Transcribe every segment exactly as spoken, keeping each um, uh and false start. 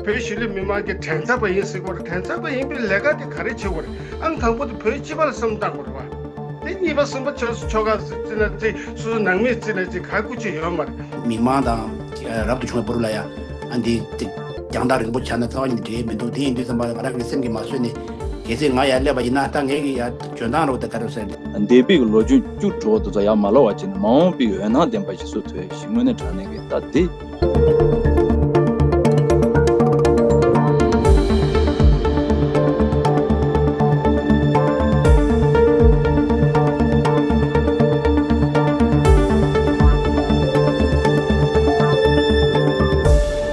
བོད་གཞིས་ལུས་མི་མང་གི་དྲན་ཚབ་པ་ཡིན་ཟེར་གྱི་ཡོད་རེད། དྲན་ཚབ་པ་ཡིན་པའི་ལས་ཀ་དེ་ག་རེ་བྱེད་དགོས་རེད། ཨང་དང་པོ་དེ་བོད་སྤྱི་པ་ལ་བསམ་བློ་བཏང་དགོས་རེད་བ། དེ་གཉིས་པ་གསུམ་པ་ཆོལ་ཆོལ་ཁ་བརྩི་ན་བརྩི། སོ་སོ་ནང་མི་བརྩི་ན་བརྩི། ག་སྐུ་ཅི་ཡོད་མ་རེད། མི་མང་དང་རབ་ཏུ་བྱུང་བའི་བར་ལ་ཡ། ཨ་འདི་རྒྱང་ཐག་རིང་པོ་ཆགས་ན་རྩ་བ་ཉིད་ནས་འབྲེལ་མི་འདུག་དེ་ཡིན་དུས་ཙམ་པ་ལ་ང་རང་གི་སེམས་ཀྱིས་མ་བཟོད་ནས། གལ་སྲིད་ང་ཡར་སླེབས་པ་ཡིན་ན་ད་ངེད་ཀྱི་ཡར་འཇོན་ཐང་རོགས་དེ་ག་རེ་ཟེར། འདས་པའི་ལོ་རྒྱུས་བཅུ་དྲུག་དུ་ཚོ་ཡར་མ་ལོག་པ་བྱས་ནས། མ་འོངས་པའི་འོད་སྣང་ལྡན་པ་ཞིག་བཟོ་ཐུབ་ཞིག་དངོས་གནས་དྲང་གནས་ཀྱི་ད་འདི།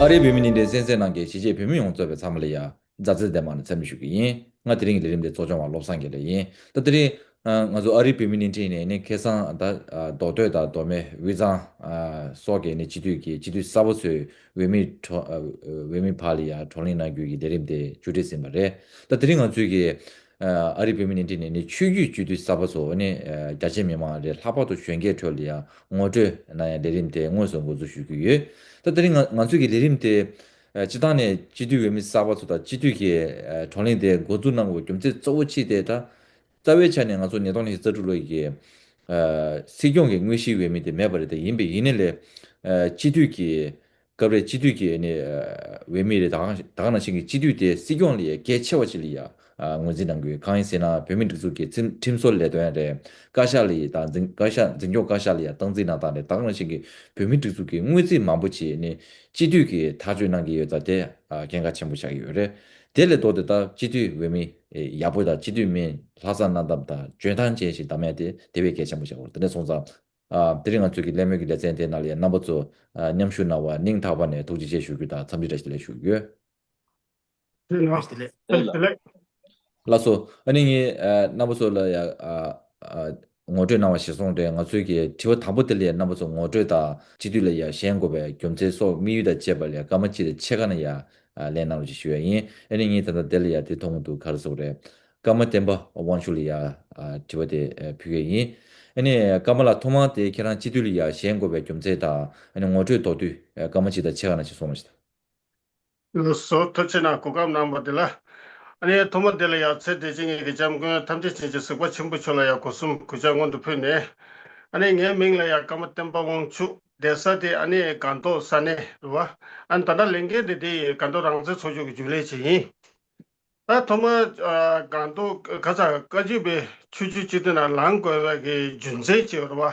ཨ་རིའི་བོད་མི་ནི་འདྲའི་གསན་གཟིགས་གནང་མཁན་གཞིས་བྱེས་བོད་མི་ཡོངས་གཙོས་པའི་ཚང་མ་ལ་ཡ། མཛའ་བརྩེ་ལྡན་པ་ནས་འཚམས་འདྲི་ཞུ་གི་ཡིན། ང་དེ་རིང་གི་ལས་རིམ་དེ་གཙོ་སྐྱོང་བ་བློ་བཟང་དགེ་ལེགས་ཡིན། ད་དེ་རིང་ཨ་ང་ཚོ་ཨ་རིའི་བོད་མི་ནི་འདྲ་ནས་ནི་ཁ་སང་ད་ཨ་མདོ་སྟོད་དང་མདོ་སྨད། དབུས་གཙང་ཨ་སོགས་ཀྱི་ནི་སྤྱི་འཐུས་ཀྱི་སྤྱི་འཐུས་གསར་པ་ཚོས་འོས་མི་གྲོ་ཨ་འོས་མི་ཕར་ལ་ཡ་བགྲོ་གླེང་གནང་རྒྱུ་གི་ལས་རིམ་དེ་མཇུག་སྒྲིལ་ཟིན་པ་རེད། ད་དེ་རིང་ང་ཚོས་ཀྱི་ཨ་ཨ་རིའི་བོད་མི་ནི་འདྲ་ནས་ནི་ཆོས་བརྒྱུད་སྤྱི་འཐུས་གསར་པ་ཚོ་ནི་ཨ་རྒྱ་ཆེ་མི་མང་རེད། ལྷག་པར་དུ་གཞོན་སྐྱེས་ཁྲོད་ལ་ཡ་ངོ་སྤྲོད་གནང་ཡ་ལས་རིམ་དེ་དངོས་སུ་འགོ་འཛུགས་ཞུ་གི་ཡོད། ད་དེ་རིང་ང་ང་ཚོས་ཀྱི་ལས་རིམ་དེ། ཨ་སྤྱི་བཏང་ནས་སྤྱི་འཐུས་འོས་མི་གསར་པ་ཚོ་དང་སྤྱི་འཐུས་ཀྱི་ཨ་བགྲོ་གླེང་དེ་འགོ་འཛུགས་གནང་དགོས་རྒྱུ་མཚན་གཙོ་བོ་གཅིག་དེ། ད་རྩ་བའི་ཆ་ནས་ང་ཚོ་ཉིས་སྟོང་ཉི་ཤུ་རྩ་དྲུག་ལོ་ཡི་གི་ཨ་སྲིད་སྐྱོང་གི་དངོས་གཞིའི་འོས་མི་དེ་མེད་པ་རེད། དེ་ཡིན་པས་ཡིན་ནའི་ལས་ཨ་སྤྱི་འཐུས་ཀྱི་སྐབས་རེ་སྤྱི་འཐུས་ཀྱི་ནི་ཨ་འོས་མི་རེད། ད་ག་ད་ག་ནང་བཞིན་གྱི་སྤྱི་འཐུས་དེ་སྲིད་སྐྱོང་ལ་ཡ་གལ་ཆེ་བ་ཞིག་ལ་ཡ་ཨ་ངོས་འཛིན་གནང་དགོས། གང་ཡིན་ཟེར་ན་བོད་མིའི་སྒྲིག་འཛུགས་ཀྱི་ཁྲིམས་ཁྲིམས་བཟོ་ལས་དོན་རེད། བཀའ་ཤག་ལ་ཡ་དང་འཛིན་བཀའ་ཤག་འཛིན་སྐྱོང་བཀའ་ཤག་ལ་ཡ་སྟངས་འཛིན་གནང་སྟངས་རེད། ད་ག་ནང་བཞིན་གྱི་བོད་མིའི་སྒྲིག་འཛུགས་ཀྱི་དངུལ་རྩིས་མང་པོ་བྱས་ནས་སྤྱི་འཐུས་ཀྱིས་ཐག་གཅོད་གནང་གི་ཡོད་ཙང་དེ་ཨ་གལ་འགངས་ཆེན་པོ་ཆགས་ཀྱི་ཡོད་རེད། དེ་ལས་ལྡོག་སྟེ་ད་སྤྱི་འཐུས་འོས་མི་ཡག་པོ་དང་སྤྱི་འཐུས་མི་ལྷག་བསམ་རྣམ་དག་དང་འཇོན་ཐང་ཅན་ཞིག་བདམས་ཡ་དེ་དེ་བས་གལ་ཆེན་པོ་ཆགས་ཀྱི་ཡོད་རེད། དེ་འདྲ་སོང་ཙང་ཨ་དེ་རིང་ང་ཚོའི་གི་གླེང་མོལ་གྱི་ལེ་ཚན་དེ་ནང་ལ་ཡང་རྣམ་པ་ཚོ་ཨ་མཉམ་ཞུགས་གནང་བར་སྙིང་ཐག་པ་ནས་ཐུགས་རྗེ་ཆེ་ཞུ་རྒྱུ་དང་འཚམས་འདྲི་བཀྲ་ཤིས་བདེ་ལེགས་ཞུ་རྒྱུ་ཡོད། ལགས་སོ། ཨ་ནི་ངས་ཨ་རྣམ་པ་ཚོ་ལ་ཡ་ཨ་ཨ་ངོ་སྤྲོད་གནང་བ་ཞིག་སོང་སྟེ། ང་ཚོའི་གི་དྲི་བ་དང་པོ་དེ་ལ་ཡ་རྣམ་པ་ཚོ་ངོ་སྤྲོད་དང་། སྤྱི་འཐུས་ལ་ཡ་བཞེངས་དགོས་པའི་རྒྱུ་མཚན་སོགས་དམིགས་ཡུལ་དང་བཅས་པ་ལ་ཡ་སྐར་མ་གཅིག་དང་ཕྱེད་ཀ་ནས་ཡ་ཨ་ལན་གནང་རོགས་ཞེས་ཞུ་ཡ་ཡིན། ཨ་ནི་ངས་ད་ལྟ་དེ་ལ་ཡ་དེ་མཐོང་གི་འདུག་ག་རེ་ཟེར་དགོས་རེད། ཀརྨ་བསྟན་པ་དབང་ཕྱུག་ལ་ཡ་ཨ་དྲི་བ་དེ་ཨ་ཕུལ་གི་ཡིན། ཨ་ནི་ཀརྨ་ལགས་ཐོག་མར་དེ་ཁྱེད་རང་སྤྱི་འཐུས་ལ་ཡ་བཞེངས་དགོས་པའི་རྒྱུ་མཚན་དང་། ཨ་ནི་ངོ་སྤྲོད་མདོར་བསྡུས་ཨ་སྐར་མ་གཅིག་དང་ཕྱེད་ཀ་ནང་བཞིན་གསུངས་རོགས་ཞེས། ལགས་སོ། ཐུགས་རྗེ་གནང་། གོ་སྐབས་གནང་བ་དེ་ལ། ཨ་ནི་ཐོག་མ་དེ་ལ་ཡང་ཚེ་འདི་ཕྱི་གཉིས་ཀྱི་སྐྱབས་མགོན་ཐམས་ཅད་མཁྱེན་ཅིང་གཟིགས་པ་ཆེན་པོ་མཆོག་ལ་ཡང་སྒོ་གསུམ་གུས་ཕྱག་སྔོན་དུ་ཕུལ་ནས། ཨ་ནི་ངའི་མིང་ལ་ཡང་ཀརྨ་བསྟན་པ་དབང་ཕྱུག། བསྡད་ས་དེ་ཨ་ནི་སྒང་ཏོག་ས་གནས་རེད་བ། ཨ་ནི་ད་ལྟ་ལས་འགན་དེ་དེ་སྒང་ཏོག་རང་བཙན་ཚོགས་ཆུང་གི་རྒྱུན་ལས་ཅིག་ཡིན། ད་ཐོག་མ་ཨ་སྒང་ཏོག་ག་ས་བཀའ་བརྒྱུད་པའི་ཆོས་བརྒྱུད་སྤྱི་འཐུས་ནང་ལངས་དགོས་པའི་གི་རྒྱུ་མཚན་ཅིག་ཡོད་རེད་བ།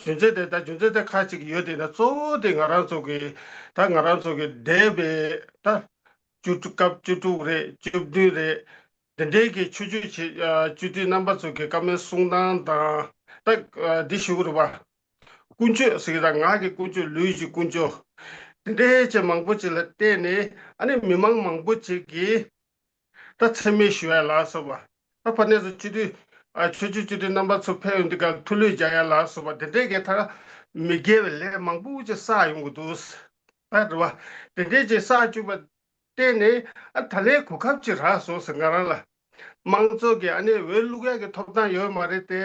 རྒྱུ་མཚན་དེ་ད་རྒྱུ་མཚན་དེ་ཁག་ཅིག་ཡོད་དེ། ད་གཙོ་བོ་དེ་ང་རང་ཚོ་གི་ད་ང་རང་ཚོ་གི་འདས་པའི་ད་བཅུ་དྲུག་སྐབས་བཅུ་དྲུག་རེད། བཅུ་བདུན་རེད། དེ་འདྲའི་གི་ཆོས་བརྒྱུད་ཆེ་ཨ་སྤྱི་འཐུས་རྣམ་པ་ཚོ་གི་བཀའ་མོལ་གསུང་སྟངས་དང་། ད་ཨ་འདི་ཞུ་གི་རེད་བ། ཀུན་སྤྱོད་ཟེར་གི་ད་ངག་གི་ཀུན་སྤྱོད། ལུས་ཀྱི་ཀུན་སྤྱོད། དེ་འདྲའི་ཆེ་མང་པོ་ཅིག་ལ་བརྟེན་ནས་ཨ་ནི་མི་མང་མང་པོ་ཅིག་གིས་ད་མཚན་སྨད་ཞུ་ཡ་ལ་སོགས་པ། ད་ཕ་ནས་སུ་སྤྱི་འཐུས་ཨ་ཆོས་བརྒྱུད་སྤྱི་འཐུས་རྣམ་པ་ཚོ་ཕེབས་ཡོང་དུས་སྐབས་ཐུགས་ལུས་རྒྱག་ཡ་ལ་སོགས་པ། དེ་འདྲའི་གི་ད་མི་དགེ་བའི་ལས་མང་པོ་ཅིག་བསགས་ཡོང་གི་འདུག་ད་རེད་བ། དེ་འདྲའི་ཅིག་བསགས་བཅུག་པ་བརྟེན་ནས་ཨ་ད་ལན་གོ་སྐབས་ཅིག་རག་སོང་ཟེར། ང་རང་ལ་དམངས་གཙོ་གི་ཨ་ནི་འོས་བླུག་ཡག་གི་ཐོབ་ཐང་ཡོད་མ་རེད་དེ།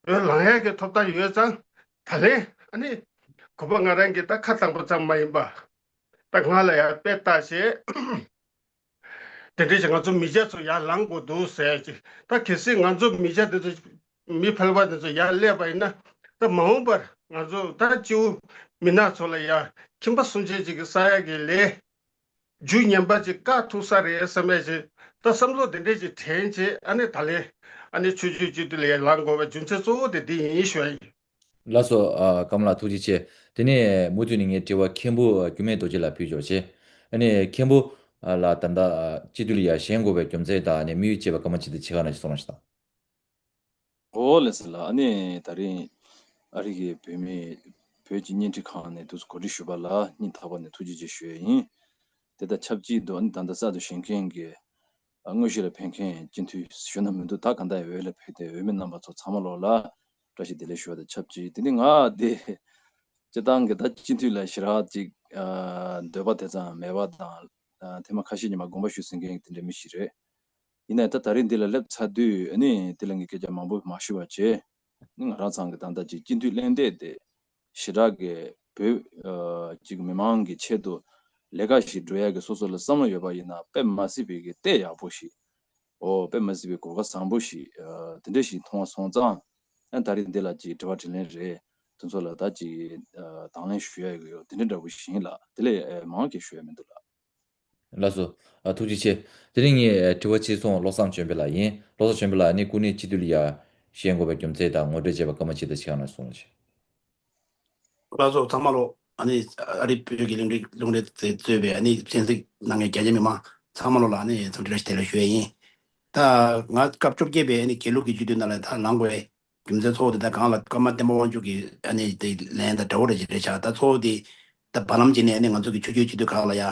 འོས་ལངས་ཡག་གི་ཐོབ་ཐང་ཡོད་ཙང་། ད་ལན་ཨ་ནི་གོ་པ་ང་རང་གིས་ད་ཁ་བཏང་པ་ཙམ་མ་ཡིན་པ། ད་ང་ལ་ཡང་དཔེ་ལྟ་བྱས། དེ་འདྲ་ཞིག་ང་ཚོ་མི་སྐྱ་ཚོ་ཡར་ལངས་དགོས་འདུག་ཟེར་ཅིག་ད་གལ་སྲིད་ང་ཚོ་མི་སྐྱ་དེ་ཚོ་མི་ཕལ་པ་དེ་ཚོ་ཡར་སླེབས་པ་ཡིན་ན། ད་མ་འོངས་པར་ང་ཚོ་ད་སྤྱི་བོ་མི་ནག་ཚོ་ལ་ཡ་ཁྱིམ་པ་སུན་ཆད་ཅིག་གི་ས་ཡ་གི་ལས། རྒྱུ་ངན་པ་ཅིག་བཀག་ཐུབ་ས་རེད་བསམ་པའི་ཅིག་ད་བསམ་བློ་དེ་འདྲས་ཅིག་དྲན་བྱས། ཨ་ནི་ད་ལན་ཨ་ནི་ཆོས་བརྒྱུད་སྤྱི་འཐུས་ལ་ཡར་ལངས་དགོས་པའི་རྒྱུ་མཚན་གཙོ་བོ་དེ་འདི་ཡིན་ཞུ་ཡ་ཡིན། ལགས་སོ། ཨ་ཀརྨ་ལགས་ཐུགས་རྗེ་ཆེ། དེ་ནས་མུ་མཐུད་ནས་ངས་དྲི་བ་མཁན་པོ་རྒྱུད་སྨད་རྡོ་རྗེ་ལ་ཕུལ་ཆོག་བྱེད། ཨ་ནི་མཁན་པོ་ལགས་ད་ལྟ་སྤྱི་འཐུས་ལ་ཡར་བཞེངས་དགོས་པའི་རྒྱུ་མཚན་དང་ནི་དམིགས་ཡུལ་བཅས་པ་སྐར་མ་གཅིག་དང་ཕྱེད་ཀ་ནང་བཞིན་གསུང་རོགས་ཞེས་དང་། ཨོ་ལགས་སོ་ལགས། ཨ་ནི་ད་རིང་ཨ་རི་གི་བོད་མི་བོད་ཀྱི་བརྙན་འཕྲིན་ཁང་ནས་འདུག་གོ་སྒྲིག་ཞུས་པ་ལ་སྙིང་ཐག་པ་ནས་ཐུགས་རྗེ་ཆེ་ཞུ་ཡས་ཡིན། དེ་དང་ཆབས་ཅིག་ཏུ་ཨ་ནི་ད་ལྟ་གསར་དུ་བཞེངས་མཁན་གྱི་ཨ་དངོས་གཞི་ལ་ཕེབས་མཁན་སྤྱི་འཐུས་ཞུ་ན་མི་འདུག་ད་གང་ལྟར་འོས་ལ་ཕེབས་ཏེ་འོས་མི་རྣམ་པ་ཚོ་ཚང་མ་ལོག་ལ་བཀྲ་ཤིས་བདེ་ལེགས་ཞུ་བ་དང་ཆབས་ཅིག་དེ་ནི་ང་དེ་སྤྱིར་བཏང་གི་ད་སྤྱི་འཐུས་ལ་ཞེ་དྲག་ཅིག་ཨ་འདོད་པ་དེ་ཙམ་མེད་པ་དང་། ཨ་ཐེངས་མ་ཁ་ཤས་ཉི་མ་དགོངས་པ་ཞུས་ཟིན་མཁན་དེ་འདྲ་མི་ཞིག་རེད། ཡིན་ནའི་ད་ད་རེས་འདི་ལ་སླེབས་ཚར་དུས་ཨ་ནི་དེ་ལ་ངས་སྐད་ཆ་མང་པོ་མ་ཞུ་བ་བྱས། ཨ་ནི་ང་རང་ཚང་གི་ད་ལྟ་ཅིག་སྤྱི་འཐུས་གླེང་སྟེགས་དེ་ཞེ་དྲག་གི་བོད་ཨ་ཅིག་མི་མང་གི་ཆེད་དུ་ ལས་ཀ་ཞིག་འགྲོ་ཡག་གི་སོ་སོ་ལ་བསམ་བློ་ཡོད་པ་ཡིན་ན་དཔེ་མ་སྲིད་པའི་གི་ལྟས་ཡག་པོ་ཞིག་ཨོ་དཔེ་མ་སྲིད་པའི་གོ་སྐབས་བཟང་པོ་ཞིག་ཨ་དེ་འདྲ་ཞིག་མཐོང་བ་སོང་ཙང་། ཨ་ད་རེས་འདི་ལ་ཅིག་དྲི་བ་དྲིས་ལན་རེད། དེ་ཚོ་ལ་ད་ཅིག་ཨ་དང་ལེན་ཞུ་ཡ་ཡོད་དེ་འདྲ་འདྲ་པོ་ཞིག་ཡིན་ལ་དེ་ལས་ཨ་མང་གི་ཞུ་ཡ་མི་འདུག་ལ། ལགས་སོ། ཨ་ཐུགས་རྗེ་ཆེ། དེ་རིང་ངས་ཨ་དྲི་བ་གཅིག་སོང་བློ་བཟང་ཆོས་འཕེལ་ལགས་ཡིན། བློ་བཟང་ཆོས་འཕེལ་ལགས་ཨ་ནི་སྐུ་ཉིད་སྤྱི་འཐུས་ལ་ཡ་བཞེངས་དགོས་པའི་རྒྱུ་མཚན་དང་ངོ་སྤྲོད་བྱས་པ་སྐར་མ་གཅིག་དང་ཕྱེད་ཀ་ནང་གསུངས་རོགས་བྱེད། ལགས་སོ་ཚང་མ་ལོ། ཨ་ནི་ཨ་རི་བོད་ཀྱི་རླུང་འཕྲིན་རླུང་འཕྲིན་དེ་གཙོས་པའི་ཨ་ནི་གསན་གཟིགས་གནང་མཁན་རྒྱ་ཆེ་མི་མང་ཚང་མ་ལོ་ལ་ཨ་ནི་འཚམས་འདྲི་བཀྲ་ཤིས་བདེ་ལེགས་ཞུ་ཡས་ཡིན། ད་ང་སྐབས་བཅོ་བརྒྱད་པའི་ཨ་ནི་དགེ་ལུགས་ཀྱི་སྤྱི་འཐུས་ནང་ལ་ད་ལངས་དགོས་པའི་རྒྱུ་མཚན་གཙོ་བོ་དེ་ད་གང་ལ་ཀརྨ་བསྟན་པ་དབང་ཕྱུག་གི་ཨ་ནི་དེ་ལན་དང་འདྲ་བོ་རེ་ཅིག་རེད་ཤག་ད་གཙོ་བོ་དེ་ད་བར་ལམ་ཅིག་ནས་ཨ་ནི་ང་ཚོ་གི་ཆོས་བརྒྱུད་སྤྱི་འཐུས་ཁག་ལ་ཡ་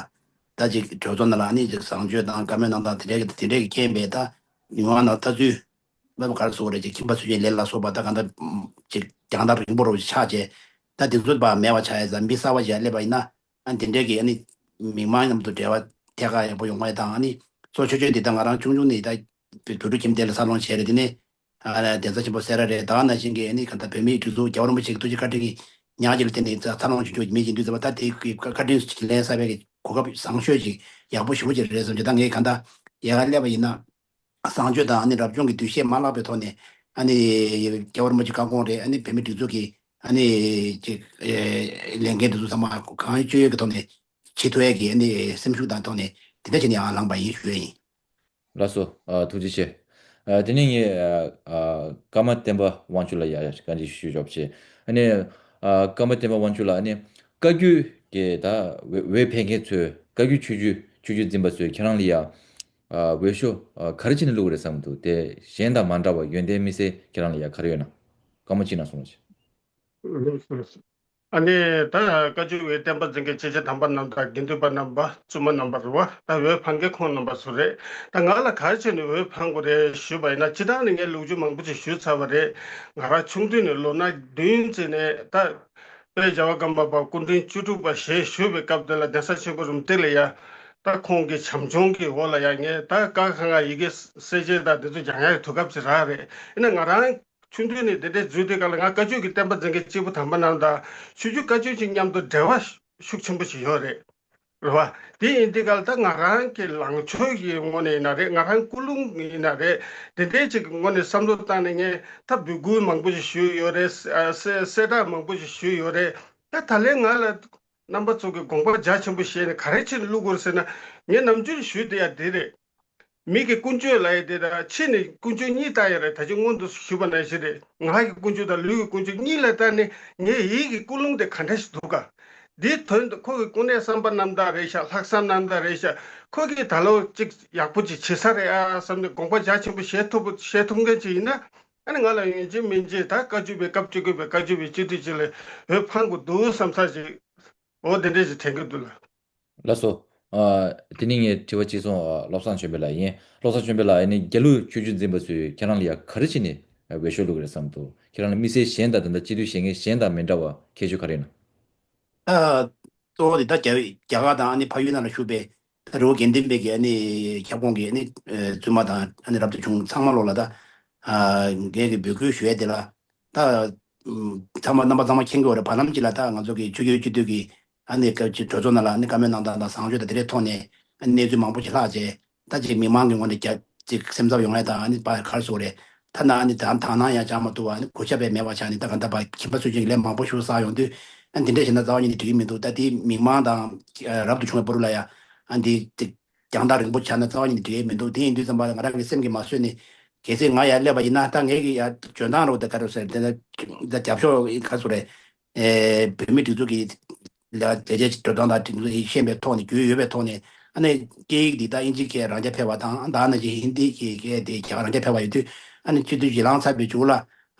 ད་ཅིག་གྲོས་ཚོགས་ནང་ལ་ཨ་ནི་ཅིག་བཟང་སྤྱོད་དང་བཀའ་མོལ་གནང་སྟངས་དེ་འདྲའི་དེ་འདྲའི་གི་རྐྱེན་པས་ད་མི་མང་ནང་ལྟ་ཚུལ། སློབ་གར་སོགས་རེད་ཅེས་ཁྱིམ་པ་ཚུལ་ཆེན་ལས་ལ་སོགས་པ་ད་གང་ལྟར་ཅིག་རྒྱང་ཐག་རིང་པོ་རུ་ཆགས་བྱས། ད་དེ་ཚོ་བ་མེད་པ་ཆགས་ཡ་ཙང་མི་གསར་པ་ཞིག་སླེབས་པ་ཡིན་ན་ཨ་དེ་འདྲའི་གི་ཨ་ནི་མི་མང་མཉམ་དུ་འབྲེལ་བ་ཐད་ཀར་ཡག་པོ་ཡོང་བ་དང་ཨ་ནི་གཙོ་ཆེ་ཤོས་འདི་ད་ང་རང་ཆུང་ཆུང་ནས་ད་བོད་ཕྲུག་ཁྱིམ་སྡེ་ལ་འཚར་ལོངས་བྱས་རེད། དེ་ནས་ཨ་གདན་ས་ཆེན་པོ་སེ་ར་རེད། ད་ག་ནང་བཞིན་གི་ཨ་ནི་གང་ལྟར་བོད་མིའི་སྒྲིག་འཛུགས་རྒྱལ་བ་རིན་པོ་ཆེ་གི་ཐུགས་རྗེ་བཀའ་དྲིན་གྱི་ཉག་ཅིག་ལ་བརྟེན་ནས་འཚར་ལོངས་བྱུང་ཆོག་མི་ཡིན་དུས་ཙམ་པ་ད་དེ་གི་བཀའ་དྲིན་ལན་གསབ་པའི་གོ་སྐབས་བཟང་ཤོས་ཅིག་ཡག་པོ་ཞེ་པོ་ཅིག་རེད་བསམ་གྱི། ད་ངས་གང་ལྟར་ཡ་ག་སླེབས་པ་ཡིན་ན། བཟང་སྤྱོད་དང་ཨ་ནི་རབ་བྱུང་གི་འདུ་ཤེས་མ་བརླག་པའི་ཐོག་ནས་ཨ་ནི་རྒྱལ་བ་རིན་པོ་ཆེ་བཀའ་དགོངས་རེད། ཨ་ནི་བོད་མི་སྒྲིག་འཛུགས་ཀྱི་ཨ་ནི་ཅིག་ཨེ་ལས་འགན་དེ་ཚོ་ཚང་མ་གང་ཡོད་ཅི་ཡོད་ཀྱི་ཐོག་ནས་བྱེད་ཐུབ་ཡས་ཀྱི་ཨ་ནི་སེམས་ཤུགས་དང་ཐོག་ནས་དེ་འདྲ་བྱས་ནས་ཡང་ལངས་པ་ཡིན་ཞུ་ཡས་ཡིན། ལགས་སོ། ཨ་ཐུགས་རྗེ་ཆེ། ཨ་དེ་ནས་ངས་ཨ་ཨ་ཀརྨ་བསྟན་པ་དབང་ཕྱུག་ལ་ཡ་ཡ་བཀའ་འདྲི་ཞུ་ཆོག་བྱས། ཨ་ནི་ཨ་ཀརྨ་བསྟན་པ་དབང་ཕྱུག་ལ་ཨ་ནི་བཀའ་བརྒྱུད་ཀྱི་ད་འོས་འོས་འཕེན་མཁན་ཚོས་བཀའ་བརྒྱུད་ཆོས་བརྒྱུད་ཆོས་བརྒྱུད་འཛིན་པ་ཚོས་ཁྱེད་རང་ལ་ཡ། ཨ་འོས་ཤོག་ཨ་ག་རེ་བྱས་ནས་བླུགས་རེད་བསམ་འདུག་དེ་གཞན་དང་མ་འདྲ་བ་ཡོན་ཏན་དམིགས་བསལ་ཁྱེད་རང་ལ་ཡ་ག་རེ་ཡོད་ན། སྐར་མ་གཅིག་ནང་གསུངས་རོགས་བྱེད། ཨ་ནི་ད་བཀའ་བརྒྱུད་པའི་བསྟན་པ་འཛིན་མཁན་ཆོས་རྒྱལ་དམ་པ་རྣམས་དང་དགེ་འདུན་པ་རྣམ་པ་བཙུན་མ་རྣམ་པ་རེད་བ། ད་འོས་འཕང་མཁན་ཁོང་རྣམ་པ་ཚོ་རེད། ད་ང་ལ་ག་རེ་བྱས་ནས་འོས་འཕང་དགོས་རེད་ཞུས་པ་ཡིན་ན་སྤྱིར་བཏང་ནས་ངས་ལོ་རྒྱུས་མང་པོ་ཅིག་ཞུས་ཚར་བ་རེད། ང་རང་ཆུང་དུས་ནས་ལོ་ན་བདུན་ཙམ་ནས་ད་དཔལ་རྒྱལ་བ་ཀརྨ་པ་སྐུ་ཕྲེང་བཅུ་དྲུག་པ་ཞེས་ཞུས་པའི་སྐབས་དེ་ལ་གདན་ས་ཆེན་པོ་རུམ་བཏེག་ལ་ཡ། ད་ཁོང་གི་བྱམས་སྐྱོང་གི་འོག་ལ་ཡ་ངས་ད་ཀ་ཁ་ག་ཡི་གེ་གསལ་བྱེད་དང་དེ་ཚོ་སྦྱང་ཡག་གི་དུས་སྐབས་ཅིག་རག་རེད། ཡིན་ན་ང་རང་ཆུང་དུས་ནས་དེ་འདྲའི་འཛུལ་དུས་སྐབས་ལ་ང་བཀའ་བརྒྱུད་ཀྱི་བསྟན་པ་འཛིན་མཁན་གཅིག་པུ་དམ་པ་རྣམས་དང་ཆོས་བརྒྱུད་བཀའ་བརྒྱུད་ཅིག་མཉམ་དུ་འབྲེལ་བ་ཤུགས་ཆེན་པོ་ཞིག་ཡོད་རེད། རེད་བ། དེ་ཡིན་དུས་སྐབས་ལ་ད་ང་རང་གི་ལངས་ཕྱོགས་ཀྱི་ངོས་ནས་ཡིན་ན་རེད། ང་རང་ཀུན་སློང་ཡིན་ན་རེད། དེ་འདྲའི་ཅིག་གི་ངོས་ནས་བསམ་བློ་བཏང་ནས་ངས་ད་འབོད་སྐུལ་མང་པོ་ཞིག་ཞུས་ཡོད་རེད། གསལ་གསལ་བསྒྲགས་མང་པོ་ཞིག་ཞུས་ཡོད་རེད། ད་ད་ལན་ང་ལ་རྣམ་པ་ཚོ་གི་དགོངས་པ་རྒྱ་ཆེན་པོ་བཞེས་ནས་ག་རེ་བྱས་ནས་བླུག་དགོས་ཟེར་ན། ངས་ནམ་རྒྱུན་ཞུས་བསྡད་ཡ་དེ་རེད། མི་གི་ཀུན་སྤྱོད་ལབ་ཡ་དེ་དང་ཕྱི་ནས་ཀུན་སྤྱོད་གཉིས་ལྟ་ཡ་རེད། ད་ཅི་སྔོན་དུ་ཞུས་པ་ནང་བཞིན་རེད། ངག་གི་ཀུན་སྤྱོད་དང་ལུས་ཀྱི་ཀུན་སྤྱོད་གཉིས་ལ་ལྟ་ནས་ངའི་ཡིད་ཀྱི་ཀུན་སློང་དེ་ག་འདྲ་ཞིག་འདུག་ག་འདིའི་དོན་དུ་ཁོ་གི་ཀུན་ནས་བསམ་པ་རྣམ་དག་རེད་ཤག་ལྷག་བསམ་རྣམ་དག་རེད་ཤག་ཁོ་གིས་ད་ལོ་ཅིག་ཡག་པོ་ཅིག་བྱེད་ས་རེད་ཨ་བསམ་ནས་དགོངས་པ་རྒྱ་ཆེན་པོ་བཞེས་ཐུབ་བཞེས་ཐུབ་མཁན་ཅིག་ཡིན་ན། ཨ་ནི་ང་ལ་ཡིན་གཅིག་མིན་གཅིག་ད་བཀའ་བརྒྱུད་པའི་སྐབས་བཅུ་དགུ་པའི་བཀའ་བརྒྱུད་པའི་སྤྱི་འཐུས་ཅིག་ལ་འོས་འཕང་དགོས་འདུག་བསམ་ས་ཅིག་འོ་དེ་འདྲས་ཅིག་དྲན་གྱི་འདུག་ལ། ལགས་སོ། ཨ་དེ་ནི་ངས་དྲི་བ་གཅིག་སོང་། ཨ་བློ་བཟང་ཆོས་འཕེལ་ལགས་ཡིན། བློ་བཟང་ཆོས་འཕེལ་ལགས་ཨ་ནི་རྒྱ་ལུགས་ཆོས་བརྒྱུད་འཛིན་པ་ཚོས་ཁྱེད་རང་ལ་ཡ་ག་རེ་བྱས་ནས་འོས་ཤོག་བླུགས་རེད་བསམ་འདུག་ཁྱེད་རང་ལ་དམིགས་བསལ་གཞན་དང་ད་ལྟ་སྤྱི་འཐུས་བཞེངས་མཁན་གཞན་དང་མི་འདྲ་བ་ཁྱད་ཆོས་ག་རེ་ཡོད་ན། ཨ་གཙོ་བོ་དེ་ད་རྒྱ་རྒྱ་གར་དང་ཨ་ནི་ཕ་ཡུལ་ནང་ལ་བཞུགས་པའི་ད་རི་བོ་དགེ་ལྡན་པའི་གི་ཨ་ནི་ཁྱབ་ཁོངས་ཀྱི་ཨ་ནི་ཨ་བཙུན་མ་དང་ཨ་ནི་རབ་ཏུ་བྱུང་ཚང་མ་ལོ་ལ་ད་ཨ་ངས་ཀྱི་འབོད་སྐུལ་ཞུ་ཡས་དེ་ལ་ད་ཚང་མ་རྣམ་པ་ཚང་མ་མཁྱེན་གྱི་ཡོད་རེད། བར་ལམ་གཅིག་ལ་ད་ང་ཚོ་གི་ཆོས་བརྒྱུད་སྤྱི་འཐུས་ཀྱི་ཨ་ནི་སྐབས་ཀྱི་གྲོས་ཚོགས་ནང་ལ་ཨ་ནི་བཀའ་མོལ་གནང་སྟངས་དང་བཟང་སྤྱོད་དང་དེ་འདྲའི་ཐོག་ནས་ཨ་ནི་གནས་ཚུལ་མང་པོ་ཞིག་ལྷག་བྱས། ད་ཅིག་མི་མང་གི་ངོས་ནས་རྒྱ་ཅིག་སེམས་འཚབ་ཡོང་ཡ་དང་ཨ་ནི་པ་གར་སོགས་རེད། ཐ་ན་ཨ་ནི་དང་དང་སྣང་ཡང་བཅང་མ་ཐུབ་པ་ཨ་ནི་གོ་ཆ་བས་མེད་པ་ཆགས་ནས་ད་ག་འདྲ་པ་ཁྱིམ་པ་ཚོས་ཅིག་ལས་མང་པོ་ཞིག་བསགས་ཡོང་དུས་ཨ་ནི་འདི་འདྲ་བྱས་ན་རྩ་བ་ཉིད་ནས་འགྲིག་གི་མི་འདུག་ད་དེ་མི་མང་དང་རབ་ཏུ་བྱུང་བའི་བར་ལ་ཡ་ཨ་འདི་ཅིག་རྒྱང་ཐག་རིང་པོ་ཆགས་ན་རྩ་བ་ཉིད་ནས་འགྲིག་གི་མི་འདུག་དེ་ཡིན་དུས་ཙམ་པ་ང་རང་གི་སེམས་ཀྱིས་མ་བཟོད་ནས་གལ་སྲིད་ང་ཡར་སླེབས་པ་ཡིན་ན་ད་ངེད་ཀྱི་ཡར་འཇོན་ཐང་རོགས་དེ་ག་རེ་ཟེར་དེ་ད་རྒྱབ་ཕྱོགས་ག་རེ་ཟེར་རེད། ཨེ་བོད་མི་སྒྲིག་འཛུགས་ཀྱི་ལ་དེ་རྗེས་འགྲོ་སྟངས་དང་སྒྲིག་འཛུགས་ཤེས་པའི་ཐོག་ནས་རྒྱུས་ཡོད་པའི་ཐོག་ནས་ཨ་ནི་སྐད་ཡིག་འདི་ད་ཨིན་ཇི་སྐད་རང་རྐྱ་ཕེབས་པ་དང་ད་ནང་བཞིན་ཧིན་དི་གི་སྐད་དེ་རྒྱ་གར་རང་རྐྱ་ཕེབས་པ་ཡོད་དུས་ཨ་ནི་སྤྱི་འཐུས་ཞིག་ལངས་ཚར་བའི་མཇུག་ལ་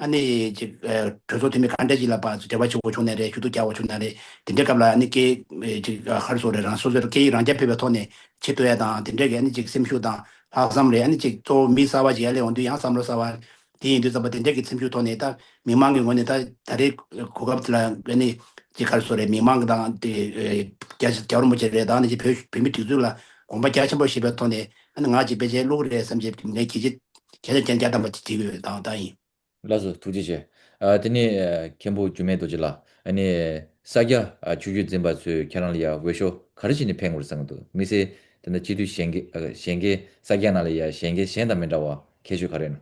ཨ་ནི་ཅིག་ཨེ་གྲོས་ཚོགས་འཐུས་མི་ག་འདྲ་ཅིག་ལ་ཕར་འབྲེལ་བ་བྱེད་དགོས་བྱུང་ན་རེད། ཞུ་གཏུག་རྒྱག་དགོས་བྱུང་ན་རེད། དེ་འདྲའི་སྐབས་ལ་ཨ་ནི་སྐད་ཨེ་ཅིག་ཨ་ག་རེ་ཟེར་རེད། རང་སོ་སོའི་སྐད་ཡིག་རང་རྐྱ་ཕེབས་པའི་ཐོག་ནས་བྱེད་ཐུབ་ཡ་དང་དེ་འདྲའི་གི་ཨ་ནི་ཅིག་སེམས་ཤུགས་དང་ལྷག་བསམ་རེད། ཨ་ནི་ཅིག་གཙོ་བོ་མི་གསར་པ་ཅིག་ཡར་སླེབས་ཡོང་དུས་ཡང་བསམ་བློ་གསར་པ། དེ་ཡིན་དུས་ཙམ་པ་དེ་འདྲ་གི་སེམས་ཤུགས་ཐོག་ནས་ད་མི་མང་གི་ངོས་ནས་ད་ད་རེས་གོ་སྐབས་དེ་ལ་ཨ་ནི་ཅིག་ག་རེ་ཟེར་རེད། མི་མང་གི་དང་དེ་རྒྱ་རྒྱ་རིན་པོ་ཆེ་རེད་དང་ནི་ཅིག་བོད་བོད་མི་སྒྲིག་འཛུགས་ལ་དགོངས་པ་རྒྱ་ཆེན་པོ་བཞེས་པའི་ཐོག་ནས་ཨ་ནི་ང་ཅིག་ཕལ་ཆེར་བླུག་རེད་བསམ་བྱས་ངས་གལ་ཆེ་གལ་ཆེ་རྐྱང་རྐྱང་དམ་པ་ཅིག་བྱེད་ཀྱི་ཡོད་དང་ད་ཡིན། ལགས་སོ་ཐུགས་རྗེ་ཆེ། ཨ་དེ་ནས་ཨ་མཁན་པོ་འགྱུར་མེད་རྡོ་རྗེ་ལགས་ཨ་ནི་ ས་སྐྱ་ཨ་ཆོས་བརྒྱུད་འཛིན་པ་ཚོས་ཁྱེད་རང་ལ་ཡ་འོས་ཤོག་ག་རེ་བྱས་ནས་འཕེན་དགོས་རེད་བསམ་གྱི་འདུག་དམིགས་བསལ་དེ་འདྲ་སྤྱི་འཐུས་གཞན་དགེ་ཨ་གཞན་དགེ་ས་སྐྱ་ནང་ལ་ཡ་གཞན་དགེ་གཞན་དང་མི་འདྲ་བ་ཁྱད་ཆོས་ག་རེ་ཡིན་ནམ།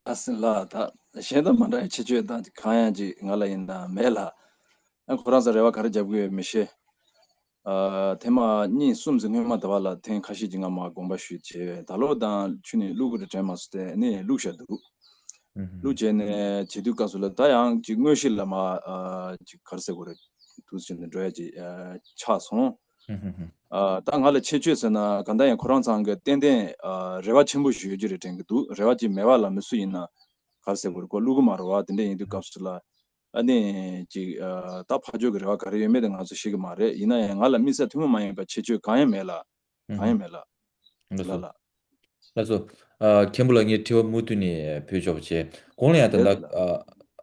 ཨ་སྲིན་ལགས། ད་གཞན་དང་མ་འདྲ་བའི་ཁྱད་ཆོས་དང་གང་ཡང་ཅིག་ང་ལ་ཡིན་ན་མེད་ལ། ཨ་ཁོ་རང་ཚོ་རེ་བ་ག་རེ་རྒྱབ་ཀྱི་ཡོད་མི་ཤེས། ཨ་ཐེངས་མ་གཉིས་གསུམ་ཙམ་སྔོན་མ་ད་བར་ལ་ཐེངས་ཁ་ཤས་ཅིག་ང་མར་དགོངས་པ་ཞུས་བྱས་ད་ལོ་དང་ཆུ་ནས་བླུག་དགོས་རེད་དྲན་མ་སོང་སྟེ་ནས་བླུག་བཞག་འདུག་ཨུ་ཧུམ། བླུག་བྱས་ནས་བྱེད་དུས་སྐབས་སུ་ལ་ད་ཡང་ཅིག་དངོས་གཞི་ལ་མར་ཨ་ཅིག་ག་རེ་ཟེར་དགོས་རེད། དུས་ཟིན་ནས་འགྲོ་ཡ་ཅིག་ཨ་ཆགས་སོང་། ཨ་ད་ང་ལ་ཁྱད་ཆོས་ཟེར་ན་གང་ལྟར་ཡང་ཁོ་རང་ཚང་གི་ཏན་ཏན་ཨ་རེ་བ་ཆེན་པོ་ཞིག་ཡོད་ཀྱི་རེད་དྲན་གྱི་འདུག་རེ་བ་ཅིག་མེད་པ་ལ་མི་སུ་ཡིན་ན་ག་རེ་ཟེར་དགོས་རེད། ཁོ་བླུག་གི་མ་རེད་བ། དེ་འདྲ་ཡིན་དུས་སྐབས་སུ་ལ་ཨ་ནི་ཅིག་ཨ་ད་ཕར་ཕྱོགས་ཀྱི་རེ་བ་ག་རེ་ཡོད་མེད་དེ་ང་ཚོ་ཤེས་ཀྱི་མ་རེད། ཡིན་ན་ཡང་ང་ལ་དམིགས་བསལ་ཐུན་མོང་མ་ཡིན་པ་ཁྱད་ཆོས་གང་ཡང་མེད་ལ། གང་ཡང་མེད་ལ། ལགས་སོ། ལགས་སོ། ཨ་མཁན་པོ་ལགས་ངས་དྲི་བ་མུ་མཐུད་ནས་ཕུལ་ཆོག་པ་བྱས། གོང་ལ་ཡང་ད་ལྟ་ཨ་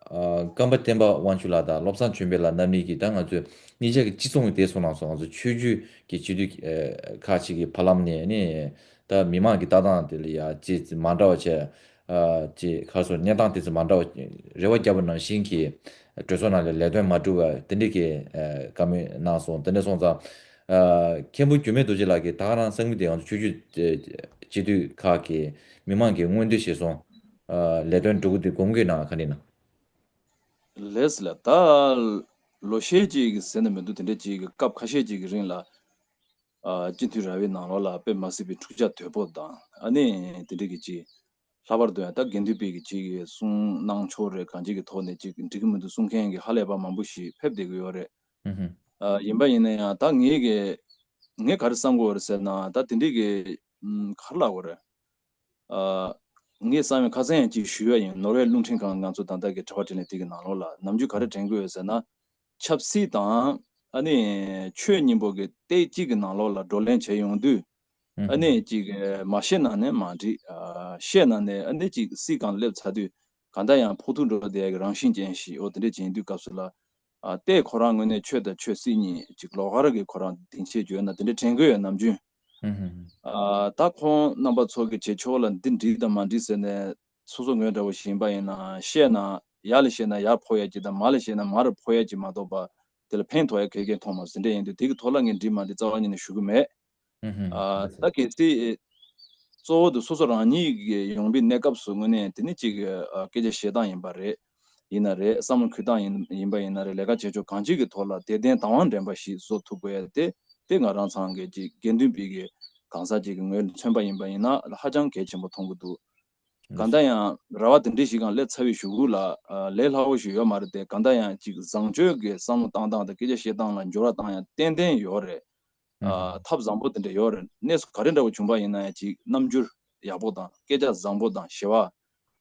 ཨ་ཀམ་པ་བསྟན་པ་དབང་ཕྱུག་ལགས་དང་བློ་བཟང་ཆོས་འཕེལ་ལགས་རྣམ་གཉིས་ཀྱིས་ད་ང་ཚོས་གཉིས་ཆ་གི་སྤྱི་ཚོགས་ཀྱི་དེ་སོང་ལངས་སོང་ང་ཚོ་ཆོས་བརྒྱུད་ཀྱི་སྤྱི་འཐུས་ཨ་ཁག་ཅིག་གི་བར་ལམ་ནས་ནི་ད་མི་མང་གི་ལྟ་སྟངས་དེ་ལ་ཡ་ཅིག་མ་འདྲ་བ་བྱས། ཨ་ཅེས་ཁ་སོ་གནས་སྟངས་དེ་ཚོ་མ་འདྲ་བ་རེ་བ་བརྒྱབ་པ་ནང་བཞིན་གྱི་གྲོས་ཚོགས་ནང་ལ་ལས་དོན་མ་གྲུབ་པ་དེ་འདྲ་གི་ཨ་བཀའ་མོལ་གནང་སོང་། དེ་འདྲ་སོང་ཙང་ཨ་མཁན་པོ་འགྱུར་མེད་རྡོ་རྗེ་ལགས་ཀྱིས་ད་ག་རང་གསར་འགོད་དེ་ང་ཚོ་ཆོས་བརྒྱུད་སྤྱི་འཐུས་ཁག་གི་མི་མང་གི་མངོན་འདོད་གཞིར་བཟུང་ཨ་ལས་དོན་འགྲོ་གི་འདུག་དགོངས་འགལ་གནང་ག་འདྲ་ཡིན་ན། ལགས་ལགས། ད་ལོ་ཤས་ཅིག་གི་ཟེར་ན་མི་འདུག་དེ་འདྲ་ཅིག་གི་སྐབས་ཁ་ཤས་ཅིག་གི་རིང་ལ་ཨ་སྤྱི་འཐུས་ར་བའི་ནང་ལོགས་ལ་དཔེ་མ་སྲིད་པའི་འཁྲུག་ཆ་དོད་པོ་དང་ཨ་ནི་དེ་འདྲ་གི་ཅིག་ལྷག་པར་དུ་ཡང་ད་དགེ་འདུན་པའི་གི་ཅིག་གི་གསུང་གནང་ཕྱོགས་རེད། གང་ཅིག་གི་ཐོག་ནས་ཅིག་འགྲིག་གི་མི་འདུག་གསུང་མཁན་གི་ཧ་ལས་པ་མང་པོ་ཞིག་ཕེབས་བསྡད་ཀྱི་ཡོད་རེད། ཨ་ཡིན་པ་ཡིན་ན་ཡང་ད་ངེད་ཀྱི་ངས་ག་རེ་བསམ་གྱི་ཡོད་རེད་ཟེར་ན་ད་དེ་འདྲའི་གི་ཨམ་ག་རེ་ལབ་དགོས་རེད། ཨ་ངས་བསམ་ཡང་ཁ་སང་ཡང་ཅིག་ཞུས་པ་ཡིན། ནོར་ཝེ་རླུང་འཕྲིན་ཁང་ང་ཚོ་ད་ལྟ་གི་དྲི་བ་དྲིས་ལན་དེ་གི་ནང་ལོགས་ལ་ནམ་རྒྱུན་ག་རེ་དྲན་གྱི་ཡོད་ཟེར་ན། ཆབ་སྲིད་དང་ཨ་ནི་ཆོས་གཉིས་པོ་གི་སྟེགས་གཅིག་གི་ནང་ལོགས་ལ་བགྲོ་གླེང་བྱས་ཡོང་དུས། ཨ་ནི་ཅིག་མ་བཤད་ན་ནི་མ་འགྲིག་ཨ་བཤད་ན་ནི་ཨ་ནི་ཅིག་སྲིད་སྒང་སླེབས་ཚར་དུས་གང་ལྟར་ཡང་ཕོག་ཐུག་འགྲོ་བསྡད་ཡ་གི་རང་བཞིན་ཅན་ཞིག་འོ་དེ་འདྲ་བྱེད་དུས་སྐབས་སུ་ལ་ཨ་ཏེ་ཁོ་རང་ངོས་ནས་ཆོས་དང་ཆོས་སྲིད་གཉིས་ཅིག་ལོགས་ཀ་ར་གི་ཁོ་རང་སྡིངས་ཆས་བརྗོད་ན་དེ་འདྲ་དྲན་གྱི་ཡོད་ནམ་རྒྱུན། ཨ་ད་ཁོང་རྣམ་པ་ཚོ་གི་བྱེད་ཕྱོགས་ལ་འདི་འགྲིག་དང་མ་འགྲིག་ཟེར་ནས་སོ་སོ་ངོས་འདྲ་བོ་ཞིག་ཡིན་པ་ཡིན་ན་བཤད་ན་ཡར་ལ་བཤད་ན་ཡར་ཕོག་ཡ་ཅིག་དང་མར་ལ་བཤད་ན་མར་ཕོག་ཡ་ཅིག་མ་གཏོགས་པ་དེ་ལ་ཕན་ཐོགས་ཡ་གལ་གལ་མཐོང་མ་སོང་། དེ་འདྲ་ཡིན་དུས་དེ་གི་ཐོག་ལ་ངས་འགྲིག་མ་འགྲིག་རྩ་བ་ཉིད་ནས་ཞུ་གི་མེད། ཨ་ད་གལ་སྲིད་གཙོ་བོ་དེ་སོ་སོ་རང་ཉིད་ཀྱི་ཡོང་འབབ་གནས་སྐབས་སུ་དངོས་གནས་དེ་ནི་གཅིག་གི་ཨ་སྐད་ཆ་བཤད་སྟངས་ཡིན་པ་རེད། ཡིན་ན་རེད། བསམ་བློ་འཁྱེར་སྟངས་ཡིན་ཡིན་པ་ཡིན་ན་རེད། ལས་ཀ་བྱེད་ཕྱོགས་གང་ཅིའི་ཐོག་ལ་དེ་བརྟེན་དང་བ་འདྲེན་པ་ཞིག་བཟོ་ཐུབ་དགོས་ཡ་དེ་དེ་ང་རང་ཚང་གི་ཅིག་དགེ་འདུན་པའི་གི་གང་ཟག་ཅིག་གི་ངོས་ནས་མཚོན་པ་ཡིན་པ་ཡིན་ན་ཧ་ཅང་གལ་ཆེན་པོ་མཐོང་གི་འདུག་གང་ལྟར་ཡང་ར་བ་དེ་འདྲ་ཞིག་གང་སླེབས་ཚར་བའི་གཞུག་གུ་ལ་ཨ་ལས་སླ་བོ་ཞིག་ཡོད་མ་རེད་དེ། གང་ལྟར་ཡང་ཅིག་བཟང་སྤྱོད་ཀྱི་བསམ་བློ་བཏང་སྟངས་དང་སྐད་ཆ་བཤད་སྟངས་ལ་འགྱུར་བ་བཏང་ཡ་ཏན་ཏན་ཡོད་རེད། ཨ་ཐབས་བཟང་པོ་དེ་འདྲ་ཡོད་རེད། གནས་ཚུལ་ག་རེ་འདྲ་བོ་བྱུང་པ་ཡིན་ན་ཡང་ཅིག་རྣམ་འགྱུར་ཡག་པོ་དང་སྐད་ཆ་བཟང་པོ་དང་ཞི་བ།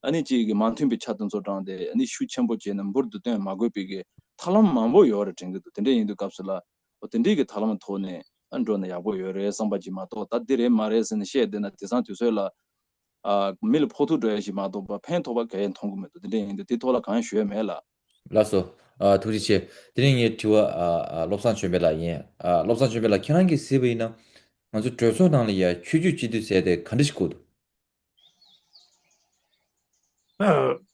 ཨ་ནི་ཅིག་གི་མ་མཐུན་པའི་ཆ་དེ་ཚོ་དྲངས་ཏེ་ཨ་ནི་ཤུགས་ཆེན་པོ་བྱས་ནས་འབུར་དུ་བཏོན་མ་དགོས་པའི་གི་ཐབས་ལམ་མང་པོ་ཡོད་རེད་དྲན་གྱི་འདུག་དེ་འདྲ་ཡིན་དུས་སྐབས་སུ་ལ་འོ་དེ་འདྲའི་གི་ཐབས་ལམ་ཐོག་ནས་ཨ་འགྲོ་ན་ཡག་པོ་ཡོད་རེད་བསམ་པ་ཅིག་མ་གཏོགས། ད་འདི་རེད་མ་རེད་ཟེར་ནས་བཤད་བསྡད་ན་དེང་སང་དུས་ཚོད་ལ་ཨ་མི་ལ་ཕོག་ཐུག་འགྲོ་ཡ་ཞིག་མ་གཏོགས་པ་ཕན་ཐོགས་པ་གང་ཡང་མཐོང་གི་མི་འདུག་དེ་འདྲ་ཡིན་དུས་དེ་ཐོག་ལ་གང་ཡང་ཞུ་ཡ་མེད་ལ། ལགས་སོ། ཨ་ཐུགས་རྗེ་ཆེ། དེ་རིང་ངའི་དྲི་བ་ཨ་ཨ་བློ་བཟང་ཆོས་འཕེལ་ལགས་ཡིན། ཨ་བློ་བཟང་ཆོས་འཕེལ་ལགས་ཁྱེད་རང་གིས་གཟིགས་པ་ཡིན་ན་ང་ཚོ་གྲོས་ཚོགས་ནང་ལ་ཡ་ཆོས་བརྒྱུད་སྤྱི་འཐུས་ཟེར་དེ་ག་འདྲ་ཞིག་དགོས་འདུག་ཨ་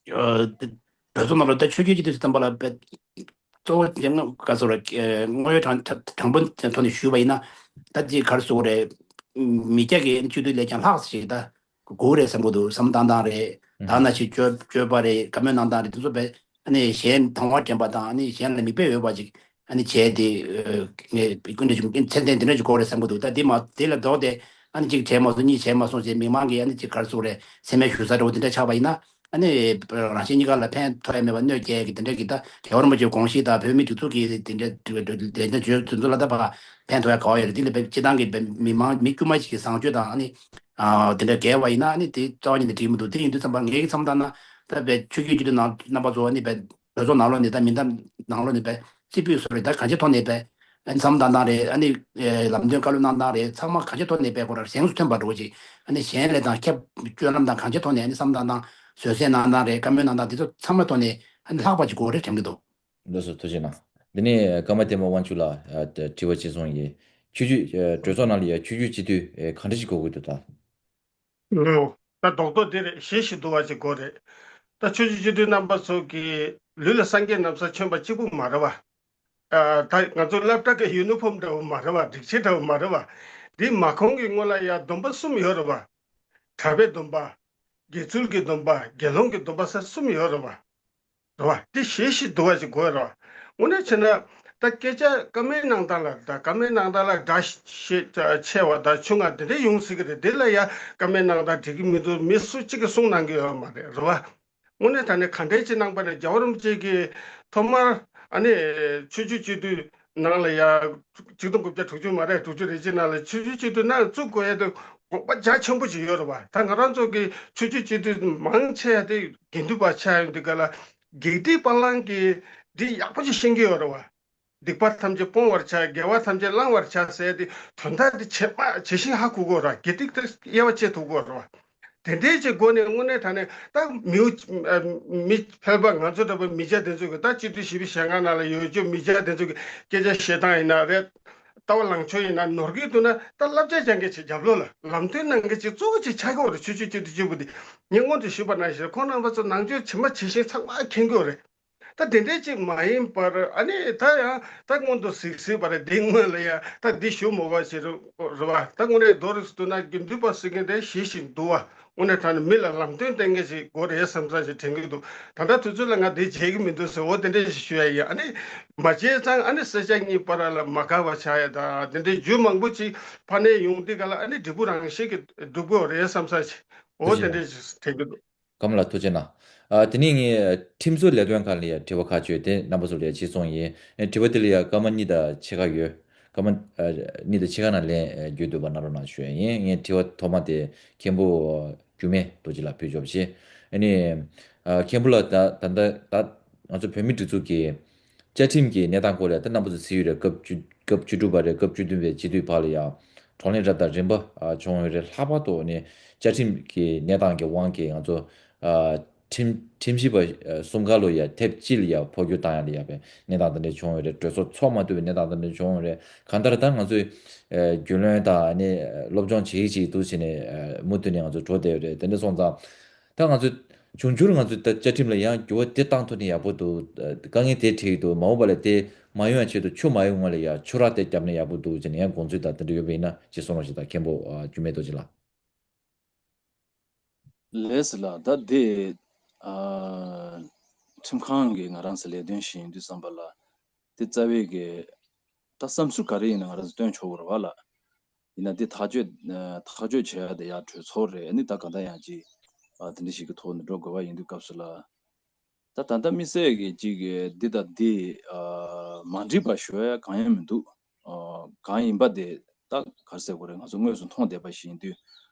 ཨ་དེ་གྲོས་ཚོགས་ནང་ལ་ད་ཆོས་བརྒྱུད་སྤྱི་འཐུས་ཟེར་དམ་པ་ལ་དཔེ་གཙོ་བོ་དེ་ང་ག་ཚོད་རེད། དངོས་ཡོད་དྲང་དྲང་པོའི་ཐོག་ནས་ཞུས་པ་ཡིན་ན་ད་ཅིག་ག་རེ་ཟེར་དགོས་རེད། མི་སྐྱ་གི་སྤྱི་འཐུས་ལས་ཀྱང་ལྷག་ཅིག་ད་དགོས་རེད་བསམ་གྱི་འདུག་བསམ་བློ་བཏང་སྟངས་རེད། ད་ནང་བཞིན་སྤྱོད་སྤྱོད་པ་རེད། བཀའ་མོལ་གནང་སྟངས་རེད། དེ་ཚོ་དཔེ་ཨ་ནི་གཞན་དང་བ་འདྲེན་པ་དང་ཨ་ནི་གཞན་ལ་མིག་དཔེ་འོས་པ་ཅིག་ཨ་ནི་བྱས་ཏེ་ངས་སྐུ་མདུན་ཚད་ལྡན་དེ་འདྲ་ཅིག་དགོས་རེད་བསམ་གྱི་འདུག་ད་འདི་མ་དེ་ལ་ལྡོག་སྟེ་ཨ་ནི་གཅིག་བྱས་མ་སོང་གཉིས་བྱས་མ་སོང་ཞེས་མི་མང་གིས་ཨ་ནི་གཅིག་ག་རེ་ཟེར་དགོས་རེད། སེམས་ཤུགས་ཚ་འདྲ་བོ་དེ་འདྲ་ཆགས་པ་ཡིན་ན་ཨ་ནི་རང་གཞན་གཉིས་ཀ་ལ་ཕན་ཐོགས་ཡ་མེད་པ་གནོད་སྐྱེལ་གྱི་དེ་འདྲ་གི་ད་རྒྱལ་བ་རིན་པོ་ཆེའི་དགོངས་གཞི་དང་བོད་མི་སྒྲིག་འཛུགས་ཀྱི་དེ་འདྲ་ལས་དོན་བྱོས་དེ་ཚོ་ལ་ད་ཕན་ཐོགས་ཡ་ག་བ་ཡོད་རེད། དེ་ལ་དཔེ་སྤྱི་བཏང་གི་མི་མང་མི་དཀྱུས་མ་ཞིག་གི་བཟང་སྤྱོད་དང་ཨ་ནི་དེ་འདྲ་འགལ་བ་ཡིན་ན་ཨ་ནི་དེ་རྩ་བ་ཉིད་ནས་འགྲིག་མི་འདུག་དེ་ཡིན་དུས་ཙམ་པ་ངའི་བསམ་བློ་བཏང་ན་ད་དཔེ་ཆོས་བརྒྱུད་སྤྱི་འཐུས་ནང་རྣམ་པ་ཚོ་ཨ་ནི་དཔེ་གྲོས་ཚོགས་ནང་ལོགས་ནས་ད་མི་འདམ་ནང་ལོགས་ནས་དཔེ་རྩིས་སྤྲོད་བཟོ་རེད། ད་གང་ཅིའི་ཐོག་ནས་དཔེ་ཨ་ནི་བསམ་བློ་བཏང་སྟངས་རེད། ཨ་ནི་ལམ་སྟོན་བཀའ་སློབ་གནང་སྟངས་རེད། ཚང་མ་གང་ཅིའི་ཐོག་ནས་དཔེ་ཁོ་རང་གཞན་སུ་ཐོན་པ་འགྲོ་ཅིག་ཨ་ནི་གཞན་ལས་དང་ཁྱབ་སྤྱོད་ལམ་དང་གང་ཅིའི་ཐོག་ནས་ཨ་ནི་བསམ་བློ་བཏང་སྟངས་བཟོད་བསྲན་གནང་སྟངས་རེད། བཀའ་མོལ་གནང་སྟངས་དེ་ཚོ་ཚང་མའི་ཐོག་ནས་ཨ་ནི་ལྷག་པ་ཅིག་དགོས་རེད་དྲན་གྱི་འདུག་ལགས་སོ། ཐུགས་རྗེ་གནང་། འདི་ནས་ཀརྨ་བསྟན་པ་དབང་ཕྱུག་ལགས་ཨ་དྲི་བ་གཅིག་སོང་ཡིན། ཆོས་བརྒྱུད་ཨ་གྲོས་ཚོགས་ནང་ལ་ཡ་ཆོས་བརྒྱུད་སྤྱི་འཐུས་ཨེ་ག་འདྲ་ཞིག་དགོས་ཀྱི་འདུག་ད། ཨོ། ད་རྡོག་རྡོག་འདི་རེད། ཞེ་ཞིག་འདུ་བ་ཅིག་དགོས་རེད། ད་ཆོས་བརྒྱུད་སྤྱི་འཐུས་རྣམ་པ་ཚོ་གི་ལུས་ལ་སངས་རྒྱས་ན་བཟའ་གྱོན་པ་གཅིག་པུ་མ་རེད་བ། ཨ་ད་ང་ཚོ་སློབ་གྲྭ་གི་ཡུ་ནི་ཕོམ་འདྲ་བོ་མ་རེད་བ། སྒྲིག་ཆས་འདྲ་བོ་མ་རེད་བ། འདི་མ་ཁོང་གི་སྔོན་ལ་ཡ་སྡོམ་པ་གསུམ་ཡོད་རེད་བ། གྲྭ་པའི་སྡོམ་པ། དགེ་ཚུལ་གྱི་སྡོམ་པ། དགེ་སློང་གི་སྡོམ་པ་ཟེར་གསུམ་ཡོད་རེད་བ། རེད་བ། དེ་ཞེ་ཞིག་འདུག་བ་ཞིག་དགོས་རེད་བ། དངོས་གནས་བྱས་ན་ད་སྐད་ཆ་བཀའ་མོལ་གནང་སྟངས་ལ་ད་བཀའ་མོལ་གནང་སྟངས་ལ་སྒྲ་ཤས་ཆེ་བ་དང་ཆུང་ང་དེ་འདྲ་ཡོང་སྲིད་ཀྱི་རེད། དེ་ལ་ཡ་བཀའ་མོལ་གནང་སྟངས་འགྲིག་གི་མི་འདུག་མི་སུ་གཅིག་གིས་གསུངས་གནང་གི་ཡོད་མ་རེད། རེད་བ། དངོས་གནས་ད་ནི་ག་འདྲས་ཅིག་གནང་པ་ནས་རྒྱལ་བ་རིན་པོ་ཆེ་གིས་ཐོག་མར་ཨ་ནི་ཆོས་བརྒྱུད་སྤྱི་འཐུས་ནང་ལ་ཡ་ཆིག་སྟོང་དགུ་བརྒྱ་དྲུག་ཅུ་མ་རེད། དྲུག་ཅུ་རེ་གཅིག་ནང་ལ་ཆོས་བརྒྱུད་སྤྱི་འཐུས་ནང་བཙུགས་དགོས་ཡ་དེ་དགོངས་པ་རྒྱ་ཆེན་པོ་ཅིག་ཡོད་རེད་བ། ད་ང་རང་ཚོ་གི་ཆོས་བརྒྱུད་སྤྱི་འཐུས་མང་ཆེ་ཡ་དེ་དགེ་འདུན་པ་ཆགས་ཡོང་དུས་ག་ལ་དགེ་སྡིག་པ་ལང་གི་འདི་ཡག་པོ་ཅིག་ཤེས་ཀྱི་ཡོད་རེད་བ། སྡིག་པ་ཐམས་ཅད་སྤོང་བར་བྱ། དགེ་བ་ཐམས་ཅད་བླང་བར་བྱ་ཟེར་ཏེ་དོན་དག་འདི་ཇི་མ་ཇི་བཞིན་ཧ་གོ་དགོས་ར། དགེ་སྡིག་དེ་དབྱེ་བ་ཕྱེ་ཐུབ་དགོས་ར། དེ་འདྲའི་ཅིག་སྒོ་ནས་དངོས་གནས་དྲང་གནས་ད་མི་མི་ཕལ་པ་ང་ཚོ་འདྲ་པོ་མི་སྐྱ་དེ་ཚོ་གི་ད་སྤྱི་འཐུས་བཞི་བཅུ་ཞེ་ལྔ་ནང་ལ་ཡོད་རྒྱུ་མི་སྐྱ་དེ་ཚོ་གི་སྐད་ཆ་བཤད་སྟངས་ཡིན་ན་རེད། ལྟ་བ་ལངས་ཕྱོགས་ཡིན་ན་ནོར་གྱི་འདུག་ན་ད་བསླབ་བྱ་སྦྱང་མཁན་ཅིག་རྒྱབ་ལོགས་ལ་ལམ་སྟོན་གནང་མཁན་ཅིག་གཙོ་བོ་ཅིག་ཆགས་ཀྱི་ཡོད་རེད། ཆོས་བརྒྱུད་སྤྱི་འཐུས་གཅིག་པུ་དེ་ངས་སྔོན་དུ་ཞུས་པ་ནང་བཞིན་ཁོང་རྣམ་པ་ཚོ་ནང་ཆོས་ཇི་མ་ཇི་བཞིན་ཚང་མ་མཁྱེན་གྱི་ཡོད་རེད། ད་དེ་འདྲའི་ཅིག་མ་ཡིན་པར་ཨ་ནི་ད་ཡང་ད་སྔོན་དུ་གཟིགས་གཟིགས་པ་རེད། འདི་སྔོན་ལ་ཡང་ད་འདི་ཞུ་མོ་བ་ཞིག་རེད་བ། ད་དངོས་གནས་མདོར་བསྡུ་ན་དགེ་འདུན་པ་ཟེར་མཁན་དེ་ཞེ་ཞིག་འདུག་བ། དངོས་གནས་དྲང་གནས་མི་ལ་ལམ་སྟོན་སྟོན་མཁན་ཞིག་དགོས་རེད་བསམ་ས་ཞིག་དྲན་གྱི་འདུག་ད་ལྟ་དུས་ཚོད་ལ་ང་འདི་བྱེད་ཀྱི་མི་འདུག་ཟེར། འོ་དེ་འདྲ་ཞིག་ཞུ་ཡ་ཡིན། ཨ་ནི་མ་བྱས་ཙང་ཨ་ནི་ས་ཆ་གཉིས་བར་ལ་མ་དགའ་བ་ཆགས་ཡ་ད་དེ་འདྲའི་རྒྱུ་མང་པོ་ཅིག་ཕ་ནས་ཡོང་དུས་ག་ལ་ཨ་ནི་འབྲས་བུ་རང་བཞིན་གྱིས་འགྲུབ་ཀྱི་རེད་བསམ་ས་ཞིག་འོ་དེ་འདྲ་ཞིག་དྲན་གྱི་འདུག་གམ་ལ་ཐུགས་རྗེ་གནང་། ཨ་དེ་ནས་ངས་ཁྲིམས་བཟོ་ལས་དོན་ཁང་ལ་ཡ་དྲི་བ་ཁག་བཅོས་དེ་རྣམ་པ་ཚོ་ལ་ཡ་ཅིག་སོང་ཡིན། ཨ་དྲི་བ་དེ་ལ་ཡ་སྐར་མ་གཉིས་དང་ཕྱེད་ཀ་ཡོད། སྐར་མ་ཨ་གཉིས་དང་ཕྱེད་ཀ་ནང་ལན་ཨ་རྒྱུ་འདུག་པ་གནང་རོགས་གནང་ཞུ་ཡ་ཡིན། ངས་དྲི་བ་ཐོག་མ་དེ་མཁན་པོ་འགྱུར་མེད་རྡོ་རྗེ་ལགས་ཕུལ་ཆོག་པ་བྱེད། ཨ་ནི་ཨ་མཁན་པོ་ལགས་ད་ད་ད་ད་ང་ཚོ་བོད་མི་སྒྲིག་འཛུགས་ཀྱི་བཅའ་ཁྲིམས་ཀྱི་གནས་སྟངས་སྐོར་ལ་ད་རྣམ་པ་ཚོ་གཟིགས་ཡོད་རེད། སྐབས་བཅུ་སྐབས་བཅུ་དྲུག་པ་རེད། སྐབས་བཅུ་བདུན་པའི་སྤྱི་འཐུས་བར་ལ་ཡང་བགྲོ་གླེང་རབ་དང་རིམ་པ་ཨ་བྱུང་ཡོད་རེད། ལྷག་པར་དུ་ནི་བཅའ་ཁྲིམས་ཀྱི་གནས་སྟངས་ཀྱི་དབང་གིས་ང་ཚོ་ཨ་ཁྲིམས་ཁྲིམས་ཞིབ་པ་ཨ་གསུམ་ཀ་ལོ་ཡ་ཐེབས་གཅིག་ལ་ཡ་འཕོ་འགྱུར་བཏང་ཡ་ལ་ཡ་པའི་གནས་སྟངས་དེ་འདྲ་བྱུང་ཡོད་རེད། གྲོས་ཚོགས་ཚོགས་མ་ཐུབ་པའི་གནས་སྟངས་དེ་འདྲ་བྱུང་ཡོད་རེད། གང་ལྟར་ད་ང་ཚོས་ཨ་རྒྱུས་ལོན་དང་ནི་སློབ་སྦྱོང་བྱེད་ཀྱི་བྱེད་ཀྱི་འདུག་བྱས་ནས་ཨ་མུ་མཐུད་ནས་ང་ཚོ་འགྲོ་བསྡད་ཡོད་རེད། དེ་འདྲ་སོང་ཙང་། ད་ང་ཚོས་འབྱུང་འགྱུར་ང་ཚོས་ད་བཅའ་ཁྲིམས་ལ་ཡང་འགྱུར་བ་དེ་བཏང་ཐུབ་ན་ཡག་པོ་འདུག་དཀའ་ངལ་དེ་འཕྲད་ཀྱི་འདུག་མ་འོངས་པ་ལ་དེ་མ་ཡོང་ཡ་ཆེད་དུ་ཆུ་མ་ཡོང་སྔོན་ལ་ཡ་ཆུ་རགས་དེ་བརྒྱབ་ན་ཡག་པོ་འདུག་ཅེས་ནས་ཡང་དགོངས་ཚུལ་དང་དེ་འདྲ་ཡོད་པ་ཡིན་ན་ཅིག་གསུང་རོགས་ཞེས། ད་མཁན་པོ་ཨ་འགྱུར་མེད་རྡོ་རྗེ་ལགས། ལགས་སོ་ལགས། ད་དེ་ཨ་ཁྲིམས་ཁང་གི་ང་རང་ཚོ་ལས་དོན་ཞིག་ཡིན་དུས་ཙམ་པ་ལ་དེ་རྩ་བའི་གི་ད་བསམ་ཚུལ་ག་རེ་ཡིན་ན་ང་རང་ཚོ་སྟོན་ཆོག་གི་རེད་བ་ལགས། ཡིན་ན་འདི་ཐག་གཅོད་ཨ་ཐག་གཅོད་བྱེད་ཡ་དེ་ཡང་གྲོས་ཚོགས་རེད། ཨ་ནི་ད་ག་ད་ཡང་ཅིག་ཨ་དེ་འདྲ་ཞིག་གི་ཐོག་ནས་འགྲོ་དགོས་པ་ཡིན་དུས་སྐབས་སུ་ལ། ད་ད་ལྟ་དམིགས་བསལ་གྱི་ཅིག་གི་འདི་དང་འདི་ཨ་མ་འགྲིག་པ་ཞུ་ཡ་གང་ཡང་མི་འདུག་ཨ་གང་ཡིན་པ་དེ་ད་ག་རེ་ཟེར་དགོས་རེད། ང་ཚོ་དངོས་སུ་མཐོང་བསྡད་པ་ཞིག་ཡིན་དུས་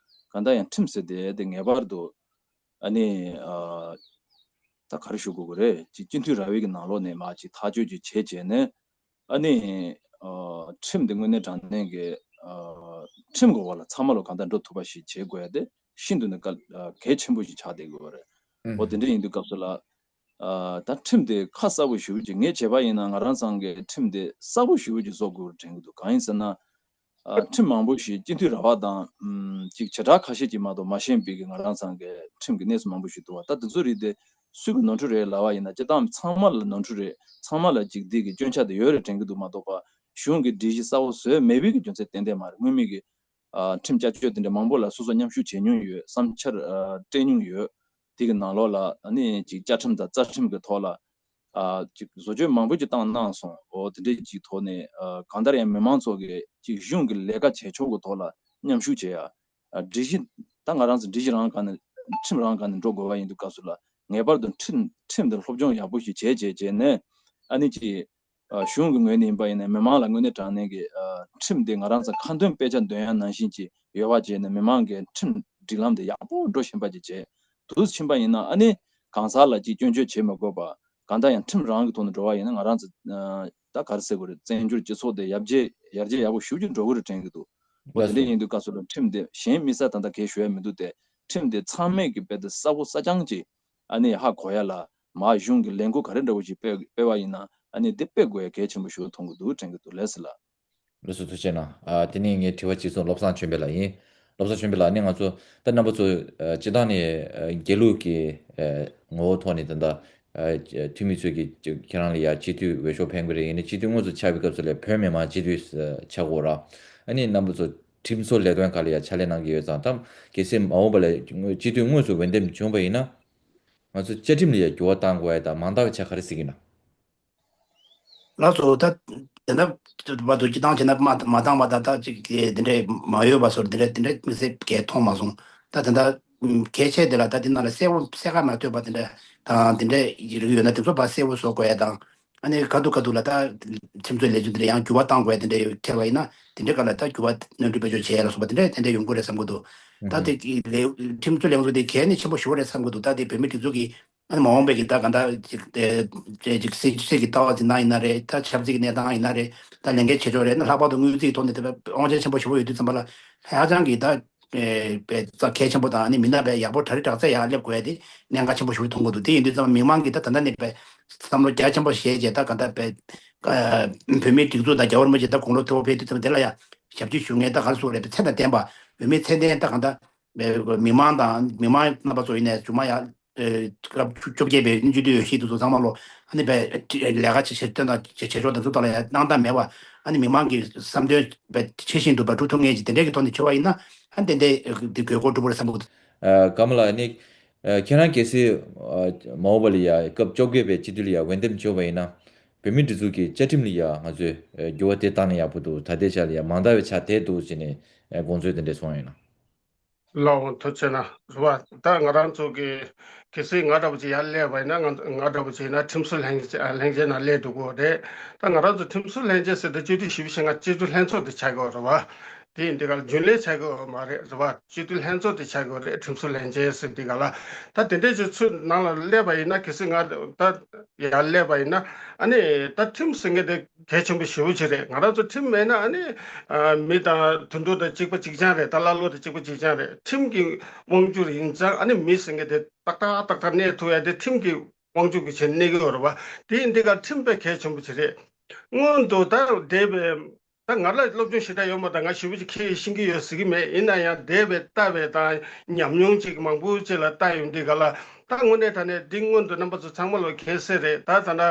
ག་ད་ཡང་ཁྲིམས་ཟེར་དེ་དེ་ངེས་པར་དུ་ཨ་ནི་ཨ་ད་ག་རེ་ཞུ་དགོས་ཀྱི་རེད། ཅིག་སྤྱི་འཐུས་ར་བའི་གི་ནང་ལོགས་ནས་མར་ཅིག་ཐག་གཅོད་ཅིག་བྱས་བྱས་ནས། ཨ་ནི་ཨ་ཁྲིམས་དེ་དངོས་གནས་དྲང་གནས་ཀྱི་ཨ་ཁྲིམས་ཀྱི་འོག་ལ་ཚང་མ་ལ་གང་ལྟར་འགྲོ་ཐུབ་པ་ཞིག་བྱེད་དགོས་ཡ་དེ་ཤིན་ཏུ་ནས་དཀའ་ཨ་གལ་ཆེན་པོ་ཞིག་ཆགས་བསྡད་ཀྱི་ཡོད་རེད། ཨུ་འོ་དེ་འདྲ་ཡིན་དུས་སྐབས་སུ་ལ་ཨ་ད་ཁྲིམས་དེ་ཁ་གསལ་པོ་ཞེ་པོ་ཅིག་ངས་བྱས་པ་ཡིན་ན་ང་རང་ཚང་གི་ཁྲིམས་དེ་གསལ་པོ་ཞེ་པོ་ཅིག་བཟོ་དགོས་རེད་དྲན་གྱི་འདུག་གང་ཡིན་ཟེར་ན། ཨ་ཁྲིམས་མང་པོ་ཞིག་སྤྱི་འཐུས་ར་བ་དང་ཨམ་ཅིག་བྱེ་བྲག་ཁ་ཤས་ཅིག་མ་གཏོགས་མ་ཤེས་པའི་གི་ང་རང་ཚང་གི་ཁྲིམས་ཀྱི་གནས་ཚུལ་མང་པོ་ཞིག་འདུག་བ། ད་དེ་ཚོ་རིགས་དེ་སུས་གི་ནོར་འཁྲུལ་རེད་ལབ་པ་ཡིན་ན་སྤྱིར་བཏང་ཚང་མ་ལ་ནོར་འཁྲུལ་རེད། ཚང་མ་ལ་ཅིག་འདི་གི་སྐྱོན་ཆ་དེ་ཡོད་རེད་དྲན་གྱི་འདུག་མ་གཏོགས་པ་གཞུང་གི་སྒྲིག་གཞི་གསར་པ་བཟོས་མེད་པའི་གི་རྒྱུ་མཚན་ཏན་ཏན་མ་རེད། སྔོན་མའི་གི་ཨ་ཁྲིམས་བསྐྱར་བཅོས་དེ་འདྲ་མང་པོ་ལ་སོ་སོ་མཉམ་ཞུགས་བྱེད་མྱོང་ཡོད། བསམ་འཆར་ཨ་སྤྲད་མྱོང་ཡོད། དེ་གི་ནང་ལོགས་ལ་ཨ་ནི་ཅིག་བཅའ་ཁྲིམས་དང་རྩ་ཁྲིམས་ཀྱི་ཐོག་ལ་ཨ་ཅིག་བཟོ་བཅོས་མང་པོ་ཅིག་བཏང་གནང་སོང་། འོ་དེ་འདྲའི་ཅིག་ཐོག་ནས་ཨ་གང་ལྟར་ཡང་མི་མང་ཚོ་གི་ཅིག་གཞུང་གི་ལས་ཀ་བྱེད་ཕྱོགས་ཀྱི་ཐོག་ལ་མཉམ་ཞུགས་བྱེད་ཡ། ཨ་སྒྲིག་གཞི་ད་ང་རང་ཚོ་སྒྲིག་གཞི་རང་སྒང་ནས་ཁྲིམས་རང་སྒང་ནས་འགྲོ་དགོས་པ་ཡིན་དུས་སྐབས་སུ་ལ་ངེས་པར་དུ་ཁྲིམས་ཁྲིམས་དེ་སློབ་སྦྱོང་ཡག་པོ་ཞིག་བྱས་བྱས་བྱས་ནས་ཨ་ནི་ཅིག་ཨ་གཞུང་གི་ངོས་ནས་ཡིན་པ་ཡིན་ན་མི་མང་ལ་དངོས་གནས་དྲང་གནས་ཀྱི་ཨ་ཁྲིམས་དེ་ང་རང་ཚོ་ཁ་འདོན་དཔེ་ཆ་འདོན་ཡ་ནང་བཞིན་ཅིག་ཡོད་པ་བྱས་ནས་མི་མང་གི་ཁྲིམས་སྒྲིག་ལམ་དེ་ཡག་པོ་འགྲོ་བཞིན་པ་ཅིག་བྱས་འདུག་ཕྱིན་པ་ཡིན་ན་ཨ་ནི་གང་ཟག་ལ་ཅིག་སྐྱོན་བརྗོད་བྱེད་མི་དགོས་པ་གང་ལྟར་ཡང་ཁྲིམས་རང་གི་ཐོག་ནས་འགྲོ་བ་ཡིན་ན་ང་རང་ཚོ་ཨ་ད་ག་རེ་ཟེར་དགོས་རེད། བཙན་བྱོལ་སྤྱི་ཚོགས་དེ་ཡར་རྒྱས་ཡར་རྒྱས་ཡག་པོ་ཞེ་པོ་ཅིག་འགྲོ་གི་རེད་དྲན་གྱི་འདུག་འོ་དེ་འདྲ་ཡིན་དུས་སྐབས་སུ་ལ་ཁྲིམས་དེ་གཞན་དམིགས་བསལ་ད་ལྟ་གས་ཞུ་ཡ་མི་འདུག་སྟེ་ཁྲིམས་དེ་ཚང་མས་ཀྱི་དཔེ་དེ་གསལ་པོ་གསལ་རྐྱང་ཅིག་ཨ་ནི་ཧ་གོ་ཡ་ལ་མར་གཞུང་གི་ལས་འགུལ་ག་རེ་འདྲ་བོ་ཞིག་སྤེལ་སྤེལ་བ་ཡིན་ན་ཨ་ནི་དེ་སྤེལ་དགོས་ཡ་གལ་ཆེན་པོ་ཞིག་མཐོང་གི་འདུག་དྲན་གྱི་འདུག་ལགས་སོ་ལགས། ལགས་སོ་ཐུགས་རྗེ་གནང་། ཨ་དེ་ནས་ངའི་དྲི་བ་གཅིག་མཚུངས་བློ་བཟང་ཆོས་འཕེལ་ལགས་ཡིན། བློ་བཟང་ཆོས་འཕེལ་ལགས་ནི་ང་ཚོ་ད་རྣམ་པ་ཚོ་ཨ་སྤྱི་བཏང་ནས་ཨ་དགེ་ལུགས་ཀྱི་ཨ་ངོ་བོ་ཐོག་ནས་ད་ལྟ་ ཨ་འཐུས་མི་ཚོས་ཀྱི་ཁྱེད་རང་ལ་ཡ་སྤྱི་འཐུས་འོས་ཤོག་འཕེན་དགོས་རེད། ཡིན་ནའི་སྤྱི་འཐུས་དངོས་སུ་ཆགས་པའི་སྐབས་སུ་ལ་བོད་མི་མང་སྤྱི་འཐུས་ཆགས་དགོས་ར། ཨ་ནི་རྣམ་པ་ཚོ་ཁྲིམས་བཟོ་ལས་དོན་ཁག་ལ་ཡ་ཕྱག་ལས་གནང་གི་ཡོད་ཙང་། ད་གལ་སྲིད་མ་འོངས་པ་ལ་སྤྱི་འཐུས་དངོས་སུ་འོས་འདེམས་བྱུང་བ་ཡིན་ན། ང་ཚོ་བཅའ་ཁྲིམས་ལ་ཡ་འགྱུར་བ་གཏང་དགོས་ཡ་དང་མ་གཏང་བའི་ཆ་ག་རེ་གཟིགས་ཀྱི་ཡིན་ན། ལགས་སོ། ད་དེ་འདྲ་བར་དུ་སྤྱི་བཏང་བྱས་ན་མ་མ་བཏང་བ་དང་། ད་ཅིག་དེ་འདྲས་མ་ཡོད་པ་སོགས་དེ་འདྲས་དེ་འདྲས་དམིགས་བསལ་གས་མཐོང་མ་སོང་། ད་དེ་འདྲ་གལ་ཆེ་དེ་ལ་ད་དེ་ནང་ལ་གསལ་པོ་གསལ་ཁ་མ་ཐོན་པ་དེ་འདྲ་དང་། དེ་འདྲས་རིགས་ཡོད་ན་དེ་ཚོ་ཕར་གསལ་པོ་བཟོ་དགོས་ཡ་དང་། ཨ་ནི་ག་དུས་ག་དུས་ལ་ད་ཁྲིམས་བཟོའི་ལས་རིམ་དེ་འདྲ་ཡང་འགྱུར་བ་གཏང་དགོས་ཡ་དེ་འདྲ་ཡོད་ཐལ་བ་ཡིན་ན། དེ་འདྲའི་སྐབས་ལ་ད་འགྱུར་བ་སྣོན་འཕྲི་བེད་སྤྱོད་བྱས་ཡ་ལ་སོགས་པ་དེ་འདྲ་ཏན་ཏན་ཡོང་གི་རེད་བསམ་གྱི་འདུག། ད་དེ་གི་ལས་ཁྲིམས་བཟོ་ལས་འགུལ་དེ་གལ་ནི་ཆེན་པོ་ཞེ་པོ་རེད་བསམ་གྱི་འདུག། ད་དེ་བོད་མི་སྒྲིག་འཛུགས་ཀྱི་ཨ་ནི་མ་འོངས་པའི་གི་ད་ག་ད་ཅིག་དེ་ཅིག་སྲིད་སྲིད་ཀྱི་ལྟ་བ་འཛིན་སྟངས་ཡིན་ན་རེད། ད་ཆབ་སྲིད་ཀྱི་གནས་སྟངས་ཡིན་ན་རེད། ད་ལས་འགན་བྱེད་ཕྱོགས་རེད་ན། ལྷག་པར་དུ་དངུལ་རྩིས་ཐོག་ནས་དེ་དབང་ཆ་ཆེན་པོ་ཞེ་པོ་ཡོད་དུས་ཙམ་པ་ལ་ཧ་ཅང་གི་ད་དཔེ་དཔེ་རྩ་གལ་ཆེན་པོ་དང་། ཨ་ནི་མི་སྣ་དཔེ་ཡག་པོ་གྲ་སྒྲིག་གྲ་རྩལ་ཡག་སླེབས་དགོས་ཡ་དེ་གནད་འགག་ཆེན་པོ་ཞེ་པོ་མཐོང་གི་འདུག། དེ་ཡིན་དུས་ཙམ་པ་མི་མང་གིས་ད་ད་ལྟ་ནས་དཔེ་བསམ་བློ་རྒྱ་ཆེན་པོ་བཞེས་བྱས། ད་ག་ད་དཔེ་བོད་མིའི་སྒྲིག་འཛུགས་དང་རྒྱལ་བ་རིན་པོ་ཆེ་ད་དགུང་ལོ་མཐོ་པོ་ཕེབས་དུས་ཙམ་དེ་ལ་ཡང་ཞབས་ཕྱི་ཞུ་མཁན་ད་ག་རེ་ཟེར་དགོས་རེད། དཔེ་ཚད་དང་ལྡན་པ་བོད་མིའི་ཚད་ལྡན་ད་ག་ད་མི་མང་དང་མི་མང་རྣམ་པ་ཚོ་ཡིན་ནའི་མཇུག་མ་ཡ་སྐབས་བཅོ་བརྒྱད་པའི་སྤྱི་འཐུས་འོས་གཞི་དེ་ཚོ་ཚང་མ་ལོ་ཨ་ནི་དཔེ་ལས་ཀ་བྱེད་བྱེད་སྟངས་དང་བྱེད་བྱེད་ཕྱོགས་དེ་ཚོ་ཐོག་ལ་ཡང་སྣང་དག་མེད་པ། ཨ་ནི་མི་མང་གི་བསམ་དོན་དཔེ་ཇི་བཞིན་དུ་དཔེ་འགྲུབ་ཐུབ་མཁན་ཅིག་དེ་འདྲའི་གི་ཐོག་ནས་བྱུང་བ་ཡིན་ན། ཨ་ནི་ཏན་ཏན་དེ་དགོས་མཁོ་འགྲུབ་པ་རེད་བསམ་གྱི་འདུག། ཨ་ཀརྨ་ལགས། ཨ་ནི་ཨ་ཁྱེད་རང་གལ་སྲིད་ཨ་མ་འོངས་པ་ལ་ཡ་སྐབས་བཅོ་བརྒྱད་པའི་སྤྱི་འཐུས་ལ་ཡ་འོས་འདེམས་བྱུང་བ་ཡིན་ན། བོད་མིའི་སྒྲིག་འཛུགས་ཀྱི་བཅའ་ཁྲིམས་ལ་ཡ་ང་ཚོས་ཨ་འགྱུར་བ་དེ་བཏང་ན་ཡག་པོ་འདུག། ད་ལྟའི་ཆ་ལ་ཡ་མ་འདང་བའི་ཆ་དེ་འདུག་ཟེར་ནས་ཨ་དགོངས་ཚུལ་དེ་འདྲ་གསུངས་ཡོད་ན། ལགས་འོང་། ཐུགས་རྗེ་གནང་། རེད་བ། ད་ང་རང་ཚོ་གི་གལ་སྲིད་ང་འདྲ་པོ་ཅིག་ཡར་སླེབས་པ་ཡིན་ན། ང་ང་འདྲ་པོ་ཅིག་ཡིན་ན་ཁྲིམས་བཟོ་ལྷན་ལྷན་རྒྱས་ནང་སླེབས་འགྲོ་གི་རེད། ད་ང་རང་ཚོ་ཁྲིམས་བཟོ་ལྷན་རྒྱས་ཟེར་ཏེ་སྤྱི་འཐུས་ཞེ་པོ་ཅིག་ང་སྤྱི་འཐུས་ལྷན་ཚོགས་དེ་ཆགས་ཀྱི་ཡོད་རེད་བ། དེ་ཡིན་དུས་ག་ལ་རྒྱུན་ལས་ཆགས་ཀྱི་ཡོད་མ་རེད། རེད་བ། སྤྱི་འཐུས་ལྷན་ཚོགས་དེ་ཆགས་ཀྱི་ཡོད་རེད། ཁྲིམས་བཟོ་ལྷན་རྒྱས་ཟེར་དུས་ག་ལ། ད་དེ་འདྲའི་ཅིག་ཚོའི་ནང་ལ་སླེབས་པ་ཡིན་ན། གལ་སྲིད་ང་ད་ཡར་སླེབས་པ་ཡིན་ན། ཨ་ནི་ད་ཁྲིམས་ཟེར་མཁན་དེ་གལ་ཆེན་པོ་ཞེ་པོ་ཅིག་རེད། ང་རང་ཚོ་ཁྲིམས་མེད་ན་ཨ་ནི་ཨ་མི་དང་དུད་འགྲོ་དང་གཅིག་པ་གཅིག་རྐྱང་རེད། ད་ཀླ་ཀློ་དང་གཅིག་པ་གཅིག་རྐྱང་རེད། ཁྲིམས་ཀྱི་དབང་སྒྱུར་ཡིན་ཙང་ཨ་ནི་མི་ཟེར་མཁན་དེ་ཏག་ཏག་ཏག་ཏག་གནས་ཐུབ་ཡ་དེ་ཁྲིམས་ཀྱི་དབང་སྒྱུར་གྱི་ཆེད་གནས་ཀྱི་ཡོད་རེད་བ། དེ་ཡིན་དུས་ག་ཁྲིམས་དཔེ་གལ་ཆེན་པོ་ཅིག་རེད། སྔོན་དུ་ད་འདས་པའི་ད་ང་ལ་སློབ་སྦྱོང་ཞེ་དྲག་ཡོད་མ་རེད། ད་ང་ཞེ་པོ་ཅིག་ཁས་ཤེས་ཀྱི་ཡོད་ཟེར་གྱི་མེད། ཡིན་ན་ཡང་འདས་པའི་ལྟ་བའི་དང་ཉམས་མྱོང་ཅིག་མང་པོ་ཅིག་ལ་ལྟ་ཡོང་དུས་ག་ལ། ད་དངོས་གནས་དྲང་གནས་འདི་སྔོན་དུ་རྣམ་པ་ཚོ་ཚང་མ་ལོ་མཁྱེན་གསལ་རེད། ད་ད་ལྟ་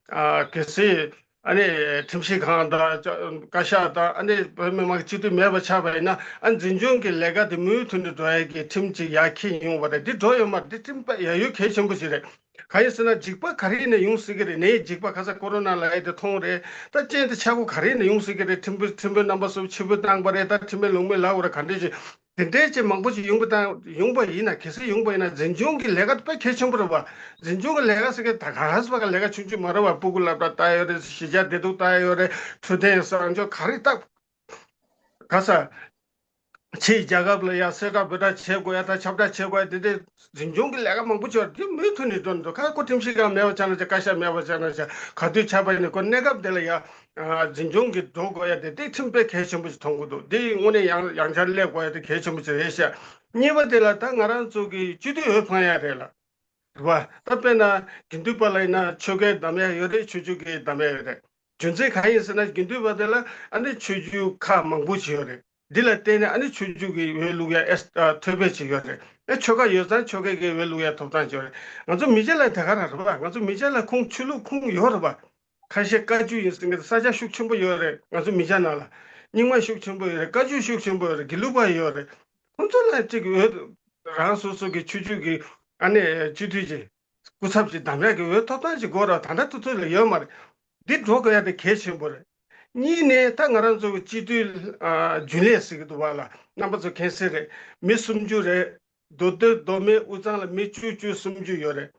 ཨ་གལ་སྲིད་ཨ་ནི་ཁྲིམས་ཞིབ་ཁང་དང་བཀའ་ཤག་དང་ཨ་ནི་བོད་མི་མང་གི་སྤྱི་འཐུས་མེད་པ་ཆགས་པ་ཡིན་ན། ཨ་འཛིན་སྐྱོང་གི་ལས་ཀ་དེ་མུ་མཐུད་ནས་འགྲོ་ཡ་གི་ཁྲིམས་ཅིག་ཡར་འཁྱེར་ཡོང་བ་རེད། འདི་འགྲོ་ཡོད་མ་རེད། འདི་ཁྲིམས་དཔེ་ཡ་ཡོད་གལ་ཆེན་པོ་ཞིག་རེད། གང་ཡིན་ཟེར་ན་འཇིགས་པ་ག་རེ་ཡིན་ན་ཡོང་སྲིད་ཀྱི་རེད། ནད་འཇིགས་པ་ཁ་སང་ཀོ་རོ་ན་ལབ་ཡ་དེ་མཐོང་རེད། ད་རྐྱེན་དེ་ཆག་སྒོ་ག་རེ་ཡིན་ན་ཡོང་སྲིད་ཀྱི་རེད། ཁྲིམས་དཔོན་ཁྲིམས་དཔོན་རྣམ་པ་ཚོ་ཕྱིར་འབུད་བཏང་པ་རེད། ད་ཁྲིམས་དཔོན་ལུང་མེད་ལབ་པ་རེད། ག་འདྲས་ཅིག་དེ་འདྲས་ཅིག་མང་པོ་ཅིག་ཡོང་པ་དང་ཡོང་པ་ཡིན་ན། གལ་སྲིད་ཡོང་པ་ཡིན་ན་འཛིན་སྐྱོང་གི་ལས་ཀ་དཔེ་གལ་ཆེན་པོ་རེད་བ། འཛིན་སྐྱོང་གི་ལས་ཀ་ཟེར་མཁན་ད་ག་རེ་ཟེར་བ་ག་ལས་ཀ་ཆུང་ཆུང་མ་རེད་བ། སྤུ་གུ་སློབ་གྲྭ་ལྟ་ཡོད་རེད། གཞིས་ཆགས་བདེ་སྡུག་ལྟ་ཡོད་རེད། འཕྲོད་བསྟེན་གསར་འཇོག་ག་རེ་ལྟ། ག་ས། ཕྱིའི་རྒྱལ་ཁབ་ལ་ཡ་གསལ་བསྒྲགས་འབོད་སྒྲགས་བྱེད་དགོས་ཡ་དང་ཁྱབ་བསྒྲགས་བྱེད་དགོས་ཡ་དེ་འདྲའི་འཛིན་སྐྱོང་གི་ལས་ཀ་མང་པོ་བྱས་པ་དེ་མུ་མཐུད་ནས་འགྲོ་འདུག། ཁ་ཁོ་ཁྲིམས་ཞིབ་ཁང་མེད་པ་ཆགས་ན་ཆ། བཀའ་ཤག་མེད་པ་ཆགས་ན་ཆ། ག་དུས་ཆགས་པ་ཡིན་ན་ཁོ་གནས་སྐབས་དེ་ལ་ཡ་འཛིན་སྐྱོང་གི་འགྲོ་དགོས་ཡ་དེ་དེ་ཁྲིམས་དཔེ་གལ་ཆེན་པོ་ཞིག་མཐོང་གི་འདུག། དེ་དངོས་གནས་ཡང་ཡང་བསྐྱར་སླེབས་དགོས་ཡ་དེ་གལ་ཆེན་པོ་ཞིག་རེད་ཤག། གཉིས་པ་དེ་ལ་ད་ང་རང་ཚོ་གི་སྤྱི་འཐུས་འོས་འཕང་ཡ་རེད་ལ། རེད་བ། ད་དཔེར་ན་དགེ་འདུན་པ་ལ་ཡིན་ན་ཆོལ་ཁའི་གདམ་ཡ་ཡོད་རེད། ཆོས་བརྒྱུད་ཀྱི་གདམ་ཡ་ཡོད་རེད། རྒྱུ་མཚན་གང་ཡིན་ཟེར་ན་དགེ་འདུན་པ་དེ་ལ་ཨ་ནི་ཆོས་བརྒྱུད་ཁག་མང་པོ་ཞིག་ཡོད་རེད། འདི་ལ་བརྟེན་ནས་ཨ་ནི་ཆོས་བརྒྱུད་ཀྱི་འོས་བླུག་ཡ་ཨེ་ཨ་ཐོབ་པ་ཅིག་ཡོད་རེད། ཨེ་ཆོལ་ཁ་ཡོད་ཙང་ཆོལ་ཁའི་གི་འོས་བླུག་ཡ་ཐོབ་ཐང་ཅིག་ཡོད་རེད། ང་ཚོ་མི་སྐྱ་ལ་དེ་ག་རང་རེད་བ། ང་ཚོ་མི་སྐྱ་ལ་ཁུངས་ཆོས་ལུགས་ཁུངས་ཡོད་རེད་བ། ཁ་ཤས་བཀའ་བརྒྱུད་ཡིན་ཟེར་མཁན་དེ་ས་ཆ་ཤུགས་ཆེན་པོ་ཡོད་རེད། ང་ཚོ་མི་སྐྱ་ནང་ལ་རྙིང་མ་ཤུགས་ཆེན་པོ་ཡོད་རེད། བཀའ་བརྒྱུད་ཤུགས་ཆེན་པོ་ཡོད་རེད། དགེ་ལུགས་པ་ཡོད་རེད། ཁོང་ཚོ་ལ་ཅིག་འོས་རང་སོ་སོ་གི་ཆོས་བརྒྱུད་ཀྱི་ཨ་ནི་སྤྱི་འཐུས་ཀྱི་སྐུ་ཚབ་ཅིག་གདམ་ཡག་གི་འོས་ཐོབ་ཐང་ཅིག་དགོས་རེད། ད་ལྟ་དུས་ཚོད་ལ་ཡོད་མ་རེད། འདི་འགྲོ་དགོས་ཡ་དེ་གལ་ཆེན་པོ་རེད། གཉིས་ནས་ད་ང་རང་ཚོ་གི་སྤྱི་འཐུས་ཨ་རྒྱུན་ལས་ཟེར་གི་འདུག་བ་ལ། རྣམ་པ་ཚོ་མཁྱེན་གསལ་རེད། མི་སུམ་ཅུ་རེད། མདོ་སྟོད་མདོ་སྨད་དབུས་གཙང་ལ་མི་བཅུ་བཅུ་སུམ་ཅུ་ཡོད་རེད།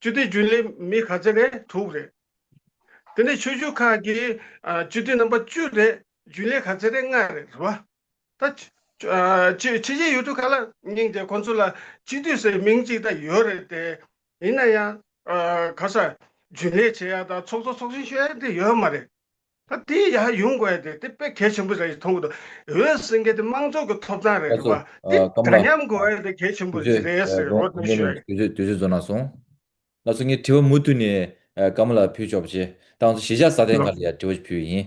སྤྱི་འཐུས་རྒྱུན་ལས་མི་ག་ཚོད་རེད། དྲུག་རེད། དེ་ནས་ཆོས་བརྒྱུད་ཁག་གི་ཨ་སྤྱི་འཐུས་རྣམ་པ་བཅུ་རེད། རྒྱུན་ལས་ག་ཚོད་རེད། ལྔ་རེད། རེད་བ། ད་ཕྱི་ཕྱི་རྒྱལ་ཡུལ་གྲུ་ཁག་ལ་སྙིང་རྗེ་ཁོང་ཚོ་ལ་སྤྱི་འཐུས་ཟེར་མིང་གཅིག་ད་ཡོད་རེད་དེ། ཡིན་ན་ཡང་ཨ་ག་ས་རྒྱུན་ལས་བྱེད་ཡ་དང་ཚོགས་གཙོ་ཚོགས་གཞོན་ཤོད་ཡ་དེ་ཡོད་མ་རེད། ད་དེ་ཡར་ཡོང་དགོས་ཡ་དེ་དེ་དཔེ་གལ་ཆེན་པོ་རེད་མཐོང་གི་འདུག། འོས་ཟེར་མཁན་དེ་དམངས་གཙོ་གི་ཐོབ་ཐང་རེད། ལགས་རེད་སོ། བ། དེ་ཨ་སྐར་མ་འདྲ་མཉམ་དགོས་ཡ་དེ་གལ་ཆེན་པོ་དུས་ཚོད་རེད་ཟེར་ཨ་རོགས་རོགས་གནང་ཞུ་ཡ། དུས་ཚོད་དུས་ཚོད་རྫོགས་གནང་སོང་། ལགས་སོ། ངས་དྲི་བ་མུ་མཐུད་ནས་ཨ་ཀརྨ་ལགས་ཕུལ་ཆོག་པ་བྱས། ད་ང་ཚོ་གཞིས་ཆགས་སྲ་བརྟན་ཁག་ལ་ཡང་དྲི་བ་ཞིག་ཕུལ་ཡིན།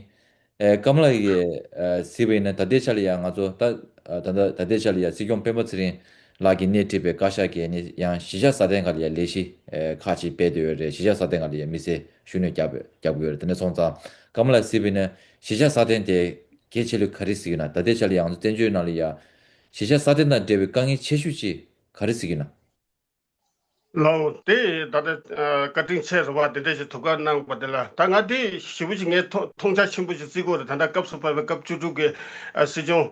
ཨ་ཀརྨ་ལགས་ཀྱིས་ཨ་གཟིགས་པ་ཡིན་ན། ད་ལྟའི་ཆ་ལ་ཡང་ང་ཚོ་ད་ཨ་ད་ད་ད་ལྟའི་ཆ་ལ་ཡང་སྲིད་སྐྱོང་སྤེན་པ་ཚེ་རིང་ ལགས་ཀྱིས་སྣེ་ཁྲིད་པའི་བཀའ་ཤག་གིས་ནི་ཡང་གཞིས་ཆགས་སྲ་བརྟན་སྒང་ལ་ཡང་ལས་གཞི་ཨེ་ཁག་ཅིག་སྤེལ་བསྡད་ཡོད་རེད། གཞིས་ཆགས་སྲ་བརྟན་སྒང་ལ་ཡང་དམིགས་བསལ་ཤུགས་སྣོན་རྒྱག་དགོས་རྒྱག་དགོས་ཡོད་རེད། དེ་འདྲ་སོང་ཙང་ཀ་མ་ལགས་གཟིགས་པ་ཡིན་ན་གཞིས་ཆགས་སྲ་བརྟན་དེ་གལ་ཆེ་ལོས་ག་རེ་གཟིགས་ཡོད་ན། ད་ལྟའི་ཆ་ལ་ཡང་ང་ཚོ་བསྟན་བཅོས་ནང་ལ་ཡང་གཞིས་ཆགས་སྲ་བརྟན་དང་འབྲེལ་བའི་དཀའ་ངལ་ཆེ་ཤོས་ཅིག་ག་རེ་གཟིགས་ཡོད་ན། ལགས་འོང་། དེ་ད་ལྟ་ཨ་བཀའ་དྲིན་ཆེ་ཟེར་བ་དེ་འདྲ་ཞིག་ཐུགས་ཁུར་གནང་བ་དེ་ལ། ད་ང་དེ་ཞེ་པོ་ཅིག་ངས་མཐོང་མཐོང་རྒྱ་ཆེན་པོ་ཞིག་བརྩི་གི་ཡོད་རེད། ད་ལྟ་སྐབས་སུ་བབས་པའི་སྐབས་བཅུ་དྲུག་གི་ཨ་སྲིད་སྐྱོང་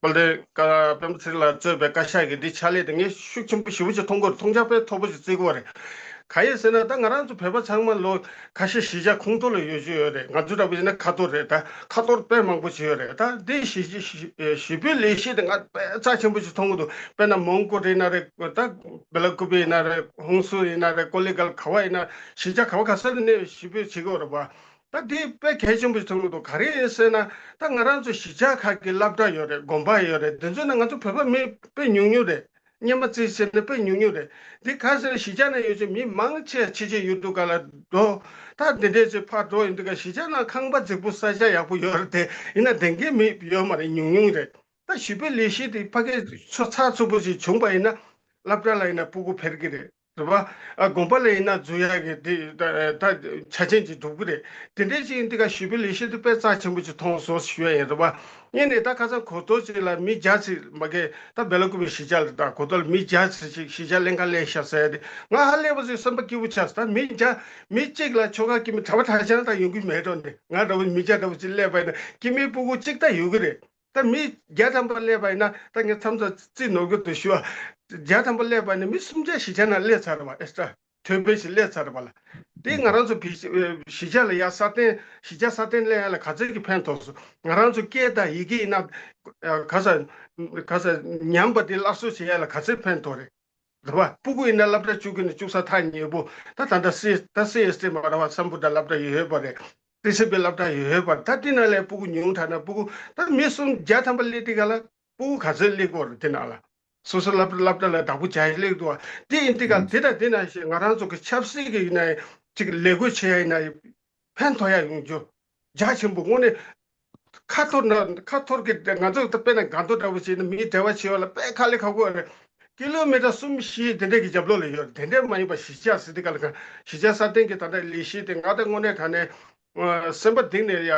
དཔལ་ལྡན་བཀའ་པདྨ་ཚེ་རིང་ལགས་གཙོས་པའི་བཀའ་ཤག་གི་འདི་ཕྱག་ལས་དེ་ངས་ཤུགས་ཆེན་པོ་ཞེ་པོ་ཅིག་མཐོང་གི་ཡོད་རེད། མཐོང་རྒྱ་དཔེ་མཐོ་པོ་ཞིག་བརྩི་གི་ཡོད་རེད། གང་ཡིན་ཟེར་ན་ད་ང་རང་ཚོ་བོད་པ་ཚང་མ་ལོ་ཁ་ཤས་གཞིས་ཆགས་ཁོངས་གཏོགས་ལ་ཡོད་ཀྱི་ཡོད་རེད། ང་ཚོ་འདྲ་པོ་ཡིན་ན་ཁ་ཐོར་རེད། ད་ཁ་ཐོར་དཔེ་མང་པོ་ཞིག་ཡོད་རེད། ད་འདི་གཞིས་གཞིས་གཞིས་སྤོའི་ལས་གཞི་དེ་ང་དཔེ་རྩ་ཆེན་པོ་ཞིག་མཐོང་གི་འདུག་དཔེར་ན་མོན་གྷོ་རེད་ན་རེད། ད་སྦེ་ལ་ཀུ་པེ་ཡིན་ན་རེད། ཧུན་སུར་ཡིན་ན་རེད། ཀོ་ལི་གྷལ་ག་བ་ཡིན་ན་གཞིས་ཆགས་ག་བ་ག་ས་ལ་གནས་གཞིས་སྤོ་བྱེད་ཀྱི་ཡོད་རེད་པ། ད་འདི་དཔེ་གལ་ཆེན་པོ་ཞིག་མཐོང་གི་འདུག་ག་རེ་ཡིན་ཟེར་ན་ད་ང་རང་ཚོ་གཞིས་ཆགས་ཁག་གི་སློབ་གྲྭ་ཡོད་རེད། དགོན་པ་ཡོད་རེད། དེ་ཚོ་ནང་ང་ཚོ་བོད་པ་མི་དཔེ་ཉུང་ཉུང་རེད། སྔོན་མ་བརྩིས་བྱས་ན་དཔེ་ཉུང་ཉུང་རེད། འདི་ག་ཟེར་གཞིས་ཆགས་ནང་ཡོད་ཚད་མི་མང་ཆེ་ཕྱི་རྒྱལ་ཡུལ་གྲུ་ཁག་ལ་འགྲོ། ད་འདི་འདྲས་ཚོས་ཕར་འགྲོ་ཡིན་དུས་ཀ་གཞིས་ཆགས་ནང་ཁང་པ་རྫིག་པོ་ས་ཆ་ཡག་པོ་ཡོད་རེད་དེ། ཡིན་ན་བསྡད་མཁན་མི་ཡོད་མ་རེད། ཉུང་ཉུང་རེད། ད་གཞིས་སྤོའི་ལས་གཞི་དེ་ཕ་གིར་ཚོ་ཚགས་ཚུད་པོ་ཞིག་བྱུང་པ་ཡིན་ན་སློབ་གྲྭ་ལ་ཡིན་ན་སྤུ་གུ་འཕེལ་གི་རེད། རེད་པ། ཨ་དགོན་པ་ལ་ཡིན་ན་འཛུལ་ཡག་གི་དེ་ད་ད་ཆ་རྐྱེན་ཅིག་འགྲུབ་གི་རེད། དེ་འདྲས་ཅིག་ཡིན་དུས་ཀ་གཞིས་སྤོའི་ལས་གཞི་དེ་དཔེ་རྩ་ཆེན་པོ་ཅིག་མཐོང་སོང་ཞུ་ཡ་ཡིན། རེད་པ། ངས་ནས་ད་ཁ་སང་གོ་ཐོས་ཅིག་ལ་མི་བརྒྱ་ཙམ་མ་གི་ད་སྦེ་ལ་ཀུ་པེ་གཞིས་ཆགས་ལ་ད་གོ་ཐོས་ལ་མི་བརྒྱ་ཙམ་ཞིག་གཞིས་ཆགས་ལེན་ག་སླེབས་ཤག་ཟེར་ཡ་དེ་ང་ཧ་ལས་པ་ཟིག་སེམས་པ་སྐྱིད་པོ་ཆགས་སོང་། ད་མི་བརྒྱ་མི་གཅིག་ལ་ཆོལ་ཁ་སྐྱིད་མི་གྲྭ་པ་གྲྭ་ཆང་ད་ཡོང་གི་མེད་འགྲོ་ནས། ང་འདྲ་བོ་མི་བརྒྱ་འདྲ་བོ་ཅིག་སླེབས་པ་ཡིན་ན་སྐྱིད་མི་སྤུ་གུ་གཅིག་ད་ཡོད་གི་རེད། ད་མི་བརྒྱ་ཐམ་པ་སླེབས་པ་ཡིན་ན་ད་ངས་མཚམས་མཚམས་རྩིས་ནོར་གི་འདུག་ཞུ་བ། བརྒྱ་ཐམ་པ་སླེབས་པ་ཡིན་ན་མི་སུམ་བརྒྱ་གཞིས་ཆགས་ནང་སླེབས་ཚར་བ། ཨེ་སྟྲ་ཐོས་པའི་ཞིག་སླེབས་ཚར་བ་ལ། དེ་ང་རང་ཚོ་བི་གཞིས་ཆགས་ལ་ཡ་སྲ་བརྟན་གཞིས་ཆགས་སྲ་བརྟན་སླེབས་ཡ་ལ་ག་ཚོད་ཀྱི་ཕན་ཐོགས་སོང་། ང་རང་ཚོ་སྐད་དང་ཡི་གེ་ཡིན་ན་ག་ས་ག་ས་ཉམས་པ་དེ་སླར་གསོ་བྱེད་ཡ་ལ་ག་ཚོད་ཕན་ཐོགས་རེད། རེད་བ། སྤུ་གུ་ཡིན་ན་སློབ་གྲྭ་བཅུག་གི་ནི་བཅུག་ས་ཐག་ཉེ་པོ། ད་ད་ལྟ་སི་ད་སི་ཨེས་ཏི་མ་ར་བ་སམ་བྷོ་ཊ་སློབ་གྲྭ་ཡོད་པ་རེད། ཏི་སི་པི་སློབ་གྲྭ་ཡོད་པ་རེད། ད་དེ་ནང་ལས་སྤུ་གུ་ཉུང་དྲགས་ན་སྤུ་གུ་ད་མི་སུམ་བརྒྱ་ཐམ་པ་སླེབས་དུས་ག་ལ་སྤུ་གུ་ག་ཚོད་སླེབས་ཀྱི་ཡོད་རེད། དེ་ནང་ལ་སོ་སོ་སློབ་སློབ་གྲྭ་ལ་བདག་པོ་བྱ་ཡི་སླེབས་འདུག་བ། དེ་ཡིན་དུས་ག་དེ་དང་དེ་ནང་བཞིན་ང་རང་ཚོ་གི་ཆབ་སྲིད་ཀྱི་ཡིན་ན་ཅིག་ལས་བགོས་བྱེད་ཡ་ཡིན་ན། ཕན་ཐོགས་ཡ་ཡོང་རྒྱུ་རྒྱ་ཆེན་པོ་དངོས་གནས། ཁ་ཐོར་ན་ཁ་ཐོར་གི་ང་ཚོ་ད་དཔེར་ན་སྒང་ཏོག་འདྲ་བོ་བྱས་ན་མིའི་འབྲེལ་བ་བྱེད་ཡ་ལ་དཔེ་དཀའ་ལས་ཁག་པོ་རེད། ཀི་ལོ་མི་ཊར་གསུམ་བཞི་དེ་འདྲས་ཀྱི་རྒྱབ་ལོགས་ལ་ཡོད་རེད། དེ་འདྲས་མ་ཡིན་པ་གཞིས་ཆགས་ཟེར་དུས་ག་ལ་གང་གཞིས་ཆགས་སྲ་བརྟན་གྱི་ད་ལྟ་ལས་གཞི་དེ་ང་ད་དངོས་གནས་དྲང་གནས་སེམས་པ་གཏིང་ནས་ཡ་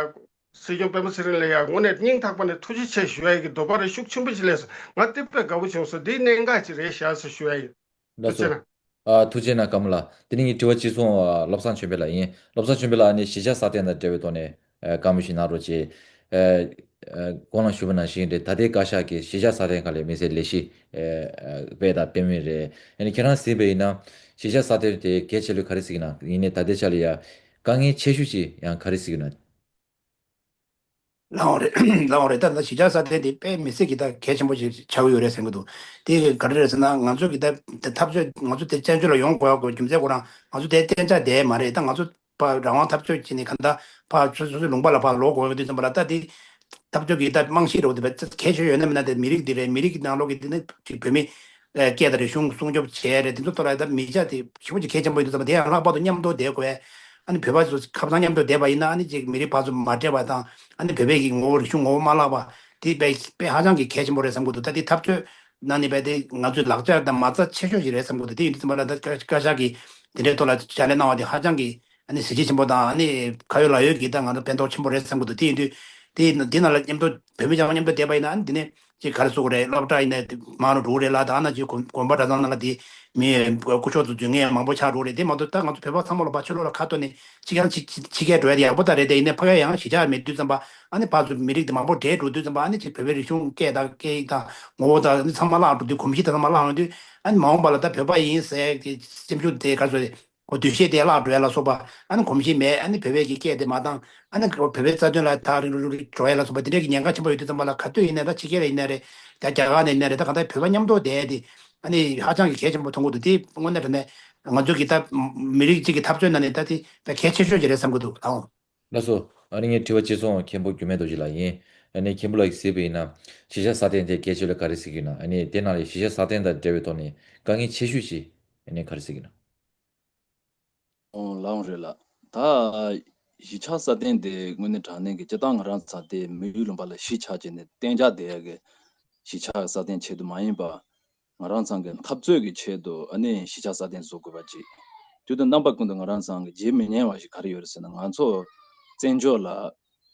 སྲིད་སྐྱོང་པདྨ་ཚེ་རིང་ལ་ཡ་དངོས་གནས་སྙིང་ཐག་པ་ནས་ཐུགས་རྗེ་ཆེ་ཞུ་ཡ་ཡི་གི་འདོད་པ་རེ་ཤུགས་ཆེན་པོ་ཞིག་སླེབས་སོང་། ང་དེ་དཔེ་དགའ་པོ་བྱུང་སོང་། འདི་གནད་འགག་ཅིག་རེད་ཤག་ཟེར་ཞུ་ཡ་ཡིན། ལགས་སོ། ཐུགས་རྗེ་གནང་། ཨ་ཐུགས་རྗེ་གནང་ཀརྨ་ལགས། དེ་རིང་གི་དྲི་བ་གཅིག་མཚུངས་ཨ་བློ་བཟང་ཆོས་འཕེལ་ལགས་ཡིན། བློ་བཟང་ཆོས་འཕེལ་ལགས་ནི་གཞིས་ཆགས་སྲ་བརྟན་དང་འབྲེལ་བའི་ཐོག་ནས་ཨ་བཀའ་མོལ་ཞིག་གནང་རོགས་གྱིས། ཨ་ཨ་གོང་ལ་ཞུས་པ་ནང་བཞིན་རེད། ད་ལྟའི་བཀའ་ཤག་གིས་གཞིས་ཆགས་སྲ་བརྟན་སྒང་ལ་དམིགས་བསལ་ལས་གཞི་ཨ་སྤེལ་དང་སྤེལ་མུས་རེད། ཡིན་ནའི་ཁྱེད་རང་གཟིགས་པ་ཡིན་ན་གཞིས་ཆགས་སྲ་བརྟན་དེ་གལ་ཆེ་ལོས་ག་རེ་གཟིགས་ན། ཡིན་ནའི་ད་ལྟའི་ཆ་ལ་ཡ་དཀའ་ངལ་ཆེ་ཤོས་ཅིག་ཡང་ག་རེ་གཟིགས་ན། ལའང་རེད། ལའང་རེད། ད་ལྟ་གཞིས་ཆགས་སྲ་བརྟན་དེ་དཔེ་མི་སྲིད་ཀྱི་ད་གལ་ཆེན་པོ་ཞིག་ཆགས་ཀྱི་ཡོད་རེད་བསམ་གྱི་འདུག་དེ་ག་རེ་རེད་ཟེར་ན་ང་ཚོ་གི་ད་ད་འཐབ་རྩོད་ང་ཚོ་དེ་བཙན་བྱོལ་ལ་ཡོང་དགོས་ཡག་གི་རྒྱུ་མཚན་ཁོ་རང་ང་ཚོ་དེ་གཏན་འཇགས་བསྡད་མ་རེད། ད་ང་ཚོ་ཕར་རང་དབང་འཐབ་རྩོད་བྱས་ནས་གང་ལྟར་ཕར་སོ་སོ་སོའི་ལུང་པ་ལ་ཕར་ལོག་དགོས་ཡོད་དུས་ཙམ་པ་ལ་ད་དེ་འཐབ་རྩོད་ཀྱི་ད་རྨང་གཞི་རེད་བ། དེ་གལ་ཆེ་ཤོས་ཡོད་ན་མེད་ན་དེ་མི་རིགས་འདི་རེད། མི་རིགས་ཀྱི་ནང་ལོགས་ཀྱི་དེ་ནི་ཅིག་བོད་མི་སྐད་དང་རིག་གཞུང་སྲུང་སྐྱོབ་བྱས་རེད། དེ་ཚོ་ཐོག་ལ་ད་མི་ཆ་དེ་ཞེ་པོ་ཅིག་གལ་ཆེན་པོ་ཡིན་དུས་ཙམ་པ་དེ་ཡང་ལྷག་པར་དུ་མཉམ་དུ་བསྡད་དགོས། ཨ་ནི་བོད་པ་ཚོ་ཁ་སང་མཉམ་དུ་བསྡད་པ་ཡིན་ན་ཨ་ནི་ཅིག་མི་རིགས་ཕར་ཚུར་མ་འདྲེས་པ་དང་ཨ་ནི་བོད་པའི་གི་ངོ་བོ་རིག་གཞུང་ངོ་བོ་མ་བརླག་པ་དེ་དཔེ་དཔེ་ཧ་ཅང་གི་གལ་ཆེན་པོ་རེད་བསམ་གྱི་འདུག་ད་དེ་འཐབ་རྩོད་ནང་ནས་དཔེ་དེ་ང་ཚོའི་ལག་ཆ་དང་མ་རྩ་ཆེ་ཤོས་ཤིག་རེད་བསམ་གྱི་འདུག་དེ་ཡིན་དུས་ཙམ་པ་ལ་ད་བཀའ་བཀའ་ཤག་གིས་དེ་འདྲའི་ཐོག་ལ་ཕྱག་ལས་གནང་བ་དེ་ཧ་ཅང་གི་ཨ་ནི་གཟི་བརྗིད་ཆེན་པོ་དང་ཨ་ནི་ཁ་ཡོད་ལག་ཡོད་ཀྱི་ད་ང་ཚོ་ཕན་ཐོགས་ཆེན་པོ་རེད་བསམ་གྱི་འདུག་དེ་ཡིན་དུས་དེ་དེ་ནང་ལ་མཉམ་དུ་བོད་མི་ཚང་མ་མཉམ་དུ་བསྡད་པ་ཡིན་ན་ཨ་ནི་དེ་ནས་ཅིག་ག་རེ་ཟེར་དགོས་རེད། སློབ་གྲྭ་ཡིན་ན་མང་རུ་འགྲོ་གི་རེད་ལ། ད་ནང་ཅིག་དགོན་དགོན་པ་གྲྭ་ཚང་ནང་ལ་དེ་མི་སྐུ་ཞབས་ཚོ་འཛུལ་མཁན་ཡང་མང་པོ་ཆགས་འགྲོ་གི་རེད། དེ་མ་གཏོགས་ད་ང་ཚོ་བོད་པ་ཚང་མ་ལ་ཕར་ཕྱི་ལོགས་ལ་ཁ་གཏོར་ནས་ཕྱི་རྒྱལ་ཕྱི་ཕྱི་རྒྱལ་འགྲོ་ཡ་དེ་ཡག་པོ་ད་རེད། དེ་ཡིན་ནའི་ཕ་གིར་ཡང་གཞིས་ཆགས་མེད་དུས་ཙམ་པ་ཨ་ནི་ཕར་ཚུར་མི་རིགས་དེ་མང་པོ་འདྲེས་འགྲོ་དུས་ཙམ་པ་ཨ་ནི་ཅིག་བོད་པའི་རིག་གཞུང་སྐད་དང་སྐད་ཡིག་དང་ངོ་བོ་དང་ཨ་ནི་ཚང་མ་བརླག་འགྲོ་དུས་གོམས་གཤིས་དེ་ཚང་མ་བརླག་ཡོང་དུས་ཨ་ནི་མ་འོངས་པ་ལ་ད་བོད་པ་ཡིན་ཟེར་གྱི་སེམས་ཤུགས་དེ་ག་རེ་ཟེར་དགོས་རེད། འོ་འདུ་ཤེས་དེ་བརླག་འགྲོ་ཡ་ལ་སོགས་པ། ཨ་ནི་གོམས་གཤིས་མེད། ཨ་ནི་བོད་པའི་གི་སྐད་དེ་མ་བཏང་། ཨ་ནི་བོད་པའི་རྩ་དོན་ལ་ཐག་རིང་རིང་རིང་འགྲོ་ཡ་ལ་སོགས་པ་དེ་འདྲའི་གི་ཉེན་ཁ་ཆེན་པོ་ཡོད་དུས་ཙམ་པ་ལ་ག་དུས་ཡིན་ནའི་ད་ཕྱི་རྒྱལ་ལ་ཡིན་ནའི་རེད། ད་རྒྱ་གར་ནས་ཡིན་ནའི་རེད། ད་གང་ལྟར་བོད་པ་མཉམ་དུ་བསྡད་དེ་ཨ་ནི་ཧ་ཅང་གི་གལ་ཆེན་པོ་མཐོང་གི་འདུག་དེ་དངོས་གནས་དྲང་གནས་ང་ཚོ་གི་ད་མི་རིགས་གཅིག་གི་འཐབ་རྩོད་ནང་ནས་ད་དེ་དཔེ་གལ་ཆེ་ཤོས་ཅིག་རེད་བསམ་གི་འདུག་ཨང་། ལགས་སོ། ཨ་ནི་ངའི་དྲི་བ་གཅིག་མཚུངས་མཁན་པོ་རྒྱུད་སྨད་རྡོ་རྗེ་ལགས་ཡིན། ཨ་ནི་མཁན་པོ་ལགས་ཀྱིས་གཟིགས་པ་ཡིན་ན་གཞིས་ཆགས་སྲ་བརྟན་དེ་གལ་ཆེ་ལོས་ག་རེ་གཟིགས་ཀྱི་ཡོད་ན། ཨ་ནི་དེ་ནང་ལས་གཞིས་ཆགས་སྲ་བརྟན་དང་འབྲེལ་བའི་ཐོག་ནས་དཀའ་ངལ་ཆེ་ཤོས་ཅིག་ཨ་ནི་ག་རེ་གཟིགས་ཀྱི་ཡོད་ན། ཨོ་ལགས་འོང་རེད་ལགས། ད་གཞིས་ཆགས་སྲ་བརྟན་དེ་དངོས་གནས་དྲང་གནས་ཀྱི་སྤྱིར་བཏང་ང་རང་ཚོ་དེ་མི་ཡུལ་ལུང་པ་ལ་གཞིས་ཆགས་བྱས་ནས་གཏན་འཇགས་བསྡད་ཡ་གི་གཞིས་ཆགས་སྲ་བརྟན་ཆེད་དུ་མ་ཡིན་པ། ང་རང་ཚང་གི་འཐབ་རྩོད་ཀྱི་ཆེད་དུ་ཨ་ནི་གཞིས་ཆགས་སྲ་བརྟན་བཟོ་དགོས་པ་ཅིག་དུས་དང་རྣམ་པ་ཀུན་ཏུ་ང་རང་ཚང་གི་བརྗེད་མི་ཉན་པ་ཞིག་ག་རེ་ཡོད་རེད་ཟེར་ན། ང་ཚོ་བཙན་བྱོལ་ལ་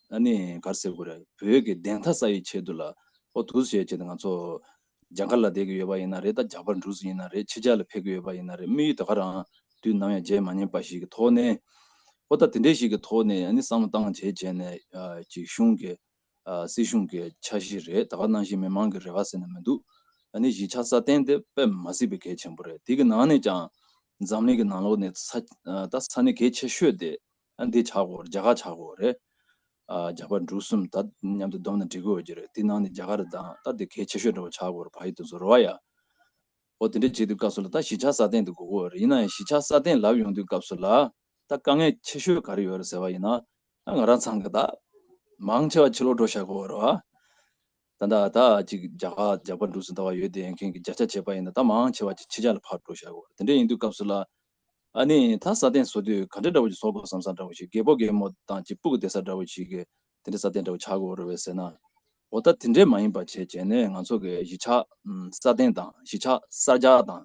ཨ་ནི་ག་རེ་ཟེར་དགོས་རེད། བོད་ཀྱི་བདེན་མཐའ་གསལ་བའི་ཆེད་དུ་ལ་ཨོ་དུས་བྱས་ཆེད་དུ་ང་ཚོ་རྒྱ་གར་ལ་བསྡད་ཀྱི་ཡོད་པ་ཡིན་ན་རེད། ད་རྒྱ་བལ་འབྲུག་ཡིན་ན་རེད། ཕྱི་རྒྱལ་ལ་ཕེབས་ཀྱི་ཡོད་པ་ཡིན་ན་རེད། དམིགས་ཡུལ་དེ་ག་རང་དུས་ནམ་ཡང་བརྗེད་མ་ཉན་པ་ཞིག་གི་ཐོག་ནས། ཨོ་ད་དེ་འདྲས་ཞིག་གི་ཐོག་ནས་ཨ་ནི་བསམ་བློ་བཏང་བྱས་བྱས་ནས་ཨ་ཅིག་གཞུང་གི་ཨ་སྲིད་གཞུང་གི་འཆར་གཞི་རེད། ད་ག་ནང་བཞིན་མི་མང་གི་རེ་བ་ཟེར་ན་མི་འདུག་ཨ་ནི་གཞིས་ཆགས་སྲ་བརྟན་དེ་དཔེ་མ་སྲིད་པའི་གལ་ཆེན་པོ་རེད། དེ་གི་ནང་ནས་ཀྱང་འཛམ་གླིང་གི་ནང་ལོགས་ནས་ས་ཨ་ད་ས་གནས་གལ་ཆེ་ཤོས་དེ་ཨ་འདི་ཆགས་ཀྱི་ཡོད་རེད། རྒྱ་གར་ཆགས་ཀྱི་ཡོད་རེད། ཨ་རྒྱ་བལ་འབྲུག་གསུམ་ད་མཉམ་དུ་བསྡོམས་ན་འགྲིག་གི་ཡོད་ཀྱི་རེད། དེ་ནང་ནས་རྒྱ་གར་དང་ད་དེ་གལ་ཆེ་ཤོས་འདྲ་བོ་ཆགས་ཀྱི་ཡོད་རེད། ཕ་ཡུལ་དེ་ཚོ་རེད་བ་ཡ། འོ་དེ་འདྲ་བྱེད་དུས་སྐབས་སུ་ལ་ད་གཞིས་ཆགས་སྲ་བརྟན་དེ་དགོས་ཀྱི་ཡོད་རེད། ཡིན་ན་ཡང་གཞིས་ཆགས་སྲ་བརྟན་ལབ་ཡོང་དུས་སྐབས་སུ་ལ་ད་དཀའ་ངལ་ཆེ་ཤོས་ག་རེ་ཡོད་རེད་ཟེར་བ་ཡིན་ན། ཨ་ང་རང་ཚང་གི་ད་མང་ཆེ་བ་ཕྱི་ལོགས་འགྲོ་བཞག་གི་ཡོད་རེད་བ། ད་ད་ད་ཅིག་རྒྱ་གར་རྒྱ་བལ་འབྲུག་གསུམ་ད་བ་ཡོད་དེ་ཡན་མཁན་གྱི་བརྒྱ་ཆ་བྱས་པ་ཡིན་ན་ད་མང་ཆེ་བ་ཅིག་ཕྱི་རྒྱལ་ལ་ཕར་འགྲོ་བཞག་གི་ཡོད་རེད། དེ་འདྲ་ཡིན་དུས་སྐབས་སུ་ལ་ཨ་ནི་ད་སྲ་བརྟན་བཟོ་དུས་ག་འདྲ་འདྲ་བོ་ཅིག་བཟོ་དགོས་བསམ་བསམ་འདྲ་བོ་ཞིག་རྒད་པོ་རྒད་མོ་དང་ཅིག་སྤུ་གུ་བསྡད་ས་འདྲ་བོ་ཞིག་གི་དེ་འདྲ་སྲ་བརྟན་འདྲ་བོ་ཆགས་དགོས་རེད་བས་ཟེར་ན། འོ་ད་དེ་འདྲས་མ་ཡིན་པ་བྱས་བྱས་ནས་ང་ཚོ་གི་གཞིས་ཆགས་ཨམ་སྲ་བརྟན་དང་གཞིས་ཆགས་གསར་རྒྱག་དང་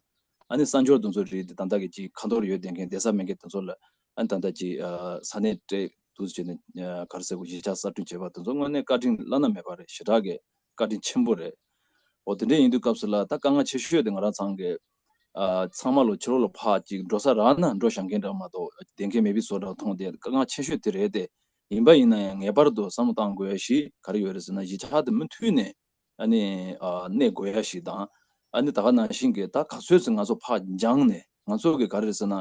ཨ་ནི་གསར་འབྱོར་དེ་ཚོ་རིགས་དེ་ད་ལྟ་གི་ཅིག་ཁ་ཐོར་ཡོད་བསྡད་མཁན་བསྡད་ས་མེད་མཁན་དེ་ཚོ་ལ་ཨ་ནི་ད་ལྟ་ཅིག་ཨ་ས་གནས་སྤྲད་དུས་བྱས་ནས་ཨ་ག་རེ་ཟེར་དགོས། གཞིས་ཆགས་གསར་སྐྲུན་བྱས་པ་དེ་ཚོ་དངོས་གནས་བཀའ་དྲིན་བླ་ན་མེད་པ་རེད། ཞེ་དྲག་གི་བཀའ་དྲིན་ཆེན་པོ་རེད། འོ་དེ་འདྲས་ཡིན་དུས་སྐབས་སུ་ལ་ད་དཀའ་ངལ་ཆེ་ཤོས་དེ་ང་རང་ཚང་གི་ཨ་ཚང་མ་ལོ་ཕྱི་ལོགས་ལ་ཕར་ཅིག་འགྲོ་ས་རག་ན་འགྲོ་བཞག་མཁན་འདྲ་མ་གཏོགས་བསྡད་མཁན་མེད་པའི་བཟོ་འདྲ་མཐོང་དེ་དཀའ་ངལ་ཆེ་ཤོས་དེ་རེད་དེ། ཡིན་པ་ཡིན་ན་ཡང་ངེས་པར་དུ་བསམ་བློ་བཏང་དགོས་ཡ་ཞིག་ག་རེ་ཡོད་རེད་ཟེར་ན། གཞིས་ཆགས་དེ་མུ་མཐུད་ནས་ཨ་ནི་ཨ་གནས་དགོས་ཡ་ཞིག་དང་། ཨ་ནི་ད་ག་ནང་བཞིན་གྱི་ད་ག་ཚོད་ཙམ་ང་ཚོ་ཕར་འགྱངས་ནས་ང་ཚོ་གི་ག་རེ་རེད་ཟེར་ན།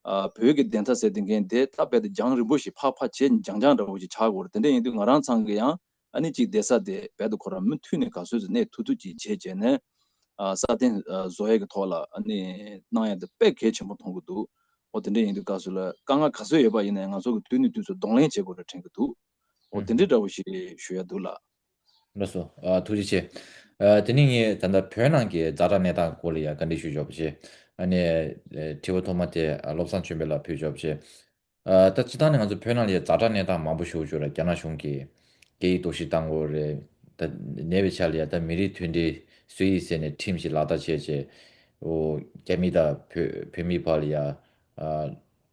ཨ་བོད་ཀྱི་བདེན་མཐའ་ཟེར་དེ་མཁན་དེ་ད་རྦད་དེ་རྒྱང་རིང་པོ་ཞིག་ཕར་ཕར་བྱས་འགྱངས་འགྱངས་འདྲ་བོ་ཞིག་ཆགས་དགོས་རེད། དེ་འདྲ་ཡིན་དུས་ང་རང་ཚང་གི་ཡང་ཨ་ནི་གཅིག་བསྡད་ས་དེ་རྦད་དེ་ཁོ་རང་མུ་མཐུད་ནས་ག་ཚོད་ཙམ་གནས་ཐུབ་ཐུབ་ཅིག་བྱས་བྱས་ནས་ཨ་སྲ་བརྟན་ཨ་བཟོ་ཡས་ཀྱི་ཐོག་ལ་ཨ་ནི་གནང་ཡས་དེ་དཔེ་གལ་ཆེན་པོ་མཐོང་གི་འདུག་འོ་དེ་འདྲ་ཡིན་དུས་སྐབས་སུ་ལ་དཀའ་ངལ་ག་ཚོད་ཡོད་པ་ཡིན་ནའི་ང་ཚོ་གི་དུས་ནས་དུས་སུ་གདོང་ལེན་བྱེད་དགོས་རེད་དྲན་གྱི་འདུག་འོ་དེ་འདྲའི་འདྲ་བོ་ཞིག་ཞུ་ཡ་འདུག་ལགས། ལགས་སོ། ཨ་ཐུགས་རྗེ་ཆེ། ཨ་དེ་ནས་ངས་ད་ལྟ་བོད་ནང་གི་ཛ་དྲག་གནས་སྟངས་སྐོར་ལ་ཡང་བཀའ་འདྲི་ཞུ་ཆོག་པ་བྱས། ཨ་ནི་ཨ་དྲི་བ་ཐོག་མ་དེ་ཨ་བློ་བཟང་ཆོས་འཕེལ་ལགས་ཕུལ་ཆོག་པ་བྱས། ཨ་ད་སྤྱིར་བཏང་ནས་ང་ཚོ་བོད་ནང་ལ་ཡང་ཛ་དྲག་གནས་སྟངས་མང་པོ་ཞིག་ཡོད་རེད། རྒྱ་ནག་གཞུང་གིས་སྐད་ཡིག་གཏོར་བཤིག་བཏང་ཡོད་རེད། ད་གནས་པའི་ཆ་ལ་ཡང་ད་མི་རིགས་མཐུན་སྒྲིལ་སྲོལ་ཡིག་ཟེར་ནས་ཁྲིམས་ཤིག་ལག་བསྟར་བྱས་བྱས། ཨོ་རྒྱ་མི་དང་བོད་བོད་མི་བར་ལ་ཡང་ཨ་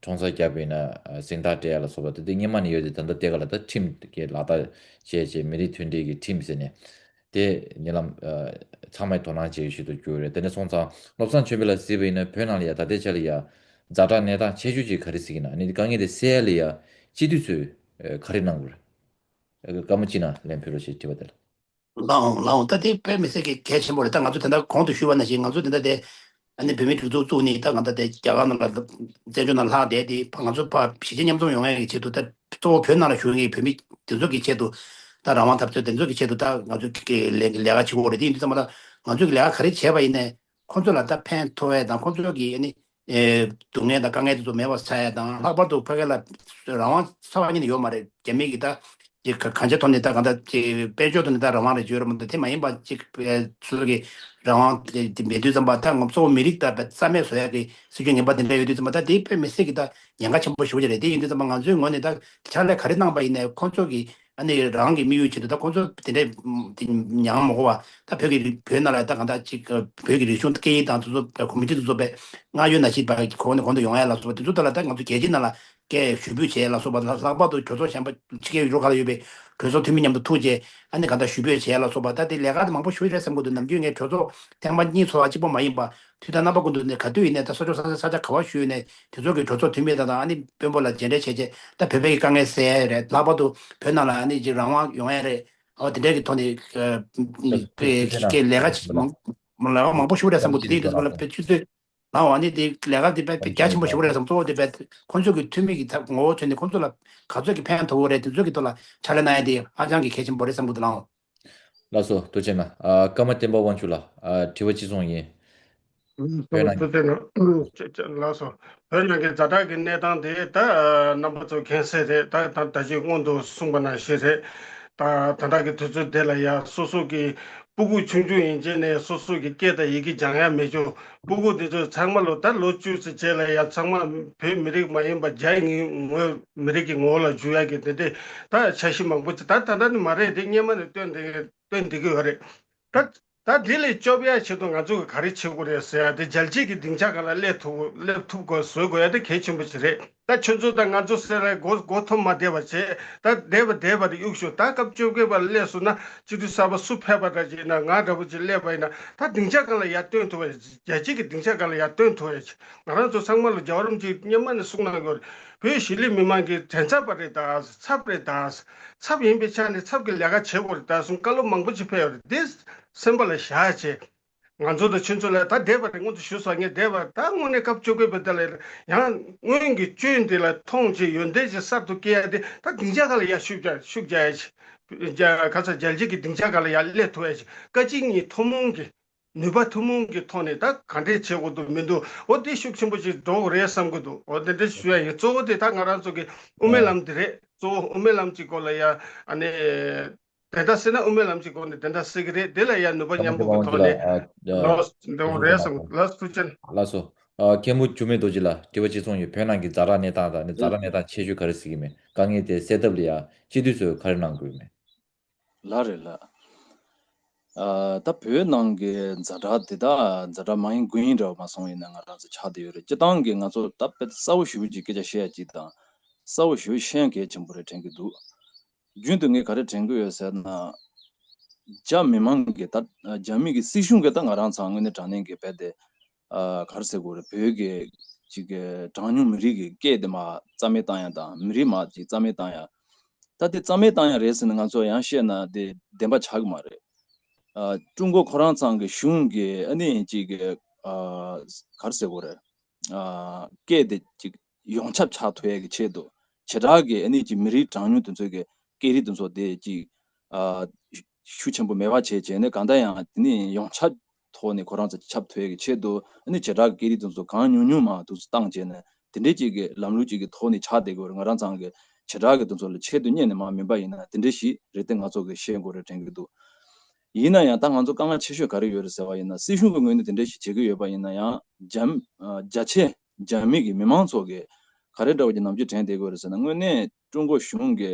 ཁྲོམ་ས་བརྒྱབ་པ་ཡིན་ན་ཨ་གཟེངས་རྟགས་སྤྲད་ཡ་ལ་སོགས་པ་དེ་དུས་སྔོན་མ་ནས་ཡོད་དེ། ད་ལྟ་དེ་ག་ལ་ད་ཁྲིམས་ཀྱི་ལག་བསྟར་བྱས་བྱས་མི་རིགས་མཐུན་སྒྲིལ་གྱི་ཁྲིམས་ཟེར་ནས་དེ་ཉེ་ལམ་ཨ་ཚང་མས་དོ་སྣང་བྱེད་ཡུལ་ཞིག་ཏུ་གྱུར་ཡོད་རེད། དེ་འདྲ་སོང་ཙང་བློ་བཟང་ཆོས་འཕེལ་ལགས་གཟིགས་པ་ཡིན་ན་བོད་ནང་ལ་ཡ་ད་ལྟའི་ཆ་ལ་ཡ་ཛ་དྲག་གནས་སྟངས་ཆེ་ཤོས་ཅིག་ག་རེ་གཟིགས་ཀྱི་ན། ཨ་ནི་དཀའ་ངལ་དེ་སེལ་ཡ་ལ་ཡ་སྤྱི་འཐུས་ཚོས་ཨ་ག་རེ་གནང་དགོས་རེད། ཨ་བཀའ་མོལ་ཅིག་ན་ལན་ཕུལ་རོགས་ཞེས་དྲི་བ་དེ་ལ། ལགས་འོང་། ལགས་འོང་། ད་དེ་དཔེ་མི་སྲིད་ཀྱི་གལ་ཆེན་པོ་རེད། ད་ང་ཚོ་དེ་འདྲ་གོང་དུ་ཞུས་པ་ནང་བཞིན་ང་ཚོ་དེ་འདྲ་དེ་ཨ་ནི་བོད་མིའི་སྒྲིག་འཛུགས་བཙུགས་ནས་ད་ང་ཚོ་དེ་རྒྱ་གར་ནང་ལ་བཙན་བྱོལ་ནང་ལྷག་བསྡད་དེ་ང་ཚོ་ཕར་གཞིས་བྱེས་མཉམ་འཛོམས་ཡོང་ཡག་གི་ཆེད་དུ། ད་གཙོ་བོ་བོད་ནང་ལ་བཞུགས་མཁན་བོད་མི་དེ་ཚོ་གི་ཆེད་དུ་ད་རང་དབང་འཐབ་རྩོད་དེ་ཚོ་གི་ཆེད་དུ་ད་ང་ཚོ་གི་ལས་ལས་ཀ་བྱེད་དགོས་རེད། དེ་ཡིན་དུས་ཙམ་པ་ད་ང་ཚོ་གི་ལས་ཀ་ག་རེ་བྱས་པ་ཡིན་ནའི་ཁོང་ཚོ་ལ་ད་ཕན་ཐོགས་ཡ་དང་ཁོང་ཚོ་གི་ཨ་ནི་ཨེ་སྡུག་བསྔལ་དང་དཀའ་ངལ་དེ་ཚོ་མེད་པ་བྱ་ཡ་དང་། ལྷག་པར་དུ་ཕ་གི་ལ་རང་དབང་རྩ་བ་ཉིད་ནས་ཡོད་མ་རེད། རྒྱ་མི་གི་ད་ཅིག་ག་གང་ཅིའི་ཐོག་ནས་ད་གང་ལྟར་ཅིག་དཔལ་འབྱོར་ཐོག་ནས་ད་རང་དབང་རེ་བྱོས་ར་མ་གཏོགས་དེ་མ་ཡིན་པ་ཅིག་ཨེ་སོ་སོ་གི་རང་དབང་དེ་མེད་དུས་ཙམ་པ་ད་ང་ཚོ་མི་རིགས་ད་རྩ་མེད་བཟོ་ཡ་གི་སྲིད་ཇུས་ངན་པ་དེ་འདྲ་ཡོད་དུས་ཙམ་པ་ད་དེ་དཔེ་མི་སྲིད་གི་ད་ཉེན་ཁ་ཆེན་པོ་ཞེ་པོ་ཅིག་རེད། དེ་ཡིན་དུས་ཙམ་པ་ང་ཚོའི་ངོས་ནས་ད་ཕྱག་ལས་ག་རེ་གནང་པ་ཡིན་ནའི་ཁོང་ཚོ་གི་ཨ་ནི་རང་གི་དམིགས་ཡུལ་ཆེད་དུ་ད་ཁོང་ཚོ་དེ་འདྲའི་དེ་ཉམས་མ་དགོས་པ་ད་བོད་ཀྱི་རིགས་བོད་ནང་ལ་ད་གང་ལྟར་ཅིག་བོད་ཀྱི་རིག་གཞུང་སྐད་ཡིག་དང་དེ་ཚོ་གོམ་མི་ཊི་དེ་ཚོ་དཔེ་སྔར་ཡོད་ནང་བཞིན་པ་གོང་ནས་གོང་དུ་ཡོང་ཡ་ལ་སོགས་པ་དེ་ཚོ་ཐོག་ལ་ད་ང་ཚོ་རྒྱལ་སྤྱི་ནང་ལ་སྐད་ཞུ་འབོད་བྱེད་ཡ་ལ་སོགས་པ། ལྷག་པར་དུ་གྲོས་ཚོགས་གཞན་པ་ཕྱི་རྒྱལ་ཡུལ་གྲུ་ཁག་ལ་ཡོད་པའི་གྲོས་ཚོགས་འཐུས་མི་མཉམ་དུ་ཐུག་བྱས་ཨ་ནི་གང་ལྟར་ཞུ་འབོད་བྱེད་ཡ་ལ་སོགས་པ། ད་དེ་ལས་ཀ་དེ་མང་པོ་ཞེ་པོ་རེད་བསམ་གྱི་འདུག་ནམ་རྒྱུན་ངས་གྲོས་ཚོགས་ཐེངས་མ་གཉིས་ཚོགས་པ་གཅིག་པོ་མ་ཡིན་པ་དུས་དང་རྣམ་པ་ཀུན་ཏུ་ནས་ག་དུས་ཡིན་ནའི་ད་གསར་འགྱུར་ས་ཆ་ས་ཆ་ག་པར་ཞུས་ནའི་དེ་ཚོ་གི་གྲོས་ཚོགས་འཐུས་མི་དང་དང་ཨ་ནི་དཔོན་པོ་ལ་མཇལ་འཕྲད་བྱས་རྗེས་ད་བོད་པའི་གི་དཀའ་ངལ་སེལ་ཡ་རེད། ལྷག་པར་དུ་བོད་ནང་ལ་ཨ་ནི་ཅིག་རང་དབང་ཡོང་ཡ་རེད། ཨོ་དེ་འདྲའི་གི་ཐོག་ནས་ཨ་ཅིག་ཅིག་ལས་ཀ་ཅིག་མང་ལས་ཀ་མང་པོ་ཞེ་པོ་རེད་བསམ་གི་འདུག་དེ་ཡིན་དུས་ཙམ་པ་ལ་བོད་སྤྱི་ཚོགས་ལའང་ཨ་ནི་དེ་ལས་ཀ་དེ་དཔེ་རྒྱ་ཆེན་པོ་ཞེ་པོ་རེད་བསམ། གཙོ་བོ་དེ་དཔེ་ཁོང་ཚོ་གི་འཐུས་མི་གི་ངོ་བོ་ཐོན་ནས་ཁོང་ཚོ་ལ་ག་ཚོད་ཀྱི་ཕན་ཐོགས་ཀྱི་རེད། དེ་ཚོ་གི་ཐོག་ལ་ཕྱག་ལས་གནང་ཡ་དེ་ཧ་ཅང་གི་གལ་ཆེན་པོ་རེད་བསམ་གི་འདུག་ལགས། ལགས་སོ། ཐུགས་རྗེ་གནང་། ཨ་ཀརྨ་བསྟན་པ་དབང་ཕྱུག་ལགས། ཨ་དྲི་བ་གཅིག་མཚུངས་ཡིན། བོད་ནང་ཐུགས་རྗེ་གནང་། ལགས་སོ། བོད་ནང་གི་ཛ་དྲག་གི་གནས་སྟངས་དེ་ད་རྣམ་པ་ཚོ་མཁྱེན་གསལ་རེད། ད་ད་ད་ཅི་སྔོན་དུ་གསུངས་པ་ནང་བཞིན་རེད། ད་ད་ལྟ་གི་དུས་ཚོད་དེ་ལ་ཡང་སོ་སོ་གི་སྤུ་གུ་ཆུང་ཆུང་ཡིན་ཙང་ནས་སོ་སོ་གི་སྐད་དང་ཡི་གེ་སྦྱང་ཡ་མེད་ཅོ། སྤུ་གུ་དེ་ཚོ་ཚང་མ་ལོ་ད་ལོ་བཅུ་ཙམ་རྗེས་ལ་ཡང་ཚང་མ་བོད་མི་རིགས་མ་ཡིན་པ་རྒྱ་ཡི་ངོས་མི་རིགས་ཀྱི་ངོ་བོ་ལ་འཇུ་ཡ་གི་དེ་འདྲའི་ད་འཆར་གཞི་མང་པོ་ཅིག་ད་ད་ལྟ་ནི་མ་རེད། དེ་སྔོན་མ་ནས་བཏོན་བསྡད་བཏོན་བསྡད་ཀྱི་ཡོད་རེད། ད་ ད་དེ་ལས་སྐྱོབ་ཡ་ཆེད་དུ་ང་ཚོ་གི་ག་རེ་བྱེད་དགོས་རེད་ཟེར་ཡ་དེ་རྒྱལ་སྤྱི་གི་སྡིངས་ཆ་སྒང་ལ་སླེབས་ཐུབ་སླེབས་ཐུབ་དགོས་བཟོ་དགོས་ཡ་དེ་གལ་ཆེན་པོ་ཞིག་རེད། ད་ཁྱོད་ཚོ་དང་ང་ཚོ་ཟེར་ལ་མགོ་མགོ་འཐོམ་མ་བསྡད་པ་བྱེད། ད་བསྡད་པ་བསྡད་པ་རེད་གཡུག་ཞོག་ད་སྐབས་བཅོ་བརྒྱད་པ་ལ་སླེབས་སོང་ན་སྤྱི་འཐུས་གསར་པ་སུ་ཕེབས་པ་འདྲ་ཅིག་ཡིན་ན་ང་འདྲ་པོ་ཅིག་སླེབས་པ་ཡིན་ན་ད་སྡིངས་ཆ་སྒང་ལ་ཡར་བཏོན་ཐུབ་པ་རྒྱལ་སྤྱི་གི་སྡིངས་ཆ་སྒང་ལ་ཡར་བཏོན་ཐུབ་པ་ཡ་ཅིག་ང་རང་ཚོ་ཚང་མ་ལ་རྒྱལ་བ་རིན་པོ་ཆེས་སྔོན་མ་ནས་གསུངས་གནང་གི་ཡོད་རེད། བོད་གཞིས་ལུས་མི་མང་གི་མགྲིན་ཚབ་པ་རེད་ད། ཚབ་རེད་ད། ཚབ་ཡིན་པའི་ཆ་ནས་ཚབ་ཀྱི་ལས་ཀ་བྱེད་དགོས་རེད་ད་གསུངས་བཀའ་སློབ་མང་པོ་ཅིག་ཕེབས་ཡོད་རེད། འདི་སེམས་པ་ལ་བཞག་བྱས། ང་ཚོ་དང་ཁྱོད་ཚོ་ལ་ད་བསྡད་པ་རེད། སྔོན་དུ་ཞུ་སོང་ངས་བསྡད་པ་ད་དངོས་གནས་སྐབས་བཅོ་བརྒྱད་པའི་ཟླ་ལ་ཡང་སྔོན་གྱི་བཅུད་འདི་ལ་མཐོང་བྱས་ཡོན་ཏན་ཅིག་གསར་དུ་སྐྱེ་ཡ་དེ་ད་སྡིངས་ཆ་སྒང་ལ་ཡར་ཤུགས་རྒྱག་ཤུགས་རྒྱག་ཡ་ཅིག་རྒྱ་ག་ས་རྒྱལ་སྤྱི་གི་སྡིངས་ཆ་སྒང་ལ་ཡར་སླེབས་ཐུབ་ཡ་ཅིག་བཀའ་སྤྱི་གཉིས་ཐུན་མོང་གི་ནུས་པ་ཐུན་མོང་གི་ཐོག་ནས་ད་ག་འདྲས་བྱེད་དགོས་འདུག་མི་འདུག་འོ་དེ་ཤུགས་ཆེན་པོ་ཅིག་འགྲོ་དགོས་རེད་བསམ་གི་འདུག་འོ་དེ་འདྲས་ཞུ་ཡ་ཡིན། གཙོ་བོ་དེ་ད་ང་རང་ཚོ་གི་དབུ་མའི་ལམ་དེ་རེད། གཙོ་བོ་དབུ་མའི་ལམ་གྱི་སྐོར་ལ་ཡ་ཨ་ནི། དེ་འདྲ་ཟེར་ན་དབུ་མའི་ལམ་གྱི་སྒོ་ནས་དེ་འདྲ་ཟེར་གི་རེད། དེ་ལ་ཡང་ནུས་པ་མཉམ་སྤུངས་ཀྱི་ཐོག་ནས་ལགས་སོ། འདི་འོ་རེད་བསམ། ལགས་སོ། ཐུགས་རྗེ་ཆེ། ལགས་སོ། མཁན་པོ་འཇིགས་མེད་རྡོ་རྗེ་ལགས་དྲི་བ་གཅིག་ཚོང་ཡོད། བོད་ནང་གི་ཛ་དྲག་གནས་སྟངས་དང་ནི་ཛ་དྲག་གནས་སྟངས་ཆེ་ཤོས་ག་རེ་ཟེར་གི་མེད། དཀའ་ངལ་དེ་སེལ་ཐབས་ལ་ཡང་སྤྱི་འཐུས་ཚོས་ག་རེ་གནང་དགོས་མེད། ལགས་རེད་ལགས། ཨ་ད་བོད་ནང་གི་ཛ་དྲག་དེ་དག་ཛ་དྲག་མ་ཡིན་དགུ་ཡིན་འདྲ་བ་མ་སོང་ཡིན་ན་ང་རང་ཚོ་ཆགས་བསྡད་ཡོད་རེད། སྤྱི་བཏང་གི་ང་ཚོ་ད་དཔེ་གསལ་བོ་ཞེ་པོ་ཅིག་སྐད་ཆ་བཤད་ཡ་ཅིག་དང་གསལ་བོ་ཞེ་པོ་ཤེས་ཡ་གལ་ཆེན་པོ་རེད་དྲན་གི་འདུག་རྒྱུན་དུ་ངས་ག་རེ་དྲན་གི་ཡོད་ཟེར་ན། རྒྱ་མི་མང་གི་ད་རྒྱ་མི་གི་སྲིད་གཞུང་གི་ད་ང་རང་ཚང་དངོས་གནས་དྲང་གནས་ཀྱི་རྦད་དེ་ཨ་ག་རེ་ཟེར་དགོས་རེད། བོད་ཀྱི་ཅིག་གི་གྲངས་ཉུང་མི་རིགས་ཀྱི་སྐད་དེ་མར་རྩ་མེད་བཏང་ཡ་དང་མི་རིགས་མར་ཅིག་རྩ་མེད་བཏང་ཡ། ད་དེ་རྩ་མེད་བཏང་ཡ་རེད་ཟེར་ནས་ང་ཚོ་ཡང་བཤད་ན་དེ་བདེན་པ་ཆགས་ཀྱི་མ་རེད། ཨ་ཀྲུང་གོ་ཁོ་རང་ཚང་གི་གཞུང་གི་ཨ་ནི་ཅིག་གི་ཨ་ག་རེ་ཟེར་དགོས་རེད། ཨ་སྐད་དེ་ཅིག་ཡོངས་ཁྱབ་ཆགས་ཐུབ་ཡས་ཀྱི་ཆེད་དུ་བྱེ་བྲག་གི་ཨ་ནི་ཅིག་མི་རིགས་གྲངས་ཉུང་དེ་ཚོ་གི་སྐད་རིགས་དེ་ཚོ་དེ་ཅིག་ཨ་ཤུགས་ཆེན་པོ་མེད་པ་བྱས་བྱས་ནས་གང་ལྟར་ཡང་དེ་ནི་ཡོངས་ཁྱབ་ཐོག་ནས་ཁོ་རང་ཚོ་ཁྱབ་ཐུབ་ཡས་ཀྱི་ཆེད་དུ་ཨ་ནི་བྱེ་བྲག་གི་སྐད་རིགས་དེ་ཚོ་གང་ཉུང་ཉུང་མང་དུ་བཏང་བྱས་ནས་དེ་འདྲའི་ཅིག་གི་ལམ་ལུགས་ཅིག་གི་ཐོག་ནས་ཆགས་བསྡད་དགོས་རེད། ང་རང་ཚང་གི་བྱེ་བྲག་གི་དེ་ཚོ་ལ་ཆེད་དུ་གཉེར་ནས་མར་མིན་པ་ཡིན་ན་དེ་འདྲ་ཞིག་རེད་དེ་ང་ཚོ་གི་ཤེས་དགོས་རེད་དྲན་གྱི་འདུག་ཡིན་ན་ཡང་ད་ང་ཚོ་དཀའ་ངལ་ཆེ་ཤོས་ག་རེ་ཡོད་རེད་ཟེར་བ་ཡིན་ན་སྲིད་གཞུང་གི་ངོས་ནས་དེ་འདྲ་ཞིག་བྱེད་ཀྱི་ཡོད་པ་ཡིན་ན་ཡང་རྒྱ་རྒྱ་ཆེ་རྒྱ་མི་གི་མི་མང་ཚོ་གི་ག་རེ་འདྲ་བོ་ཀྱི་ནམ་རྒྱུན་དྲན་བསྡད་ཀྱི་ཡོད་རེད་ཟེར་ན་དངོས་གནས་ཀྲུང་གོ་གཞུང་གི་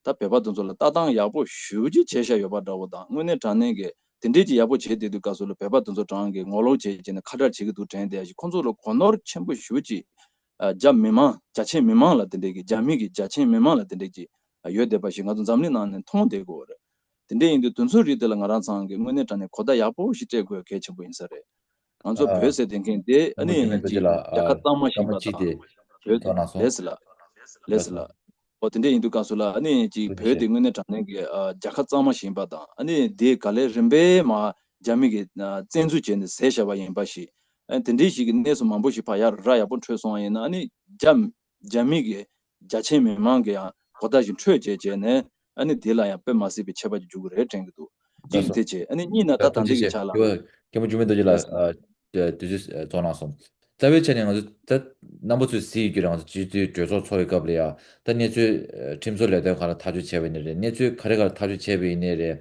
ད་བོད་པ་དེ་ཚོ་ལ་ལྟ་སྟངས་ཡག་པོ་ཞེ་པོ་ཅིག་བྱས་བཞག་ཡོད་པ་འདྲ་བོ་དང་དངོས་གནས་དྲང་གནས་ཀྱི་དེ་འདྲས་ཀྱི་ཡག་པོ་བྱས་བསྡད་དུས་སྐབས་སུ་ལ་བོད་པ་དེ་ཚོ་གྲངས་ཀྱི་ངོ་ལོག་བྱས་བྱས་ནས་ཁ་བྲལ་བྱེད་ཀྱི་འདུག་དྲན་བསྡད་ཡ་ཞིག་ཁོང་ཚོ་ལ་གོ་ནོར་ཆེན་པོ་ཞེ་པོ་ཅིག་རྒྱ་མི་མང་རྒྱ་ཆེན་མི་མང་ལ་དེ་འདྲས་ཀྱི་རྒྱ་མི་གི་རྒྱ་ཆེན་མི་མང་ལ་དེ་འདྲས་ཀྱི་ཡོད་བསྡད་པ་ཞིག་ང་ཚོ་འཛམ་གླིང་ནང་ནས་མཐོང་བསྡད་ཀྱི་ཡོད་རེད། དེ་འདྲས་ཡིན་དུས་དེ་ཚོའི་རིགས་དེ་ལ་ང་རང་ཚང་གི་དངོས་གནས་དྲང་གནས་གོ་བརྡ་ཡག་པོ་ཞིག་སྤྲད་དགོས་གལ་ཆེན་པོ་ཡིན་ས་རེད། ང་ཚོ་ཨ། བོད་ཟེར་བསྡད་མཁན་དེ་ཨ་ནི་ཅིག་རྒྱལ་ཁབ་གཙང་མ་ཞིག་ཡིན་པ་དང་བོད་དེ་ལགས་སོ། ལགས་སོ་ལགས་སོ། ཨོ་དེ་འདྲས་ཡིན་དུས་སྐབས་སུ་ལ་ཨ་ནི་ཅིག་བོད་དེ་དངོས་གནས་དྲང་གནས་ཀྱི་ཨ་རྒྱལ་ཁབ་གཙང་མ་ཞིག་ཡིན་པ་དང་ཨ་ནི་དེ་ག་ལེ་རིམ་པས་མར་རྒྱ་མི་གིས་ཨ་བཙན་འཛུལ་བྱས་ནས་བཟས་བཞག་པ་ཡིན་པ་ཞིག་ཨ་དེ་འདྲས་ཞིག་གི་གནས་ཚུལ་མང་པོ་ཞིག་ཕར་ཡར་ར་ཡག་པོ་འཕྲོད་སོང་བ་ཡིན་ན་ཨ་ནི་རྒྱ་རྒྱ་མི་གི་རྒྱ་ཆེན་མི་མང་གི་ཡང་གོ་བརྡ་ཞིག་འཕྲོད་བྱས་བྱས་ནས་ཨ་ནི་དེ་ལ་ཡང་དཔེ་མ་སྲིད་པའི་ཆད་པ་ཅིག་འཇུག་གི་རེད་དྲན་གྱི་འདུག་ལགས་སོ། གཅིག་དེ་བྱས་ཨ་ནི་གཉིས་ན་ད་ད་ཐུགས་རྗེ་ཆེ། ལྟ་གི་ཆ་ལ། དེ་བ་མཁན་པོ་འཇིགས་མེད་རྡོ་རྗེ་ལགས་ལགས་སོ། ཨ་དུས་ཚོད་ཨ་རྫོགས་གནང་སོང་། རྩ་བའི་ཆ་ནས་ང་ཚོ་ད་རྣམ་པ་ཚོས་གཟིགས་ཡོད་ཀྱི་རེད། ང་ཚོ་སྤྱི་འཐུས་གྲོས་ཚོགས་ཚོགས་པའི་སྐབས་ལ་ཡ་ད་གནས་ཚུལ་ཨ་ཁྲིམས་བཟོ་ལས་དོན་ག་ལ་ཐག་གཅོད་བྱས་པ་ཡིན་ནའི་རེད། གནས་ཚུལ་ག་རེ་ག་ལ་ཐག་གཅོད་བྱས་པ་ཡིན་ནའི་རེད།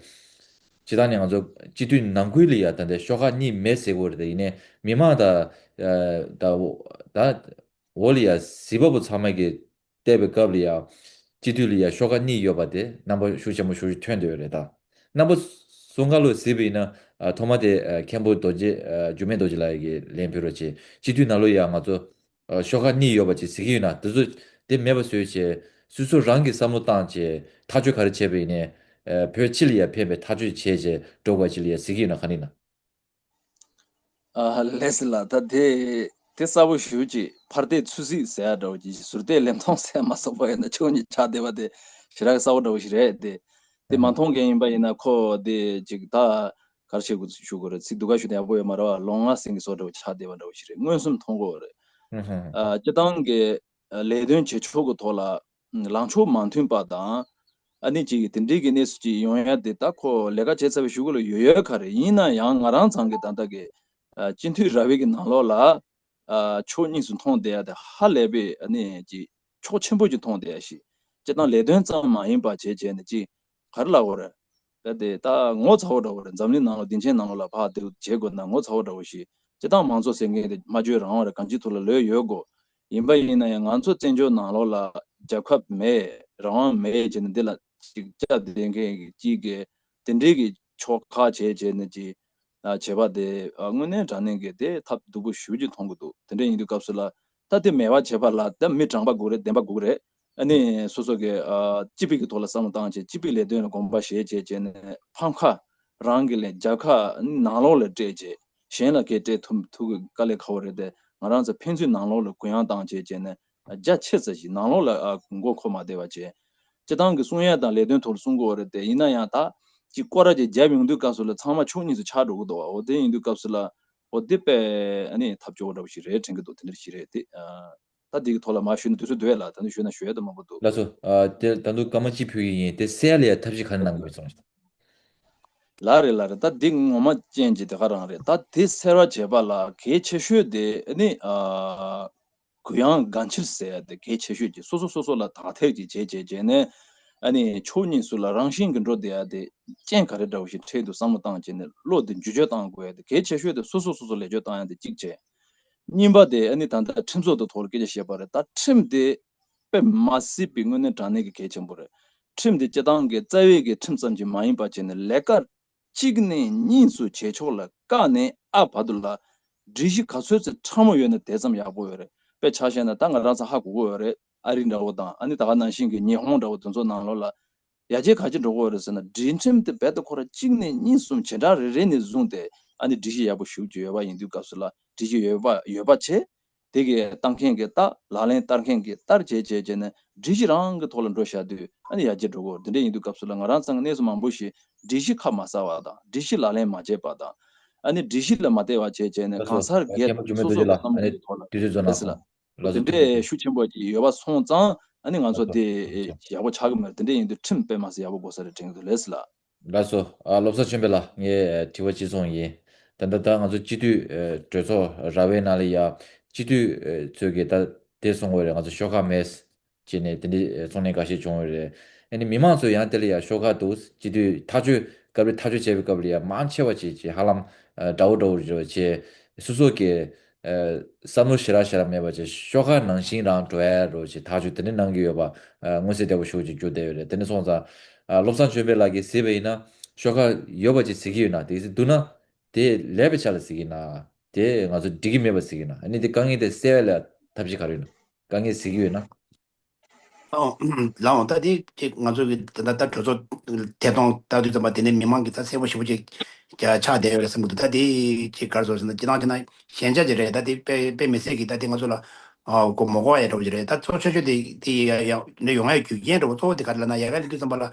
སྤྱིར་བཏང་ནས་ང་ཚོ་སྤྱི་འཐུས་ནང་ཁུལ་ལ་ཡ་ད་ལྟ་ཤོག་ཁག་གཉིས་མེད་ཟེར་གྱི་ཡོད་རེད། ད་ཡིན་ནའི་མི་མང་ད་ཨ་ད་འོ་ད་འོག་ལ་ཡ་གཟིགས་པ་པོ་ཚང་མ་གི་བལྟས་པའི་སྐབས་ལ་ཡ། སྤྱི་འཐུས་ལ་ཡ་ཤོག་ཁག་གཉིས་ཡོད་པ་དེ་རྣམ་པ་ཤུགས་ཆེན་པོ་ཤུགས་ཆེ་ཐོན་བསྡད་ཡོད་རེད་ད། རྣམ་པ་གསུམ་ཀ་ལོ་གཟིགས་པ་ཡིན་ན་ཨ་ཐོག་མ་དེ་ཨ་མཁན་པོ་རྡོ་རྗེ་ཨ་འཇིགས་མེད་རྡོ་རྗེ་ལགས་ཀྱིས་ལན་ཕུལ་རོགས་བྱེད། སྤྱི་འཐུས་ནང་ལོ་ཡ་ང་ཚོ་ཨ་ཤོག་ཁག་གཉིས་ཡོད་པ་ཅིག་གཟིགས་ཀྱི་ཡོད་ན་དེ་ཚོ་དེ་མེད་པ་བཟོས་བྱས་སོ་སོ་རང་གིས་བསམ་བློ་བཏང་བྱས་ཐག་གཅོད་ག་རེ་བྱས་པ་ཡིན་ནའི་ཨ་བོད་སྤྱི་ལ་ཡ་ཕན་པའི་ཐག་གཅོད་བྱས་བྱས་འགྲོ་དགོས་པ་ཅིག་ལ་ཡ་གཟིགས་ཀྱི་ཡོད་ན་ག་རེ་ཡིན་ན། ཨ་ལགས་སོ་ལགས། ད་དེ་དེ་གསལ་པོ་ཞེ་པོ་ཅིག་ཕར་བལྟས་ཚུར་གཟིགས་ཟེར་ཡ་འདྲ་བོ་ཅིག་ཟུར་བལྟས་ལེབ་མཐོང་ཟེར་མ་སོང་བ་ཡིན་ན་ཕྱོགས་གཉིས་ཆགས་བསྡད་པ་དེ་ཞེ་དྲག་གསལ་པོ་འདྲ་བོ་ཞིག་རེད་དེ། དེ་མ་མཐོང་མཁན་ཡིན་པ་ཡིན་ན་ཁོ་དེ་ཅིག་ད་ག་རེ་བྱེད་དགོས་ཞུ་དགོས་རེད། ཚིག་སྡུག་ག་ཞུ་ན་ཡག་པོ་ཡོད་མ་རེད་བ། ལོང་བ་སེང་གེ་བཟོ་འདྲ་བོ་ཆགས་བསྡད་པ་འདྲ་བོ་ཞིག་རེད། མངོན་སུམ་མཐོང་གི་ཡོད་རེད། ཨ་སྤྱི་བཏང་གི་ལས་དོན་བྱེད་ཕྱོགས་ཀྱི་ཐོག་ལ་ལངས་ཕྱོགས་མ་མཐུན་པ་དང་། ཨ་ནི་ཅིག་དེ་འདྲའི་གི་གནས་ཚུལ་ཅིག་ཡོང་ཡ་དེ་ད་ཁོ་ལས་ཀ་བྱས་ཚར་བའི་གཞུག་གུ་ལ་ཡོད་ཡོད་ག་རེ་ཡིན་ན་ཡང་ང་རང་ཚང་གི་ད་ལྟ་གི་ཨ་སྤྱི་འཐུས་ར་བའི་གི་ནང་ལོགས་ལ་ཨ་ཕྱོགས་གཉིས་སུ་མཐོང་བསྡད་ཡ་དེ་ཧ་ལས་པའི་ཨ་ནི་ཅིག་ཕྱོགས་ཆེན་པོ་ཅིག་མཐོང་བསྡད་ཡ་ཞིག་སྤྱིར་བཏང་ལས་དོན་ཙམ་མ་ཡིན་པ་བྱས་བྱས་ནས་ཅིག་ག་རེ་ལབ་དགོས་རེད། ད་དེ་ད་ངོ་ཚ་བོ་འདྲ་བོ་རེད། འཛམ་གླིང་ནང་ལ་སྡིངས་ཆའི་ནང་ལོགས་ལ་ཕར་དེ་བྱེད་དགོས་ན་ངོ་ཚ་བོ་འདྲ་བོ་ཞིག་སྤྱིར་བཏང་མང་གཙོ་ཟེར་མཁན་དེ་སྨྲ་བརྗོད་རང་དབང་རེད། གང་ཅིའི་ཐོག་ལ་ལོས་ཡོད་དགོས། ཡིན་པ་ཡིན་ན་ཡང་ང་ཚོ་བཙན་བྱོལ་ནང་ལོགས་ལ་རྒྱལ་ཁབ་མེད་རང་དབང་མེད་ཅེས་ནས་འདི་ལ་ཅིག་བཅའ་བསྡད་མཁན་གྱི་ཅིག་གི་དེ་འདྲའི་གི་ཕྱོགས་ཁག་བྱས་བྱས་ནས་ཅིག་ བྱེད་པ་དེ་དངོས་གནས་དྲང་གནས་ཀྱི་དེ་ཐབས་སྡུག་པོ་ཞེ་པོ་ཅིག་མཐོང་གི་འདུག་དེ་འདྲ་ཡིན་དུས་སྐབས་སུ་ལ་ད་དེ་མེད་པ་བྱེད་པ་ལ་ད་མི་དྲང་པ་དགོས་རེད། བདེན་པ་དགོས་རེད། ཨ་ནི་སོ་སོ་གི་སྤྱི་པའི་གི་ཐོག་ལ་བསམ་བློ་བཏང་བྱས་སྤྱི་པའི་ལས་དོན་ལ་དགོངས་པ་བཞེས་བྱས་བྱས་ནས་ཕམ་ཁ་རང་གི་ལས་རྒྱལ་ཁ་ནང་ལོགས་ལ་སྤྲད་བྱས་གཞན་ལ་སྐད་སྤྲད་ཐུབ་ཐུབ་གི་དཀའ་ལས་ཁག་པོ་རེད་དེ། ང་རང་ཚོ་ཕན་ཚུན་ནང་ལོགས་ལ་གུ་ཡངས་བཏང་བྱས་བྱས་ནས་རྒྱ་ཆེ་ས་ཞིག་ནང་ལོགས་ལ་མགོ་འཁོར་མ་བསྡད་པ་བྱས། སྤྱི་བཏང་གི་གསུང་ཡ་དང་ལས་དོན་ཐོག་ལ་གསུང་དགོས་པ་རེད་དེ། ཡིན་ན་ཡང་ད་ཅིག་སྐོར་ར་ཅིག་རྒྱབ་ཡོང་དུས་སྐབས་སུ་ལ་ཚང་མ་ཕྱོགས་གཉིས་སུ་ཆགས་འགྲོ་གི་འདུག་འོ་དེ་ཡིན་དུས་སྐབས་སུ་ལ་འོ་དེ་དཔེ་ཨ་ནི་ཐབས་སྐྱོ་བོ་འདྲ་བོ་ཞིག་རེད་དྲན་གི་འདུག་དེ་འདྲ་ཞིག་རེད་དེ། ད་དེ་གི་ཐོག་ལ་མ་ཞུས་ན་དུས་ཚོད་འདུག་ལ། ད་ནི་ཞུས་ན་ཞུ་ཡ་ད་མང་པོ་འདུག་ལགས་སོ། ཨ་དེ་ད་དུང་སྐར་མ་གཅིག་ཕུལ་གྱི་ཡིན། དེ་སེལ་ཡ་ལ་ཡ་ཐབས་ཤེས་ག་རེ་གནང་དགོས་སོང་། ལ་རེད་ལ་རེད། ད་འདི་ངོ་མ་ཅན་གྱི་དེ་ག་རང་རེད། ད་དེ་སེལ་བ་བྱེད་པ་ལ་གལ་ཆེ་ཤོས་དེ་ཨ་ནི་ཨ་གུ་ཡངས་དགའ་འཁྱིལ་ཟེར་ཡ་དེ་གལ་ཆེ་ཤོས་ཀྱི་སོ་སོ་སོ་སོ་ལ་དག་ཐེར་གྱི་བྱས་བྱས་བྱས་ནས་ཨ་ནི་ཕྱོགས་གཉིས་སུ་ལ་རང་བཞིན་གྱི་འགྲོ་བསྡད་ཡ་དེ་རྐྱེན་ག་རེ་འདྲ་བོ་ཞིག་འཕྲད་འདུག་བསམ་བློ་བཏང་བྱས་ནས་བློ་དེ་འགྱུར་བཅོས་བཏང་དགོས་ཡ་དེ་གལ་ཆེ་ཤོས་དེ་སོ་སོ་སོ་སོ་ལས་བཅོས་བཏང་ཡ་དེ་གཅིག་བྱས། གཉིས་པ་དེ་ཨ་ནི་ད་ལྟ་ཁྲིམས་བཟོ་དེ་ཐོག་ལ་སྐད་ཆ་བཤད་པ་རེད། ད་ཁྲིམས་དེ་དཔེ་མ་སྲིད་པའི་དངོས་གནས་དྲང་གནས་ཀྱི་གལ་ཆེན་པོ་རེད། ཁྲིམས་དེ་སྤྱི་བཏང་གི་རྩ་བའི་གི་ཁྲིམས་ཙམ་གྱིས་མ་ཡིན་པ་བྱས་ནས་ལས་ཀ་གཅིག་ནས་གཉིས་སུ་བྱེད་ཕྱོགས་ལ་བཀག་ནས་ཨ་བར་དུ་ལ་སྒྲིག་གཞི་ག་ཚོད་ཅིག་ཕྲ་མོ་ཡོད་ན་དེ་ཙམ་ཡག་པོ་ཡོད་རེད། དཔེ་ཆ་བཞག་ན་ད་ང་རང་ཚོ་ཧ་གོ་གི་ཡོད་རེད། ཨ་རི་འདྲ་བོ་དང་ཨ་ནི་ད་ག་ནང་བཞིན་གྱི་ཉི་ཧོང་འདྲ་བོ་དེ་ཚོ་ནང་ལོགས་ལ་ཡར་རྒྱས་ག་ཅི་འགྲོ་གི་ཡོད་རེད་ཟེར་ན། སྒྲིག་ཁྲིམས་དེ་རྦད་དེ་ཁོ་རང་གཅིག་ནས་གཉིས་གསུམ་བྱེ་བྲག་རེ་རེ་ནས་བཟུང་སྟེ་ཨ་ནི་སྒྲིག་གཞི་ཡག་པོ་ཞེ་པོ་ཅིག་ཡོད་པ་ཡིན་དུས་སྐབས་སུ་ལ་སྒྲིག་གཞི་ཡོད་པ་ཡོད་པ་བྱས། དེ་གི་བཏང་མཁན་གྱིས་བལྟ། ལག་ལེན་བསྟར་མཁན་གྱིས་བསྟར་བྱས་བྱས་བྱས་ནས་སྒྲིག་གཞི་རང་གི་ཐོག་ལ་འགྲོ་བཞག་དུས་ཨ་ནི་ཡར་རྒྱས་འགྲོ་གི་ཡོད་རེད། དེ་འདྲ་ཡིན་དུས་སྐབས་སུ་ལ་ང་རང་ཚོ་གནས་ཚུལ་མང་པོ་ཞིག་སྒྲིག་གཞི་ཁ་མ་གསལ་བ་དང་སྒྲིག་གཞི་ལག་ལེན་མ་བྱས་པ་དང་ཨ་ནི་སྒྲིག་གཞི་ལ་མ་བལྟས་པ་བྱས་བྱས་ནས་ལགས་སོ། གང་ཟག་སྒེར་ལགས་སོ། སོ་སོ་གི་བསམ་བློ་གི་ཐོག་ལ་དུས་ཚོད་རྫོགས་ལགས་ན་སོང་། ལགས་སོ། དེ་འདྲའི་ཤུགས་ཆེན་པོ་ཅིག་ཡོད་པ་སོང་ཙང་ཨ་ནི་ང་ཚོ་དེ་ཡག་པོ་ཆགས་ཀྱི་མ་རེད། དེ་འདྲ་ཡིན་དུས་ཁྲིམས་དཔེ་མ་སྲིད་ཡག་པོ་དགོས་ས་རེད་དྲན་གྱི་འདུག་ལགས་སོ། ལགས་སོ། ཨ་བློ་བཟང་ཆོས་འཕེལ་ལགས། ངས་དྲི་བ་གཅིག་བཟུང་ཡིན། ད་ལྟ་ད་ང་ཚོ་སྤྱི་འཐུས་གྲོས་ཚོགས་ར་བའི་ནང་ལ་ཡ་སྤྱི་འཐུས་ཚོས་ཀྱི་ད་དེ་གསུང་གི་ཡོད་རེད། ང་ཚོ་ཤོག་ཁག་མེད་ཅེས་ནས་དེ་འདྲའི་གསུང་ནས་འགའ་ཤས་བྱུང་ཡོད་རེད། ཨ་ནི་མི་མང་ཚོས་ཡང་དེ་ལ་ཡ་ཤོག་ཁག་འདུག་སྤྱི་འཐུས་ཐག་གཅོད་སྐབས་རེ་ཐག་གཅོད་བྱས་པའི་སྐབས་ལ་ཡ་མང་ཆེ་བ་ཅིག་ཅིག་ཧ་ལམ་འདྲ་བོ་འདྲ་བོ་རེད་བྱས་སོ་སོ་གི་བསམ་བློ་ཞེ་དྲག་ཞེ་དྲག་མེད་པ་ཅིག་ཤོག་ཁག་ནང་བཞིན་རང་འགྲོ་ཡ་རོ་ཅིག་ཐག་གཅོད་དེ་འདྲ་གནང་གི་ཡོད་པ་མངོན་གསལ་དོད་པོ་ཞེ་པོ་ཅིག་གྱུར་བསྡད་ཡོད་རེད། དེ་འདྲ་སོང་ཙང་བློ་བཟང་ཆོས་འཕེལ་ལགས་ཀྱིས་གཟིགས་པ་ཡིན་ན་ཤོག་ཁག་ཡོད་པ་ཅིག་གཟིགས་ཀྱི་ཡོད་ན་དེ་གཟིགས་འདུག་ན་དེ་ལེགས་པའི་ཆ་ལ་གཟིགས་ཀྱི་ཡིན་ན་དེ་ང་ཚོ་འགྲིག་གི་མེད་པ་གཟིགས་ཀྱི་ཡིན་ན་ཨ་ནི་དེ་དཀའ་ངལ་དེ་སེལ་བ་ལ་ཐབས་ཤེས་ག་རེ་ཡོད་ན་དཀའ་ངལ་གཟིགས་ཀྱི་ཡོད་ན། ཨོ། ལགས་འོང་། ད་དེ་ཅིག་ང་ཚོ་གི་ད་ལྟ་ད་གྲོས་ཚོགས་ཐད་གཏོང་ལྟ་དུས་ཙམ་པ་དེ་ནས་མི་མང་གི་ད་གསལ་པོ་ཞེ་པོ་ཅིག་ཆགས་བསྡད་ཡོད་རེད་བསམ་གི་འདུག་ད་དེ་ཅིག་ག་རེ་ཟེར་ཟེར་ན་སྤྱིར་བཏང་བྱས་ན་ཞན་ཆ་ཅིག་རེད། ད་དེ་དཔེ་དཔེ་མི་སྲིད་ཀྱི་ད་དེ་ང་ཚོ་ལ་ཨ་གོ་མ་གོ་ཡ་འདྲ་བོ་ཅིག་རེད། ད་གཙོ་ཆེ་ཤོས་དེ་དེ་ཡ་ཡ་འདྲ་ཡོང་ཡ་རྒྱུ་རྐྱེན་འདྲ་བོ་གཙོ་བོ་དེ་ག་རེ་ལབ་ན་ཡ་ག་ལབ་དུས་ཙམ་པ་ལ་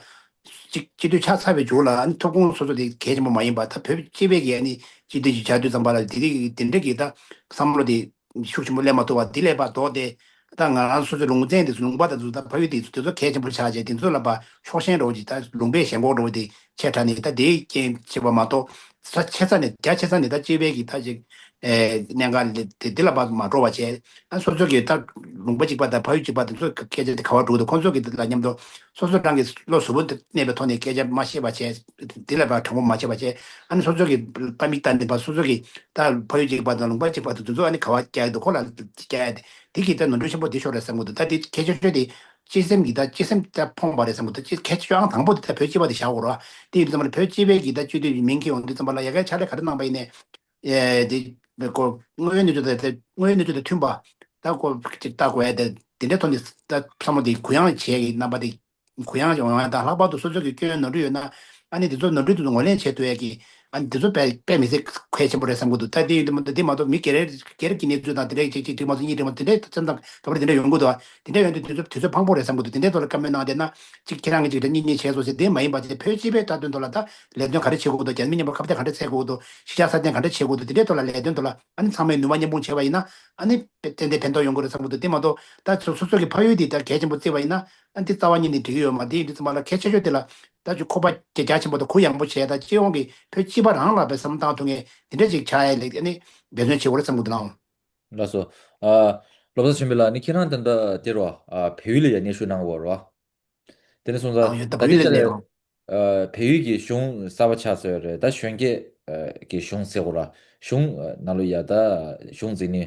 ཅིག་སྤྱི་འཐུས་ཆགས་ཚར་བའི་མཇུག་ལ་ཨ་ནི་ཐོབ་ཁུངས་སོ་སོ་དེ་གལ་ཆེན་པོ་མ་ཡིན་པ། ད་བོད་སྤྱི་པའི་གི་ཨ་ནི་སྤྱི་འཐུས་ཅིག་ཆགས་དུས་ཙམ་པ་ལ་དེ་རིགས་དེ་འདྲ་གི་ད་བསམ་བློ་དེ། ཤུགས་ཆེན་པོ་སླེབས་མ་ཐུབ་པ་འདི་ལས་ཕར་ལྡོག་སྟེ། ད་ང་རང་སོ་སོའི་ལུང་ཚན་དེ་ཚོ་ལུང་པ་དེ་ཚོ་ད་ཕ་ཡུལ་དེ་ཚོ་དེ་ཚོ་གལ་ཆེན་པོ་ཆགས་བྱས་དེ་ཚོ་ལ་ཕར་ཕྱོགས་ཞེན་འདྲ་བོ་ཅིག་ད་ལུང་པའི་ཞེན་ཁོག་འདྲ་བོ་དེ་ཆེ་དྲགས་ནས་ད་དེའི་རྐྱེན་བྱས་པ་མ་གཏོགས། ས་ཆེ་ས་ནས་རྒྱ་ཆེ་ས་ནས་ད་སྤྱི་པའི་གི་ད་ཅིག་ཨེ་གནད་འགག་དེ་འདི་ལ་ཕར་མ་འགྲོ་བ་བྱས། ཨ་སོ་སོ་གི་ད་ལུང་པ་གཅིག་པ་དང་ཕ་ཡུལ་གཅིག་པ་དེ་ཚོ་སྐད་ཆ་དེ་ག་བ་འགྲོ་འདུག་ཁོང་ཚོ་གི་དེ་ལ་མཉམ་དུ་སོ་སོ་རང་གི་བློ་གཟུ་བོ་གནས་པའི་ཐོག་ནས་སྐད་ཆ་མ་བཤད་པ་བྱས། དེ་ལ་ཕར་དྲང་པོ་མ་བྱས་པ་བྱས། ཨ་ནི་སོ་སོ་གི་ཀ་མིག་ལྟ་ནས་ཕར་སོ་སོ་གི་ད་ཕ་ཡུལ་གཅིག་པ་དང་ལུང་པ་གཅིག་པ་དང་དེ་ཚོ་ཨ་ནི་ག་བ་རྒྱག་གི་འདུག་ཁོ་ལ་རྒྱག་ཡ་དེ་དེ་གི་ད་ནོར་འཁྲུལ་ཆེན་པོ་དེ་ཤོར་རེད་བསམ་གི་འདུག་ད་དེ་གལ་ཆེ་ཤོས་དེ་སྤྱི་སེམས་ཀྱི་ད་སྤྱི་སེམས་ད་ཕོངས་པ་རེད་བསམ་གི་འདུག་ཅི་གལ་ཆེ་ཤོས་ཨང་དང་པོ་དེ་ད་བོད་སྤྱི་པ་དེ་བཞག་དགོས་རེད་བ། དེ་ཡིན་དུས་ཙམ་པ་ལ་བོད་སྤྱི་པའི་གི་ད་སྤྱི་འཐུས་ཀྱི་མིང་འཁྱེར་ཡོང་དུས་ཙམ་པ་ལ་ཡ་གའི་ཕྱག་ལས་ག་རེ་གནང་པ་ཡིན་ནའི་དེ་ཀོ་དངོས་ཡོད་གནས་ཚུལ་དང་དེ་དངོས་ཡོད་གནས་ཚུལ་དང་མཐུན་པ་ད་ཀོ་ཅིག་ལྟ་དགོས་ཡ་དེ་དེ་འདྲའི་ཐོག་ནས་ད་བསམ་བློ་དེ་གུ་ཡངས་བྱས་ཀྱི་རྣམ་པ་དེ། གུ་ཡངས་ཡོང་ཡ་དང་། ལྷག་པར་དུ་སོ་སོ་གི་སྐྱོན་ནོར་འཁྲུལ་ཡོད་ན་ཨ་ནི་དེ་ཚོ་ནོར་འཁྲུལ་དེ་ཚོ་ངོས་ལེན་བྱེད་ཐུབ་ཡ་གི་ཨ་ནི་དེ་ཚོ་དཔེ་དཔེ་མི་སྲིད་གལ་ཆེན་པོ་རེད་བསམ་གི་འདུག་ད་དེ་ཡིན་དུས་མ་གཏོགས་དེ་མ་གཏོགས་མི་སྒེར་སྒེར་གྱི་གནས་ཚུལ་དང་དེ་འདྲ་གཅིག་གཅིག་གཅིག་མ་གཏོགས་གཉིས་གཅིག་མ་གཏོགས་དེ་འདྲ་སེམས་ཙམ་ག་པར་དེ་འདྲ་ཡོང་གི་འདུག་དེ་འདྲ་ཡོང་དུས་དུས་ཚོད་དུས་ཚོད་ཕངས་པོ་རེད་བསམ་གི་འདུག་དེ་འདྲའི་ཐོག་ལ་བཀའ་མོལ་གནང་བསྡད་ན་གཅིག་ཁྱེད་རང་གིས་གཅིག་དང་གཉིས་གཉིས་བྱས་སོང་ཟེར་དེ་མ་ཡིན་པ་དེ་བོད་སྤྱི་པའི་རྩ་དོན་ཐོག་ལ་ད་ལས་དོན་ག་རེ་བྱེད་དགོས་འདུག་རྒྱ་མི་མཉམ་པོ་ཁ་གཏད་ག་འདྲ་ཚད་དགོས་འདུག་གཞིས་ཆགས་སྲ་བརྟན་ག་འདྲ་བྱེད་དགོས་འདུག་དེ་འདྲའི་ཐོག་ལ་ལས་དོན་ཐོག་ལ་ཨ་ནི་ཚང་མས་ནུས་པ་མཉམ་སྤུངས་བྱས་པ་ཡིན་ན། ཨ་ནི་ཏན་ཏན་ཕན་ཐོགས་ཡོང་གི་རེད་བསམ་གི་འདུག་དེ་མ་གཏོགས་ད་སོ་སོ་སོ་གི་ཕ་ཡུལ་དེ་ད་གལ་ཆེན་པོ་བརྩིས་པ་ཡིན་ན་ཨ་ནི་དེ་རྩ་བ་ཉིད་ནས་འགྲིག་གི་ཡོད་མ་རེད། དེ་ཡིན་དུས་ཙམ་པ་ལ་གལ་ཆེ་ཤོས་དེ་ལ་ད་ཅིག་ཁོག་པ་རྒྱ་རྒྱ་ཆེན་པོ་དང་གུ་ཡངས་པོ་བྱས། ད་སྤྱི་ཡོངས་ཀྱི་བོད་སྤྱི་པ་རང་ལ་བས་བསམ་བློ་བཏང་ཐུབ་མཁན་དེ་འདྲ་ཅིག་ཆགས་ཡ་ལས་ཨ་ནི་འབད་བརྩོན་བྱེད་དགོས་རེད་བསམ་གི་འདུག་ལགས། ལགས་སོ། ཨ་བློ་བཟང་ཆོས་འཕེལ་ལགས། ཨ་ནི་ཁྱེད་རང་ད་ལྟ་དེ་རུ་ཨ་བལ་ཡུལ་ལ་ཡ་གནས་བཞུགས་གནང་གི་ཡོད་རེད་བ། དེ་ནས་སོང་ཙང་ད་ལྟའི་ཆ་ལ་ཨ་བལ་ཡུལ་གྱི་གཞུང་གསར་པ་ཆགས་ཚར་ཡོད་རེད། ད་གཞོན་སྐྱེས་ཀྱི་གཞུང་ཟེར་དགོས་ར། གཞུང་ནང་ལོགས་ཡ་ད་གཞུང་འཛིན་ནི་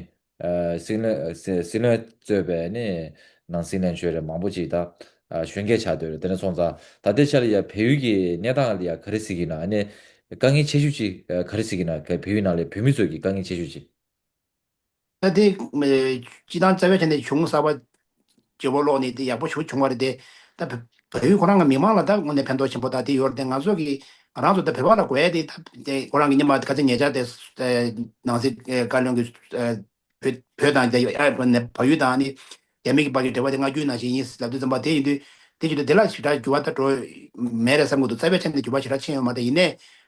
སྲིད་བློན་སྲིད་བློན་གཙོས་པའི་ནི་ནང་སྲིད་བློན་ཆོས་རེད་མང་པོ་ཅིག་ད་གཞོན་སྐྱེས་ཆགས་བསྡད་ཡོད་རེད། དེ་ནས་སོང་ཙང་ད་ལྟའི་ཆ་ལ་ཡ་བལ་ཡུལ་གྱི་གནས་སྟངས་ལ་ཡ་ག་རེ་གཟིགས་ཀྱི་ཡིན་ན། ཨ་ནི་ དཀའ་ངལ་ཆེ་ཤོས་ཅིག་ག་རེ་ཟེར་གྱི་ན། བལ་ཡུལ་ནང་ལ་བོད་མི་ཚོ་གི་དཀའ་ངལ་ཆེ་ཤོས་ཅིག་ད་དེ་སྤྱི་བཏང་རྩ་བའི་ཆ་ནས་གཞུང་གསར་པ་བརྗེ་པོ་སློག་ནས་དེ་ཡག་པོ་ཞིག་བྱུང་བ་རེད་དེ། ད་བལ་བལ་ཡུལ་ཁོ་རང་གི་མི་མང་ལ་ད་དངོས་གནས་ཕན་ཐོགས་ཆེན་པོ་ད་དེ་ཡོད་རེད་དེ། ང་ཚོ་གི་ང་རང་ཚོ་ད་བོད་པ་ལ་དགོས་ཡ་དེ་ད་དེ་ཁོ་རང་གི་སྔོན་མ་ཁ་ཚ་ཉེ་ཆར་དེ་ནང་སྲིད་བཀའ་བློན་གྱི་བོད་བོད་དང་དེ་ཨ་ནས་བལ་ཡུལ་དང་ནི་རྒྱ་མི་གི་བར་གྱི་འབྲེལ་བ་དེ་སྔ་རྒྱུའི་ནང་བཞིན་ཡིན་ལབ་དུས་ཙམ་པ་དེ་ཡིན་དུས་དེ་བརྒྱུད་དེ་དེ་ལ་ཞེ་དྲག་འགྱུར་བ་ད་འགྲོ་མེད་རེད་བསམ་གི་འདུག་རྩ་བའི་ཆ་ནས་འགྱུར་བ་ཞེ་དྲག་ཕྱིན་ཡོད་མ་རེད། ཡིན་ནའི་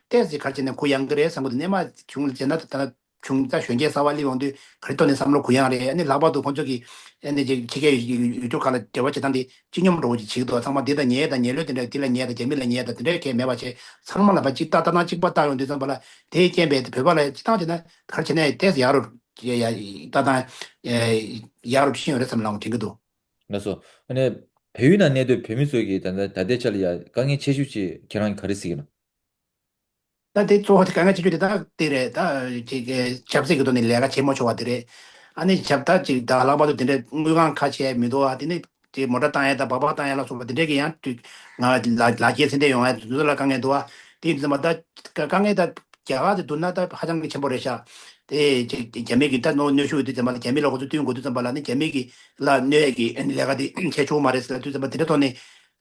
ཏོག་ཙམ་ག་རེ་བྱས་ན་གུ་ཡངས་ཀྱི་རེད་བསམ་གི་འདུག་སྔོན་མ་བྱུང་བྱས་ན་ད་ལྟ་བྱུང་ད་གཞོན་སྐྱེས་གསར་པ་སླེབས་ཡོང་དུས་ག་རེ་ཐོག་ནས་བསམ་བློ་གུ་ཡངས་རེད། ཨ་ནི་ལྷག་པར་དུ་ཁོང་ཚོ་གི་ཨ་ནི་ཅིག་ཕྱི་རྒྱལ་ཡུལ་གྲུ་ཁག་ལ་འབྲེལ་བ་བྱེད་སྟངས་དེ་སྤྱི་སྙོམས་འགྲོ་བོ་ཅིག་བྱེད་ཀྱི་འདུག་ཚང་མ་འདི་ལ་ཉེས་དང་ཉེས་ལོས་དེ་འདྲ་འདི་ལ་ཉེས་དང་རྒྱ་མི་ལ་ཉེས་དང་དེ་འདྲ་གང་ཡང་མེད་པ་བྱས་ཚང་མ་ལ་ཕར་གཅིག་ལྟ་ལྟ་སྟངས་གཅིག་པ་བལྟ་ཡོང་དུས་ཙམ་པ་ལ་དེའི་རྐྱེན་པས་དེ་བོད་པ་ལ་སྤྱི་བཏང་བྱས་ན་ག་རེ་བྱས་ན་ཡང་ཏོག་ཙམ་ཡག་རུ་ཡ་ཡ་ལྟ་སྟངས་ཡ་ཡག་རུ་ཕྱིན་ཡོད་རེད་བསམ་ལབ་དྲན་གྱི་འདུག་ལགས་སོ། ཨ་ནི་བལ་ཡུལ་ནང་གནས་སྡོད་བོད་མི་ཚོ་གིས་ད་ལྟ་ད་ལྟའི་ཆ་ལ་ཡ་དཀའ་ངལ་ཆེ་ཤོས་ཅིག་ཁྱེད་རང་གིས་ག་རེ་གཟིགས་ཀྱི་ན། ད་དེ་གཙོ་བོ་དེ་དཀའ་ངལ་ཆེ་ཤོས་དེ་ད་དེ་རེད། ད་ཅིག་ཆབ་སྲིད་ཀྱི་ཐོག་ནས་ལས་ཀ་བྱེད་མ་ཆོག་པ་དེ་རེད། ཨ་ནི་ཆབ་ད་ཅིག་ད་ལྷག་པར་དུ་དེ་འདྲའི་དངུལ་ཁང་ཁ་ཕྱེ་མི་འདུག་ཨ། དེ་ནི་དེ་མོ་ཊ་བཏང་ཡས་དང་སྦག་སྦག་བཏང་ཡས་ལ་སོགས་པ་དེ་འདྲའི་གི་ཡང་དུས་ང་ལ་ལག་སྐྱེལ་ཚེ་འདྲ་ཡོང་ཡས་དེ་ཚོ་ལ་དཀའ་ངལ་འདུག་ཨ། དེ་ཡིན་ཙང་མ་ད་དཀའ་ངལ་ད་རྒྱ་གར་དེ་བསྡུར་ན་ད་ཧ་ཅང་གི་ཆེན་པོ་རེད་ཤག་དེ་ཅིག་རྒྱ་མི་གི་ད་གནོན་ཤུགས་ཡོད་དུས་ཙམ་པ་ལ་རྒྱ་མི་ལ་ཁོ་ཚོ་བསྟུན་དགོས་དུས་ཙམ་པ་ལ་ནི་རྒྱ་མི་གི་ལ་གནོད་ཡས་ཀྱི་ཨ་ནི་ལས་ཀ་དེ་བྱས་ཆོག་མ་རེད་ཟེར་ལབ་དུས་ཙམ་པ་དེ་འདྲ་ཐོག་ནས།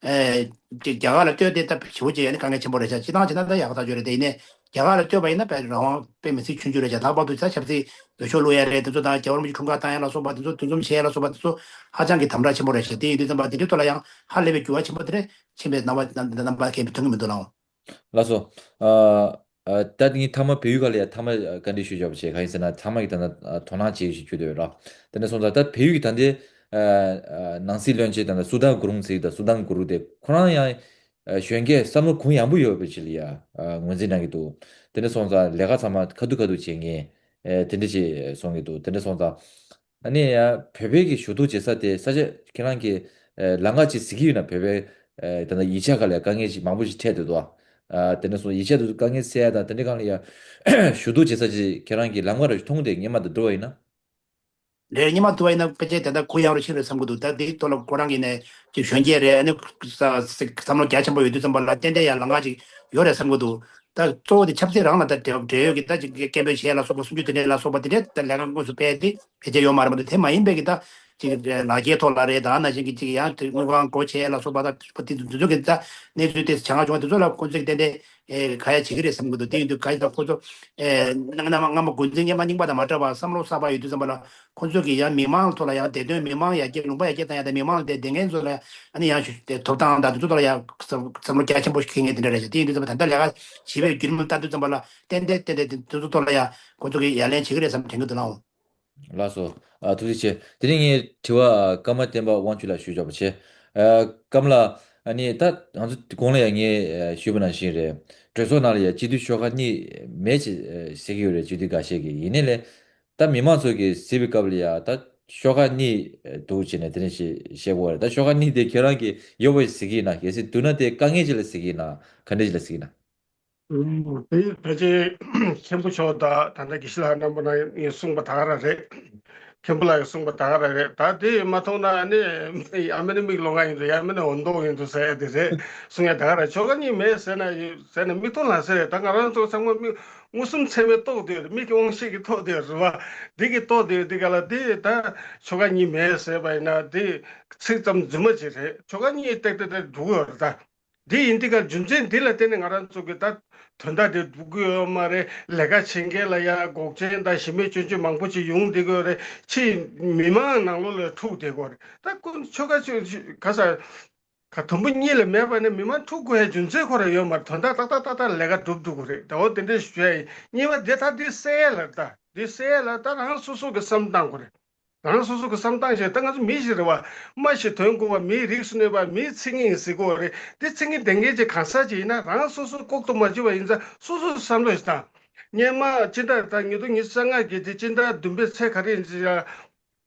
ཨེ། ཅིག་རྒྱ་གར་ལ་ལྟོས་ཏེ་ད་ཞེ་པོ་ཅིག་ཨ་ནི་དཀའ་ངལ་ཆེན་པོ་རེད་ཤག་སྤྱི་བཏང་བྱས་ན་ད་ཡག་པོ་ཐག་ཆོད་རེད་དེ། ཡིན་ནའི་རྒྱ་གར་ལ་ལྟོས་པ་ཡིན་ན་དཔེ་རང་དབང་དཔེ་མི་སྲིད་ཆུང་ཆུང་རེད་ཤག་ལྷག་པར་དུ་ད་ཆབ་སྲིད་འོས་ཤོག་བླུག་ཡ་རེད། དེ་ཚོ་དང་རྒྱལ་བ་རིན་པོ་ཆེ་འཁྲུངས་སྐར་བཏང་ཡ་ལ་སོགས་པ་དེ་ཚོ་འདུ་འཛོམས་བྱེད་ཡ་ལ་སོགས་པ་དེ་ཚོ་ཧ་ཅང་གི་དམ་དྲག་ཆེན་པོ་རེད་ཤག་དེ་ཡིན་དུས་ཙམ་པ་དེ་འདྲའི་ཐོག་ལ་ཡང་ཧ་ལས་པའི་འགྱུར་བ་ཆེན་པོ་དེ་འདྲ་ཕྱིན་པའི་རྣམ་པ་རྣམ་པ་གང་ཡང་མཐོང་གི་མི་འདུག་ལགས། ལགས་སོ། ཨ། ཨ། ད་ངས་མཐའ་མ་བལ་ཡུལ་ཁག་ལ་ཡ་མཐའ་མ་བཀའ་འདྲི་ཞུ་ཆོག་པ་བྱས། གང་ཡིན་ཟེར་ན་ཚང་མ་གིས་ད་ལྟ་དོ་སྣང་བྱེད་བཞིན་བྱེད་འདོད་ར། དེ་འདྲ་སོང་ཙང་ད་བལ་ཡུལ་གྱི་ད་ལྟའི་ཨ་ཨ་ནང་སྲིད་བློན་ཆེན་ད་ལྟ་སུ་དཱན་གུ་རུང་ཟེར་གྱི་ད་སུ་དཱན་གུ་རུང་དེ་ཁོ་རང་ཡང་ཨ་གཞོན་སྐྱེས་བསམ་བློ་གུ་ཡངས་པོ་ཡོད་པའི་ཆེད་ལ་ཡ་ཨ་ངོས་འཛིན་གནང་གི་འདུག་དེ་འདྲ་སོང་ཙང་ལས་ཀ་ཚང་མ་ཁ་ཐུག་ཁ་ཐུག་བྱེད་མཁན་ཨ་དེ་འདྲ་ཅིག་གསུང་གི་འདུག་དེ་འདྲ་སོང་ཙང་། ཨ་ནི་ཡ་བོད་པའི་གི་ཞུ་གཏུག་བྱེད་ས་དེ་ས་ཆ་ཁྱེད་རང་གི་ཨ་ལམ་ཁ་ཅིག་གཟིགས་ཀྱི་ཡོད་ན། བོད་པའི་ཨ་ད་ལྟ་ཡིག་ཆ་ཁག་ལ་དཀའ་ངལ་ཅིག་མང་པོ་ཞིག་འཕྲད་བསྡད་འདུག་ཨ་དེ་འདྲ་སོང་ཡིག་ཆ་དེ་ཚོ་དཀའ་ངལ་སེལ་ཡ་དང་དེ་འདྲ་སྒང་ལ་ཡ་ཞུ་གཏུག་བྱེད་ས་ཅིག་ཁྱེད་རང་གིས་ལམ་ཁ་ར་མཐོང་དེ་སྔོན་མ་དང་བསྡུར་བ་ཡིན་ན། རེད། སྔོན་མ་བསྡུར་བ་ཡིན་ན་ཕལ་ཆེར་དེ་འདྲ་གུ་ཡངས་རུ་ཕྱིན་རེད་བསམ་གྱི་འདུག་ད་དེའི་ཐོག་ལ་ཁོ་རང་གིས་ནས་ཅིག་གཞོན་སྐྱེས་རེད། ཨ་ནི་ས་ས་བསམ་བློ་རྒྱ་ཆེན་པོ་ཡོད་དུས་ཙམ་པ་ལ་ཏན་ཏན་ཡང་ལམ་ཁ་ཅིག་ཡོད་རེད་བསམ་གྱི་འདུག་ད་གཙོ་བོ་དེ་ཆབ་སྲིད་རང་ལ་ད་འབྲེལ་འབྲེལ་ཡོད་ཀྱི་ད་ཅིག་སྐད་འབོད་བྱེད་ཡ་ལ་སོགས་པ་སུམ་ཅུ་དེ་འདྲ་ལ་སོགས་པ་དེ་འདྲ་ད་ལས་ཀ་དངོས་སུ་སྤེལ་ཏེ་ཕལ་ཆེར་ཡོད་མ་རེད་མ་གཏོགས། དེ་མ་ཡིན་པའི་གི་ད་ཅིག་ལག་འཁྱེར་ཐོག་ལ་རེད། ད་ནང་བཞིན་གྱི་ཅིག་ཡང་དེ་དངུལ་ཁང་སྒོ་ཕྱེ་ཡ་ལ་སོགས་པ་ད་དེ་དེ་ཚོ་གི་ད་གནས་ཚུལ་དེ་བྱ་ངན་བྱུང་བ་དེ་ཚོ་ལ་ཁོང་ཚོས་ཏན་ཏན་ཨེ་ག་ཡ་བྱེད་ཀྱི་རེད་བསམ་གྱི་འདུག་དེ་ཡིན་དུས་ག་ཡ་ད་ཁོ་ཚོ་ཨེ་སྔ་མ་སྔ་མ་འགོ་འཛིན་སྔོན་མ་རྙིང་པ་དང་མ་འདྲ་བར་བསམ་བློ་གསར་པ་ཡོད་དུས་ཙམ་པ་ལ་ཁོང་ཚོ་གི་ཡང་མི་མང་ཐོག་ལ་ཡང་བདེ་དོན་མི་མང་ཡར་རྒྱས་ལུང་པ་ཡར་རྒྱས་བཏང་ཡ་དང་མི་མང་ལ་བདེ་འགན་ཚོ་ལ་ཨ་ནི་ཡང་ཞུ་དེ་ཐོབ་ཐང་དང་དེ་ཚོ་ཐོག་ལ་ཡང་བསམ་བསམ་བློ་རྒྱ་ཆེན་པོ་ཞིག་འཁྱེར་མཁན་དེ་འདྲ་རེད་ཤག་དེ་ཡིན་དུས་ཙམ་པ་ད་ལྟ་ལས་ཀ་བྱེད་པའི་བརྒྱུད་རིམ་ལ་ལྟ་དུས་ཙམ་པ་ལ་ཏན་ཏན་ཏན་ཏན་དེ་ཚོ་ཐོག་ལ་ཡང་ཁོང་ཚོ་གི་ཡ་ལན་བྱེད་ཀྱི་རེད་བསམ་དྲན་གྱི་འདུག་ལགས། ལགས་སོ། ཨ། ཐུགས་རྗེ་ཆེ། དེ་རིང་ངའི་དྲི་བ་ཨ་ཀརྨ་བསྟན་པ་དབང་ཕྱུག་ལགས་ཞུ་ཆོག་པ་བྱས། ཨ། ཀརྨ་ལགས། ཨ་ནི་ད་ང་ཚོ་གོང་ལ་ཡང་ངས་ཨ་ཞུས་པ་ནང་བཞིན་རེད། གྲོས་ཚོགས་ནང་ལ་ཡང་སྤྱི་འཐུས་ཤོག་ཁག་གཉིས་མེད་ཅེས་ཨ་ཟེར་གྱི་ཡོད་རེད། སྤྱི་འཐུས་འགའ་ཤས་ཀྱིས། ཡིན་ནའི་ལས་ད་མི་མང་ཚོ་གིས་གཟིགས་པའི་སྐབས་ལ་ཡང་ད་ཤོག་ཁག་གཉིས་འདུག་བྱས་ནས་དེ་འདྲ་ཞིག་བཤད་དགོས་རེད། ད་ཤོག་ཁག་གཉིས་དེ་ཁྱེད་རང་གིས་ཡོད་པ་ཞིག་གཟིགས་ཀྱི་ཡིན་ན། གལ་སྲིད་འདུག་ན་དེ་དཀའ་ངལ་ཅིག་ལ་གཟིགས་ཀྱི་ཡིན་ན། ག་འདྲ་ཞིག་ལ་གཟིགས་ཀྱི་ཡིན་ན། ཨུམ། དེ་ཕལ་ཆེར་མཁན་པོ་མཆོག་དང་ད་ལྟ་དགེ་བཤེས་ལགས་རྣམ་པ་ནས་གསུངས་པ་ད་ག་རང་རེད། མཁན་པོ་ལགས་ཀྱིས་གསུངས་པ་ད་ག་རང་རེད། ད་དེ་མ་མཐོང་ན་ནི་ཨ་མ་ནི་མིག་ལོང་བ་ཡིན་འདུག་ཡ་མ་ནི་འོ་མདོག་ཡིན་འདུག་ཟེར་ཡ་དེ་རེད། གསུང་ཡ་ད་ག་རང་ཤོག་ཁག་གཉིས་མེད་ཟེར་ན་ཟེར་ན་མིག་མཐོང་ལག་ཟེར་རེད། ད་ང་རང་ཚོ་ཚང་མ་མིག་མངོན་སུམ་ཚད་མས་རྟོགས་བསྡད་ཡོད་རེད། མིག་གི་དབང་ཤེས་ཀྱིས་རྟོགས་བསྡད་ཡོད་རེད་བ། འདི་གིས་རྟོགས་བསྡད་ཡོད་འདི་ག་ལ་དེ་ད་ཤོག་ཁག་གཉིས་མེད་ཟེར་བ་ཡིན་ན་དེ་ཚིག་ཙམ་རྫུན་མ་ཅིག་རེད། ཤོག་ཁག་གཉིས་ཏག་ཏག་ཏག་འགྲོ་གི་ཡོད་རེད་ད། འདི་ཡིན་འདི་ག་རྒྱུ་མཚན་འདི་ལ་བརྟེན་ནས་ང་རང་ཚོ་གི་ད་དོན་དག་དེ་སྒྲུབ་གི་ཡོད་མ་རེད། ལས་ཀ་བྱེད་མཁན་ལ་ཡ་འགོག་རྐྱེན་དང་གཞི་མེད་སྐྱོན་བརྗོད་མང་པོ་ཅིག་ཡོང་བསྡད་ཀྱི་ཡོད་རེད། ཕྱིའི་མི་མང་ནང་ལོགས་ལ་འཁྲུག་བསྡད་ཀྱི་ཡོད་རེད། ད་ཁོ་ཆོལ་ཁ་ཆོལ་ག་ས་ག་དུམ་བུ་གཉིས་ལས་མེད་པ་ནི་མི་མང་འཁྲུག་དགོས་ཡ་རྒྱུ་མཚན་ཁོ་རང་ཡོད་མ་རེད། དོན་དག་ཏག་ཏག་ཏག་ཏག་ལས་ཀ་སྒྲུབ་འགྲོ་གི་རེད། ད་འོ་དེ་འདྲ་ཞུ་ཡ་ཡིན། གཉིས་པ་དེ་ད་འདི་སེལ་ཡ་ལ་ད་འདི་སེལ་ཡ་ལ་ད་རང་སོ་སོ་གི་བསམ་བཏང་དགོས་རེད། རང་སོ་སོ་གི་བསམ་སྟངས་ཤིག་ད་ང་ཚོ་མི་ཞིག་རེད་བ། སྨྲ་ཤེས་དོན་གོ་བ། མིའི་རིགས་སུ་གནས་པ། མིའི་མཚན་ཉིད་ཟེར་གོ་རེད། འདི་མཚན་ཉིད་ལྡན་མཁན་ཅིག་གང་ཟག་ཅིག་ཡིན་ན་རང་སོ་སོ་ལྐོག་ཏུ་མ་འཇུ་བ་ཡིན་ཙང་སོ་སོ་བསམ་བློ་ཞིག་བཏང་། སྔོན་མ་སྤྱི་ཟླ་ད་ཉིས་སྟོང་ཉི་ཤུ་རྩ་ལྔ་གི་དེ་སྤྱི་ཟླ་བདུན་པའི་ཚེས་ག་རེ་ཡིན་ཅིག་ཡ།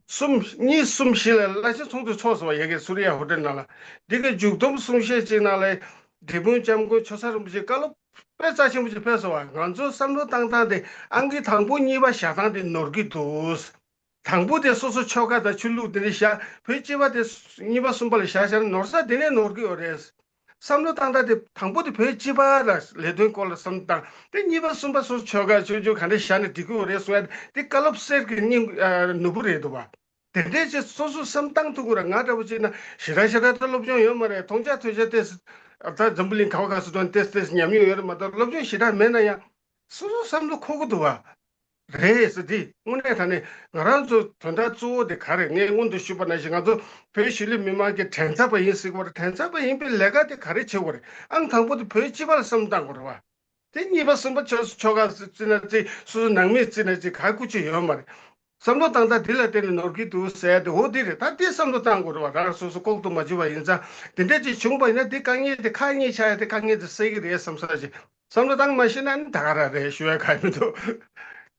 གསུམ་གཉིས་གསུམ་བཞི་ལ་བླ་ཆེན་ཚོགས་འདུ་ཚོགས་སོང་བ། ཡ་གི་སུ་རི་ཡ་ཧོ་ཊེལ་ནང་ལ། འདི་གི་མཇུག་བསྡོམས་གསུང་བཤད་ཅིག་ནང་ལ་འབྲས་སྤུངས་སྐྱབས་མགོན་ཆོས་གསར་རིན་པོ་ཆེ་བཀའ་སློབ་དཔེ་རྩ་ཆེན་པོ་ཅིག་ཕེབས་སོང་བ། ང་ཚོ་བསམ་བློ་བཏང་སྟངས་དེ་ཨང་ཀི་དང་པོ་གཉིས་པ་བཞག་སྟངས་དེ་ནོར་གི་འདུག་དང་པོ་དེ་སོ་སོ་ཆོལ་ཁ་དང་ཆོས་ལུགས་དེ་འདྲ་བཞག་བོད་སྤྱི་པ་དེ་གཉིས་པ་གསུམ་པ་ལ་བཞག་བཞག་ན་ནོར་ས་དེ་ནས་ནོར་གི་ཡོད་རེད། བསམ་བློ་བཏང་སྟངས་དེ་དང་པོ་དེ་བོད་སྤྱི་པ་ལ་ལས་དོན་སྐོར་ལ་བསམ་བློ་བཏང་། དེ་གཉིས་པ་གསུམ་པ་སོ་སོ་ཆོལ་ཁ་ཆོས་བརྒྱུད་ག་འདྲ་བཞག་ནས་འགྲིག་གི་ཡོད་རེད་གསུང་ཡ་དེ་བཀའ་སློབ་གསེར་གྱི་སྙིང་ཨ་ནོར་བུ་རེད་འདུག་བ། དེ་འདྲས་ཅིག་སོ་སོ་བསམ་བཏང་ཐུབ་དགོས་ར། ང་འདྲ་པོ་ཅིག་ན་ཞེ་དྲག་ཞེ་དྲག་ད་སློབ་སྦྱོང་ཡོད་མ་རེད། མཐོང་རྒྱ་ཐོས་རྒྱ་ཏེས་ད་འཛམ་བུ་གླིང་ག་བ་ག་སུ་དོན་ཏེས་ཏེས་ཉམས་མྱོང་ཡོད་རེད་མ་གཏོགས་སློབ་སྦྱོང་ཞེ་དྲག་མེད་ན་ཡང་སོ་སོ་བསམ་བློ་འཁོར་གི་འདུག་བ། རེད་ཟེར་དེ་དངོས་གནས་དྲང་གནས་ང་རང་ཚོ་དོན་དག་གཙོ་བོ་དེ་ག་རེད། ངས་སྔོན་དུ་ཞུས་པ་ནང་བཞིན་ང་ཚོ་བོད་གཞིས་ལུས་མི་མང་གི་མགྲིན་ཚབ་པ་ཡིན་ཟེར་གི་བ་རེད། མགྲིན་ཚབ་པ་ཡིན་པའི་ལས་ཀ་དེ་ག་རེ་བྱེད་དགོས་རེད། ཨང་དང་པོ་དེ་བོད་སྤྱི་པ་ལ་བསམ་བློ་བཏང་དགོས་རེད་བ། དེ་གཉིས་པ་གསུམ་པ་ཆོ་ཆོལ་ཁ་བརྩི་ན་བརྩི། སོ་སོ་ནང་མི་བརྩི་ན་བརྩི། ག་སྐུ་ཅི་ཡོད་མ་རེད། བསམ་བློ་བཏང་སྟངས་འདི་ལ་བརྟེན་ནས་ནོར་གྱི་འདུག་ཟེར་ཡ་དེ་འོ་འདི་རེད། ད་དེ་བསམ་བློ་བཏང་དགོས་རེད་བ། རང་སོ་སོ་ལྐོག་ཏུ་མ་འཇུ་བ་ཡིན་ཙང་དེ་འདྲས་ཅིག་བྱུང་པ་ཡིན་ན་འདི་དཀའ་ངལ་དེ་ཁག་ཉེས་ཆགས་ཡ་དེ་དཀའ་ངལ་དེ་སེལ་གི་རེད་བསམ་ས་ཅིག་བསམ་བློ་བཏང་མ་ཤེས་ན་ནི་ད་ག་རང་རེད་ཞུ་ཡ་གང་ཡང་མི་འདུག་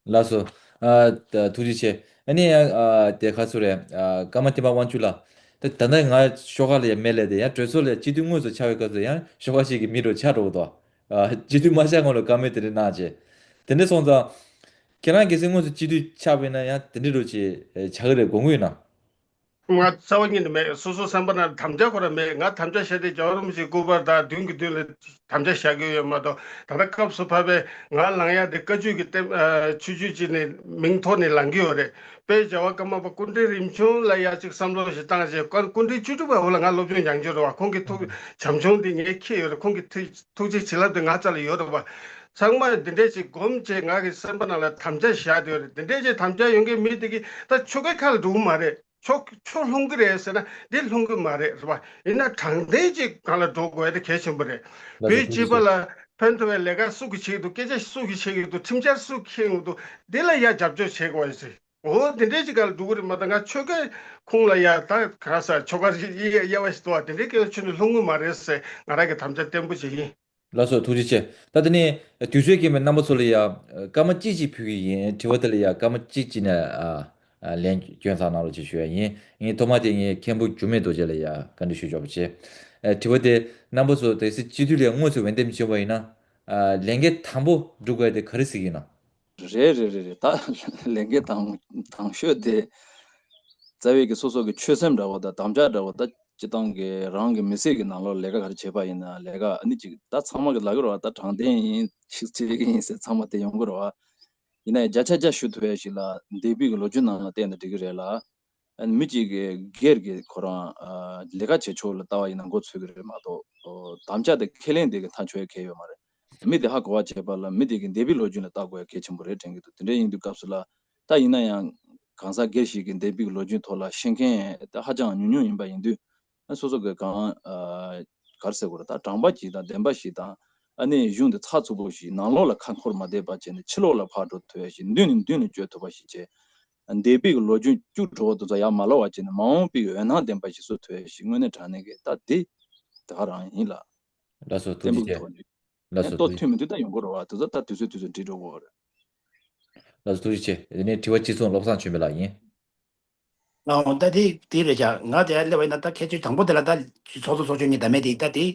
ལགས་སོ། ཨ་ད་ཐུགས་རྗེ་ཆེ། ཨ་ནི་ཡང་ཨ་དེ་ག་ཚོད་རེད། ཨ་ཀརྨ་བསྟན་པ་དབང་ཕྱུག་ལགས། ད་ད་ལྟ་ང་ཤོག་ཁག་ལ་ཡང་མེ་ལས་དེ་ཡང་གྲོས་ཚོགས་ལ་སྤྱི་འཐུས་དངོས་སུ་ཆགས་པའི་སྐབས་སུ་ཡང་ཤོག་ཁག་ཞིག་གི་མི་རུ་ཆགས་འགྲོ་གི་འདུག་ཨ་སྤྱི་འཐུས་མ་ཆགས་སྔོན་ལ་བཀའ་མོལ་དེ་འདྲ་གནང་བྱས། དེ་འདྲ་སོང་ཙང་། ཁྱེད་རང་གལ་སྲིད་དངོས་སུ་སྤྱི་འཐུས་ཆགས་པ་ཡིན་ན་ཡང་དེ་འདྲ་རུ་ཅིག་ཆགས་ཀྱི་རེད་དགོངས་ཀྱི་ཡོད་ན། ང་རྩ་བ་ཉིད་ནས་མེད། སོ་སོ་བསམ་པ་ན་དམ་བཅའ་ཁོ་རང་མེད། ང་དམ་བཅའ་བཞག་དེ་རྒྱལ་བ་རིན་པོ་ཆེའི་སྐུ་པར་དང་མདུན་གྱི་མདུན་ལ་དམ་བཅའ་བཞག་གི་ཡོད་མ་གཏོགས། ད་ལྟ་སྐབས་སུ་བབས་པའི་ང་ལངས་ཡ་དེ་བཀའ་བརྒྱུད་ཀྱི་ལྟེ་ཨ་ཆོས་བརྒྱུད་ཅིག་ནས་མིང་ཐོག་ནས་ལངས་ཀྱི་ཡོད་རེད། དཔལ་རྒྱལ་བ་ཀརྨ་པ་སྐུ་ཕྲེང་རིམ་བྱོན་ལ་ཡ་ཅིག་བསམ་བློ་ཞིག་བཏང་བྱས། སྐུ་ཕྲེང་བཅུ་དྲུག་པ་འོ་ལ་ང་སློབ་སྦྱོང་ཡང་བསྐྱར་རེད་བ། ཁོང་གི་ཐུགས་བྱམས་སྐྱོང་འདི་ངས་འཁྱེར་ཡོད་རེད། ཁོང་གི་ཐུགས་ཐུགས་རྗེ་བྱིན་རླབས་འདི་ང་རྩ་ལ་ཡོད་རེད་བ། ཚང་མ་འདི་འདྲས་ཅིག་སྒོམ་བྱས་ང་གི་སེམས་པ་ནང་ལ་དམ་བཅའ་བཞག་བསྡད་ཡོད་རེད། འདི་འདྲས་ཅིག་དམ་བཅའ་ཡོད་མཁན་མི་དེ་གིས་ད་ཆོལ་ཁའི་ཁ་ལ་འགྲོ་གི་མ་རེད། ཆོ་ཆོ་ལྷུང་གི་རེད་ཟེར་ན་འདི་ལྷུང་གི་མ་རེད་རེད་བ། ཡིན་ན་དྲང་བདེན་ཅིག་སྒང་ལ་འགྲོ་དགོས་ཡ་དེ་གལ་ཆེན་པོ་རེད། ལགས་སོ། བོད་ཐུགས་རྗེ་སྤྱི་པ་ཆེ། ལ་ཕན་ཐོགས་པའི་ལས་ཀ་སུ་གིས་བྱེད་ཀྱི་འདུག་སྐད་ཆ་སུ་གིས་བཤད་ཀྱི་འདུག་ཁྲིམས་འཆར་སུ་འཁྱེར་ཀྱི་འདུག་འདི་ལ་ཡ་རྒྱབ་སྐྱོར་བྱེད་དགོས་ཡ་ཟེར། འོ་དེ་འདྲའི་ཅིག་ག་ལ་འགྲོ་གི་རེད་མ་གཏོགས། ང་ཆོལ་ཁའི་ཁོངས་ལ་ཡ་ད་ག་ས་ཆོལ་ཁ་དབྱེ་དབྱེ་བ་ཞིག་འདུག་བ། དེ་འདྲའི་སྐད་ཆ་ནི་ལྷུང་གི་མ་རེད་ཟེར། ང་རང་གི་དམ་བཅའ་བརྟན་པོ་ཅིག་ཡིན། ལགས་སོ། ཐུགས་རྗེ་ཆེ། ད་དེ་ནས་དུས་ཚོད་རྐྱེན་པས་རྣམ་པ་ཚོ་ལ་ཡ་སྐར་མ་གཅིག་ཅིག་ཕུལ་གྱི་ཡིན། དྲི་བ་དེ་ལ་ཡ་སྐར་མ་གཅིག་ཅིག་ནས་ཨ་ཨ་ལན་སྐྱོན་ཚང་གནང་རོགས་ཅེས་ཞུ་ཡ་ཡིན། ངས་ཐོག་མ་དེ་ངས་མཁན་པོ་འགྱུར་མེད་རྡོ་རྗེ་ལ་ཡ་བཀའ་འདྲི་ཞུ་ཆོག་པ་བྱས། ཨ་དྲི་བ་དེ་རྣམ་པ་ཚོ་གལ་སྲིད་སྤྱི་འཐུས་ལ་དངོས་སུ་འོས་འདེམས་བྱུང་བ་ཡིན་ན། ཨ་ལས་འགན་དང་པོ་སྒྲུབ་དགོས་དེ་ག་རེ་ཟེར་གྱི་ཡིན་ན། རེད་རེད་རེད་རེད། ད་ལས་འགན་དང་དང་ཤོས་དེ་རྩ་བའི་གི་སོ་སོ་གི་ཆོད་སེམས་འདྲ་བོ་དང་དམ་བཅའ་འདྲ་བོ། ད་སྤྱི་བཏང་གི་རང་གི་མི་ཚེ་གི་ནང་ལོགས་ལས་ཀ་ག་རེ་བྱེད་པ་ཡིན་ན་ལས་ཀ་ཨ་ནི་ཅིག་ད་ཚང་མ་གི་ལབ་ཀྱི་རེད་བ། ད་དྲང་བདེན་ཡིན་ཞིག་བྱེད་ཀྱི་ཡིན་ཟེར་ཚང་མ་དེ་ཡོང་གི་རེད་བ། ཡིན་ན་ཡང་བརྒྱ་ཆ་བརྒྱ་ཞུ་ཐུབ་ཡ་ཞིག་ལ་འདས་པའི་གི་ལོ་རྒྱུས་ནང་ལ་བལྟས་ན་འགྲིག་གི་རེད་ལ། ཨ་ནི་མི་གཅིག་གི་སྒེར་གྱི་ཁོ་རང་ཨ་ལས་ཀ་བྱེད་ཕྱོགས་ལ་ལྟ་བ་ཡིན་ན་མགོ་ཚོས་ཀྱི་རེད་མ་གཏོགས། ཨོ་དམ་བཅའ་དེ་ཁས་ལེན་དེ་གི་མཐའ་འཁྱོལ་ཡ་གང་ཡང་ཡོད་མ་རེད། མི་དེ་ཧ་གོ་བ་བྱེད་པ་ལ་མི་དེ་གི་འདས་པའི་ལོ་རྒྱུས་ལ་ལྟ་དགོས་ཡ་གལ་ཆེན་པོ་རེད་དྲན་གྱི་འདུག་དེ་འདྲ་ཡིན་དུས་སྐབས་སུ་ལ་ད་ཡིན་ན་ཡང་གང་ཟག་སྒེར་ཞིག་གི་འདས་པའི་ལོ་རྒྱུས་ཐོག་ལ་ཤེས་མཁན་ད་ཧ་ཅང་ཉུང་ཉུང་ཡིན་པ་ཡིན་དུས། ཨ་སོ་སོ་གི་གང་ཨ་ག་རེ་ཟེར་དགོས་རེད། ད་དྲང་པོ་ཞིག་དང་བདེན་པ་ཞིག་དང་། ཨ་ནི་གཞུང་དེ་ཚགས་ཚུད་པོ་ཞིག་ནང་ལོགས་ལ་ཁ་འཁོར་མ་བསྡད་པ་བྱས་ནས་ཕྱི་ལོགས་ལ་ཕར་འགྲོ་ཐུབ་ཡ་ཞིག་མདུན་ནས་མདུན་ལ་བསྐྱོད་ཐུབ་པ་ཞིག་བྱས། འདས་པའི་གི་ལོ་རྒྱུས་སྐྱུག་བྲོ་བ་དེ་ཚོ་ཡར་མ་ལོག་པ་བྱས་ནས་མ་འོངས་པའི་འོད་སྣང་ལྡན་པ་ཞིག་བཟོ་ཐུབ་ཡ་ཞིག་དངོས་གནས་དྲང་གནས་ཀྱི་ད་དེ་དེ་ག་རང་ཡིན་ལ། ལགས་སོ། ཐུགས་རྗེ་ཆེ། ཐོག་ནས་ལགས་སོ། ལྟོ་ཐུགས་རྗེ་མཐུན་མི་འདུག་ད་ཡོང་གི་རེད་བ། དེ་ཚོ་ད་དུས་ཚོད་དུས་ཚོད་འགྲིག་འགྲོ་གི་རེད། ལགས་སོ། ཐུགས་རྗེ་ཆེ། དེ་ནས་དྲི་བ་གཅིག་མཚུངས་བློ་བཟང་ཆོས་འཕེལ་ལགས་ཡིན། ཨོ་ད་དེ་དེ་རེད་ཤག་ང་དེ་སླེབས་པ་ཡིན་ན་ད་ཁྱད་ཆོས་དང་པོ་དེ་ལ་ད་ཚོགས་གཙོ་ཚོགས་གཞོན་གཉིས་བདམས་མེད་དེ་ད་དེ་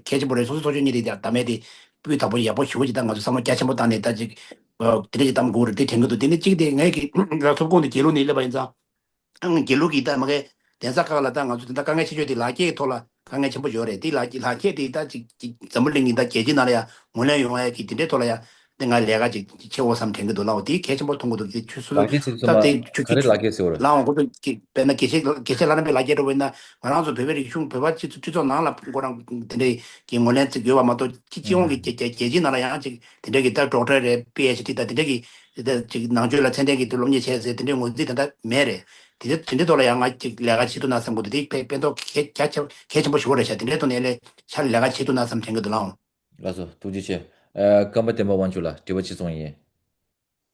གལ་ཆེན་པོ་རེད། ཚོགས་གཙོ་ཚོགས་གཞོན་གཉིས་དེ་བདམས་མེད་དེ་སྤུས་དག་པོ་ཡག་པོ་ཞེ་པོ་ཅིག་ད་ང་ཚོ་བསམ་བློ་རྒྱ་ཆེན་པོ་བཏང་ནས་ད་ཅིག་དེ་འདྲ་ཅིག་བདམས་དགོས་རེད་དེ་དྲན་གི་འདུག་དེ་ནས་གཅིག་དེ་ངས་ཀྱི་ལ་ཐོབ་ཁོངས་དེ་རྒྱལ་ལུགས་ནས་སླེབས་པ་ཡིན་ཙང་། རྒྱལ་ལུགས་ཀྱི་ད་མ་གི་གདན་ས་ཁག་ལ་ད་ང་ཚོ་དེ་འདྲ་དཀའ་ངལ་ཆེ་ཤོས་དེ་ལག་འཁྱེར་ཐོག་ལ་དཀའ་ངལ་ཆེན་པོ་ཡོད་རེད། དེ་ལག་ལག་འཁྱེར་དེ་ད་ཅིག་ཅིག་འཛམ་བུ་གླིང་གི་ད་རྒྱལ་སྤྱི་ནང་ལ་ཡང་ངོས་ལེན་ཡོང་ཡ་གི་དེ་འདྲའི་ཐོག་ལ་ཡང་དེ་ང་ལས་ཀ་ཅིག་ཅིག་བྱེད་འོ་བསམ་དྲན་གི་འདུག་ལའོ། དེ་གལ་ཆེན་པོ་མཐོང་གི་འདུག་དེ་ཆུ་ཚོད་ལག་འཁྱེར་ཚིག་གསུམ་ད་དེ་པ་ཆུ་ག་རེ་ཆུ་ལག་འཁྱེར་ཟེར་བ་རེད། ལའོ་ཁོ་ཚོ་ཅིག་དཔེར་ན་དགེ་བཤེས་དགེ་བཤེས་ལྷ་རམས་པའི་ལག་འཁྱེར་འགྲོ་བ་ཡིན་ན་ང་རང་ཚོ་བོད་པའི་རིག་གཞུང་བོད་པ་སྤྱི་ཚོགས་སྤྱི་ཚོགས་ནང་ལ་ཁོ་རང་དེ་འདྲའི་གི་ངོས་ལེན་ཅིག་ཡོད་པ་མ་གཏོགས་སྤྱི་སྤྱི་ཡོངས་ཀྱི་རྒྱལ་རྒྱལ་རྒྱལ་སྤྱི་ནང་ལ་ཡང་ཅིག་དེ་འདྲའི་གི་ད་ཌོག་ཊར་རེད། པི་ཨེཆ་ཌི་དང་དེ་འདྲའི་གི་དེ་ཅིག་ནང་ཆོས་ལ་ཚད་ལྡན་གྱི་སློབ་གཉེར་བྱས་ཟེར་དེ་འདྲའི་ངོས་འཛིན་དེ་འདྲ་མེད་རེད། དེ་འདྲ་དེ་འདྲའི་ཐོག་ལ་ཡང་ང་ཅིག་ལས་ཀ་བྱེད་ཐུབ་ན་བསམ་གི་འདུག་དེ་ཕན་ཕན་ཐོགས་གལ་གལ་ཆེ་གལ་ཆེན་པོ་ཞིག་རེད་ཤག་དེ་འདྲའི་ཐོག་ནས་ལས་ཤར་ལས་ཀ་བྱེད་ཐུབ་ན་བསམ་དྲན་གི་འདུག་ལགས། ལགས་སོ། ཐུགས་རྗེ་ཆེ། ཨ་སྐར་མ་བསྟན་པ་དབང་ཕྱུག་ལགས་དྲི་བ་གཅིག་མཚུངས་ཡིན།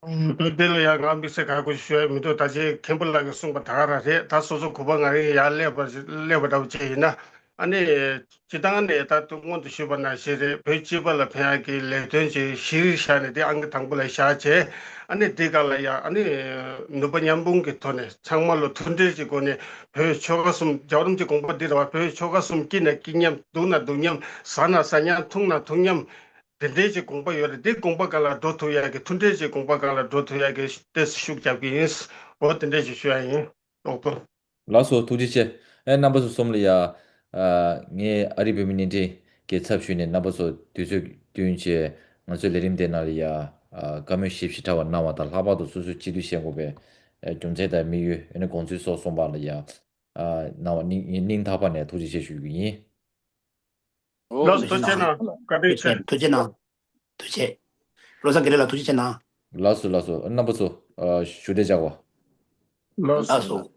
ཨུམ། དེ་ལ་ཡང་ང་དམིགས་བསལ་ག་གུ་ཞུ་ཡ་མི་འདུག་ད་ཅི་མཁན་པོ་ལགས་ཀྱིས་གསུངས་པ་ད་ག་རང་རེད། ད་སོ་སོ་གུས་པ་ང་རང་ཡར་སླེབས་པ་སླེབས་པ་འདྲ་བོ་ཅིག་ཡིན་ན། ཨ་ནི། སྤྱི་བཏང་ནས་ད་དུང་སྔོན་དུ་ཞུས་པ་ནང་བཞིན་རེད། བོད་སྤྱི་པ་ལ་ཕན་ཡག་གི་ལས་དོན་ཅིག་གཞིར་བཞག་ནས་དེ་ཨང་ཀི་དང་པོ་ལ་བཞག་བྱས། ཨ་ནི་དེ་ག་ལ་ཡང་ཨ་ནི་ནུས་པ་མཉམ་སྤུངས་ཀྱི་ཐོག་ནས་ཚང་མ་ལ་མཐུན་སྒྲིལ་གྱི་སྒོ་ནས་བོད་ཆོལ་ཁ་གསུམ། རྒྱལ་བ་རིན་པོ་ཆེའི་དགོངས་པ་འདི་རེད་བ། བོད་ཆོལ་ཁ་གསུམ་སྐྱིད་ན་སྐྱིད་མཉམ། སྡུག་ན་སྡུག་མཉམ། ཟ་ན་ཟ་མཉམ། འཐུང་ན་འཐུང་མཉམ། དེ་འདྲའི་ཅིག་དགོངས་པ་ཡོད་རེད། དེ་དགོངས་པ་སྒང་ལ་འགྲོ་ཐུབ་ཡག་གི་མཐུན་སྒྲིལ་གྱི་དགོངས་པ་སྒང་ལ་འགྲོ་ཐུབ་ཡག་གི་ཏོག་ཙམ་ཤུགས་རྒྱབ་ཀྱི་ཡིན། འོ་དེ་འདྲ་ཞིག་ཞུ་ཡག་ཡིན། ཨོ་ཀེ། ལགས་སོ། ཐུགས་རྗེ་ཆེ། ཨེ་རྣམ་པ་ཚོ་གསུམ་ལ་ཡ། ཨ་ངས་ཨ་རིའི་བོད་མིའི་སྣེ་ཁྲིད་ གི་ཚབ་ཞུས་ནས་རྣམ་པ་ཚོ་དུས་ཚོད་བསྟུན་བྱས་ང་ཚོའི་ལས་རིམ་དེ་ནང་ལ་ཡ་ཨ་བཀའ་མོལ་ཞིབ་ཞིབ་ཕྲ་བ་གནང་བ་དང་། ལྷག་པར་དུ་སོ་སོའི་སྤྱི་འཐུས་བྱེད་དགོས་པའི་ཨ་རྒྱུ་མཚན་དང་དམིགས་ཡུལ། ཨ་ནི་དགོངས་ཚུལ་སོགས་གསུངས་པ་ལ་ཡ་ཨ་གནང་བ་སྙིང་སྙིང་ཐག་པ་ནས་ཐུགས་རྗེ་ཆེ་ཞུ་རྒྱུ་ཡིན། ལགས་སོ། ཐུགས་རྗེ་གནང་། བཀའ་དྲིན་ཆེ། ཐུགས་རྗེ་གནང་། ཐུགས་རྗེ། བློ་བཟང་དགེ་ལེགས་ལགས་ཐུགས་རྗེ་ཆེ་གནང་། ལགས་སོ་ལགས་སོ། རྣམ་པ་ཚོ་ཨ་ཞུ་བདེ་བྱ་བ། ལགས་སོ། ལགས་སོ།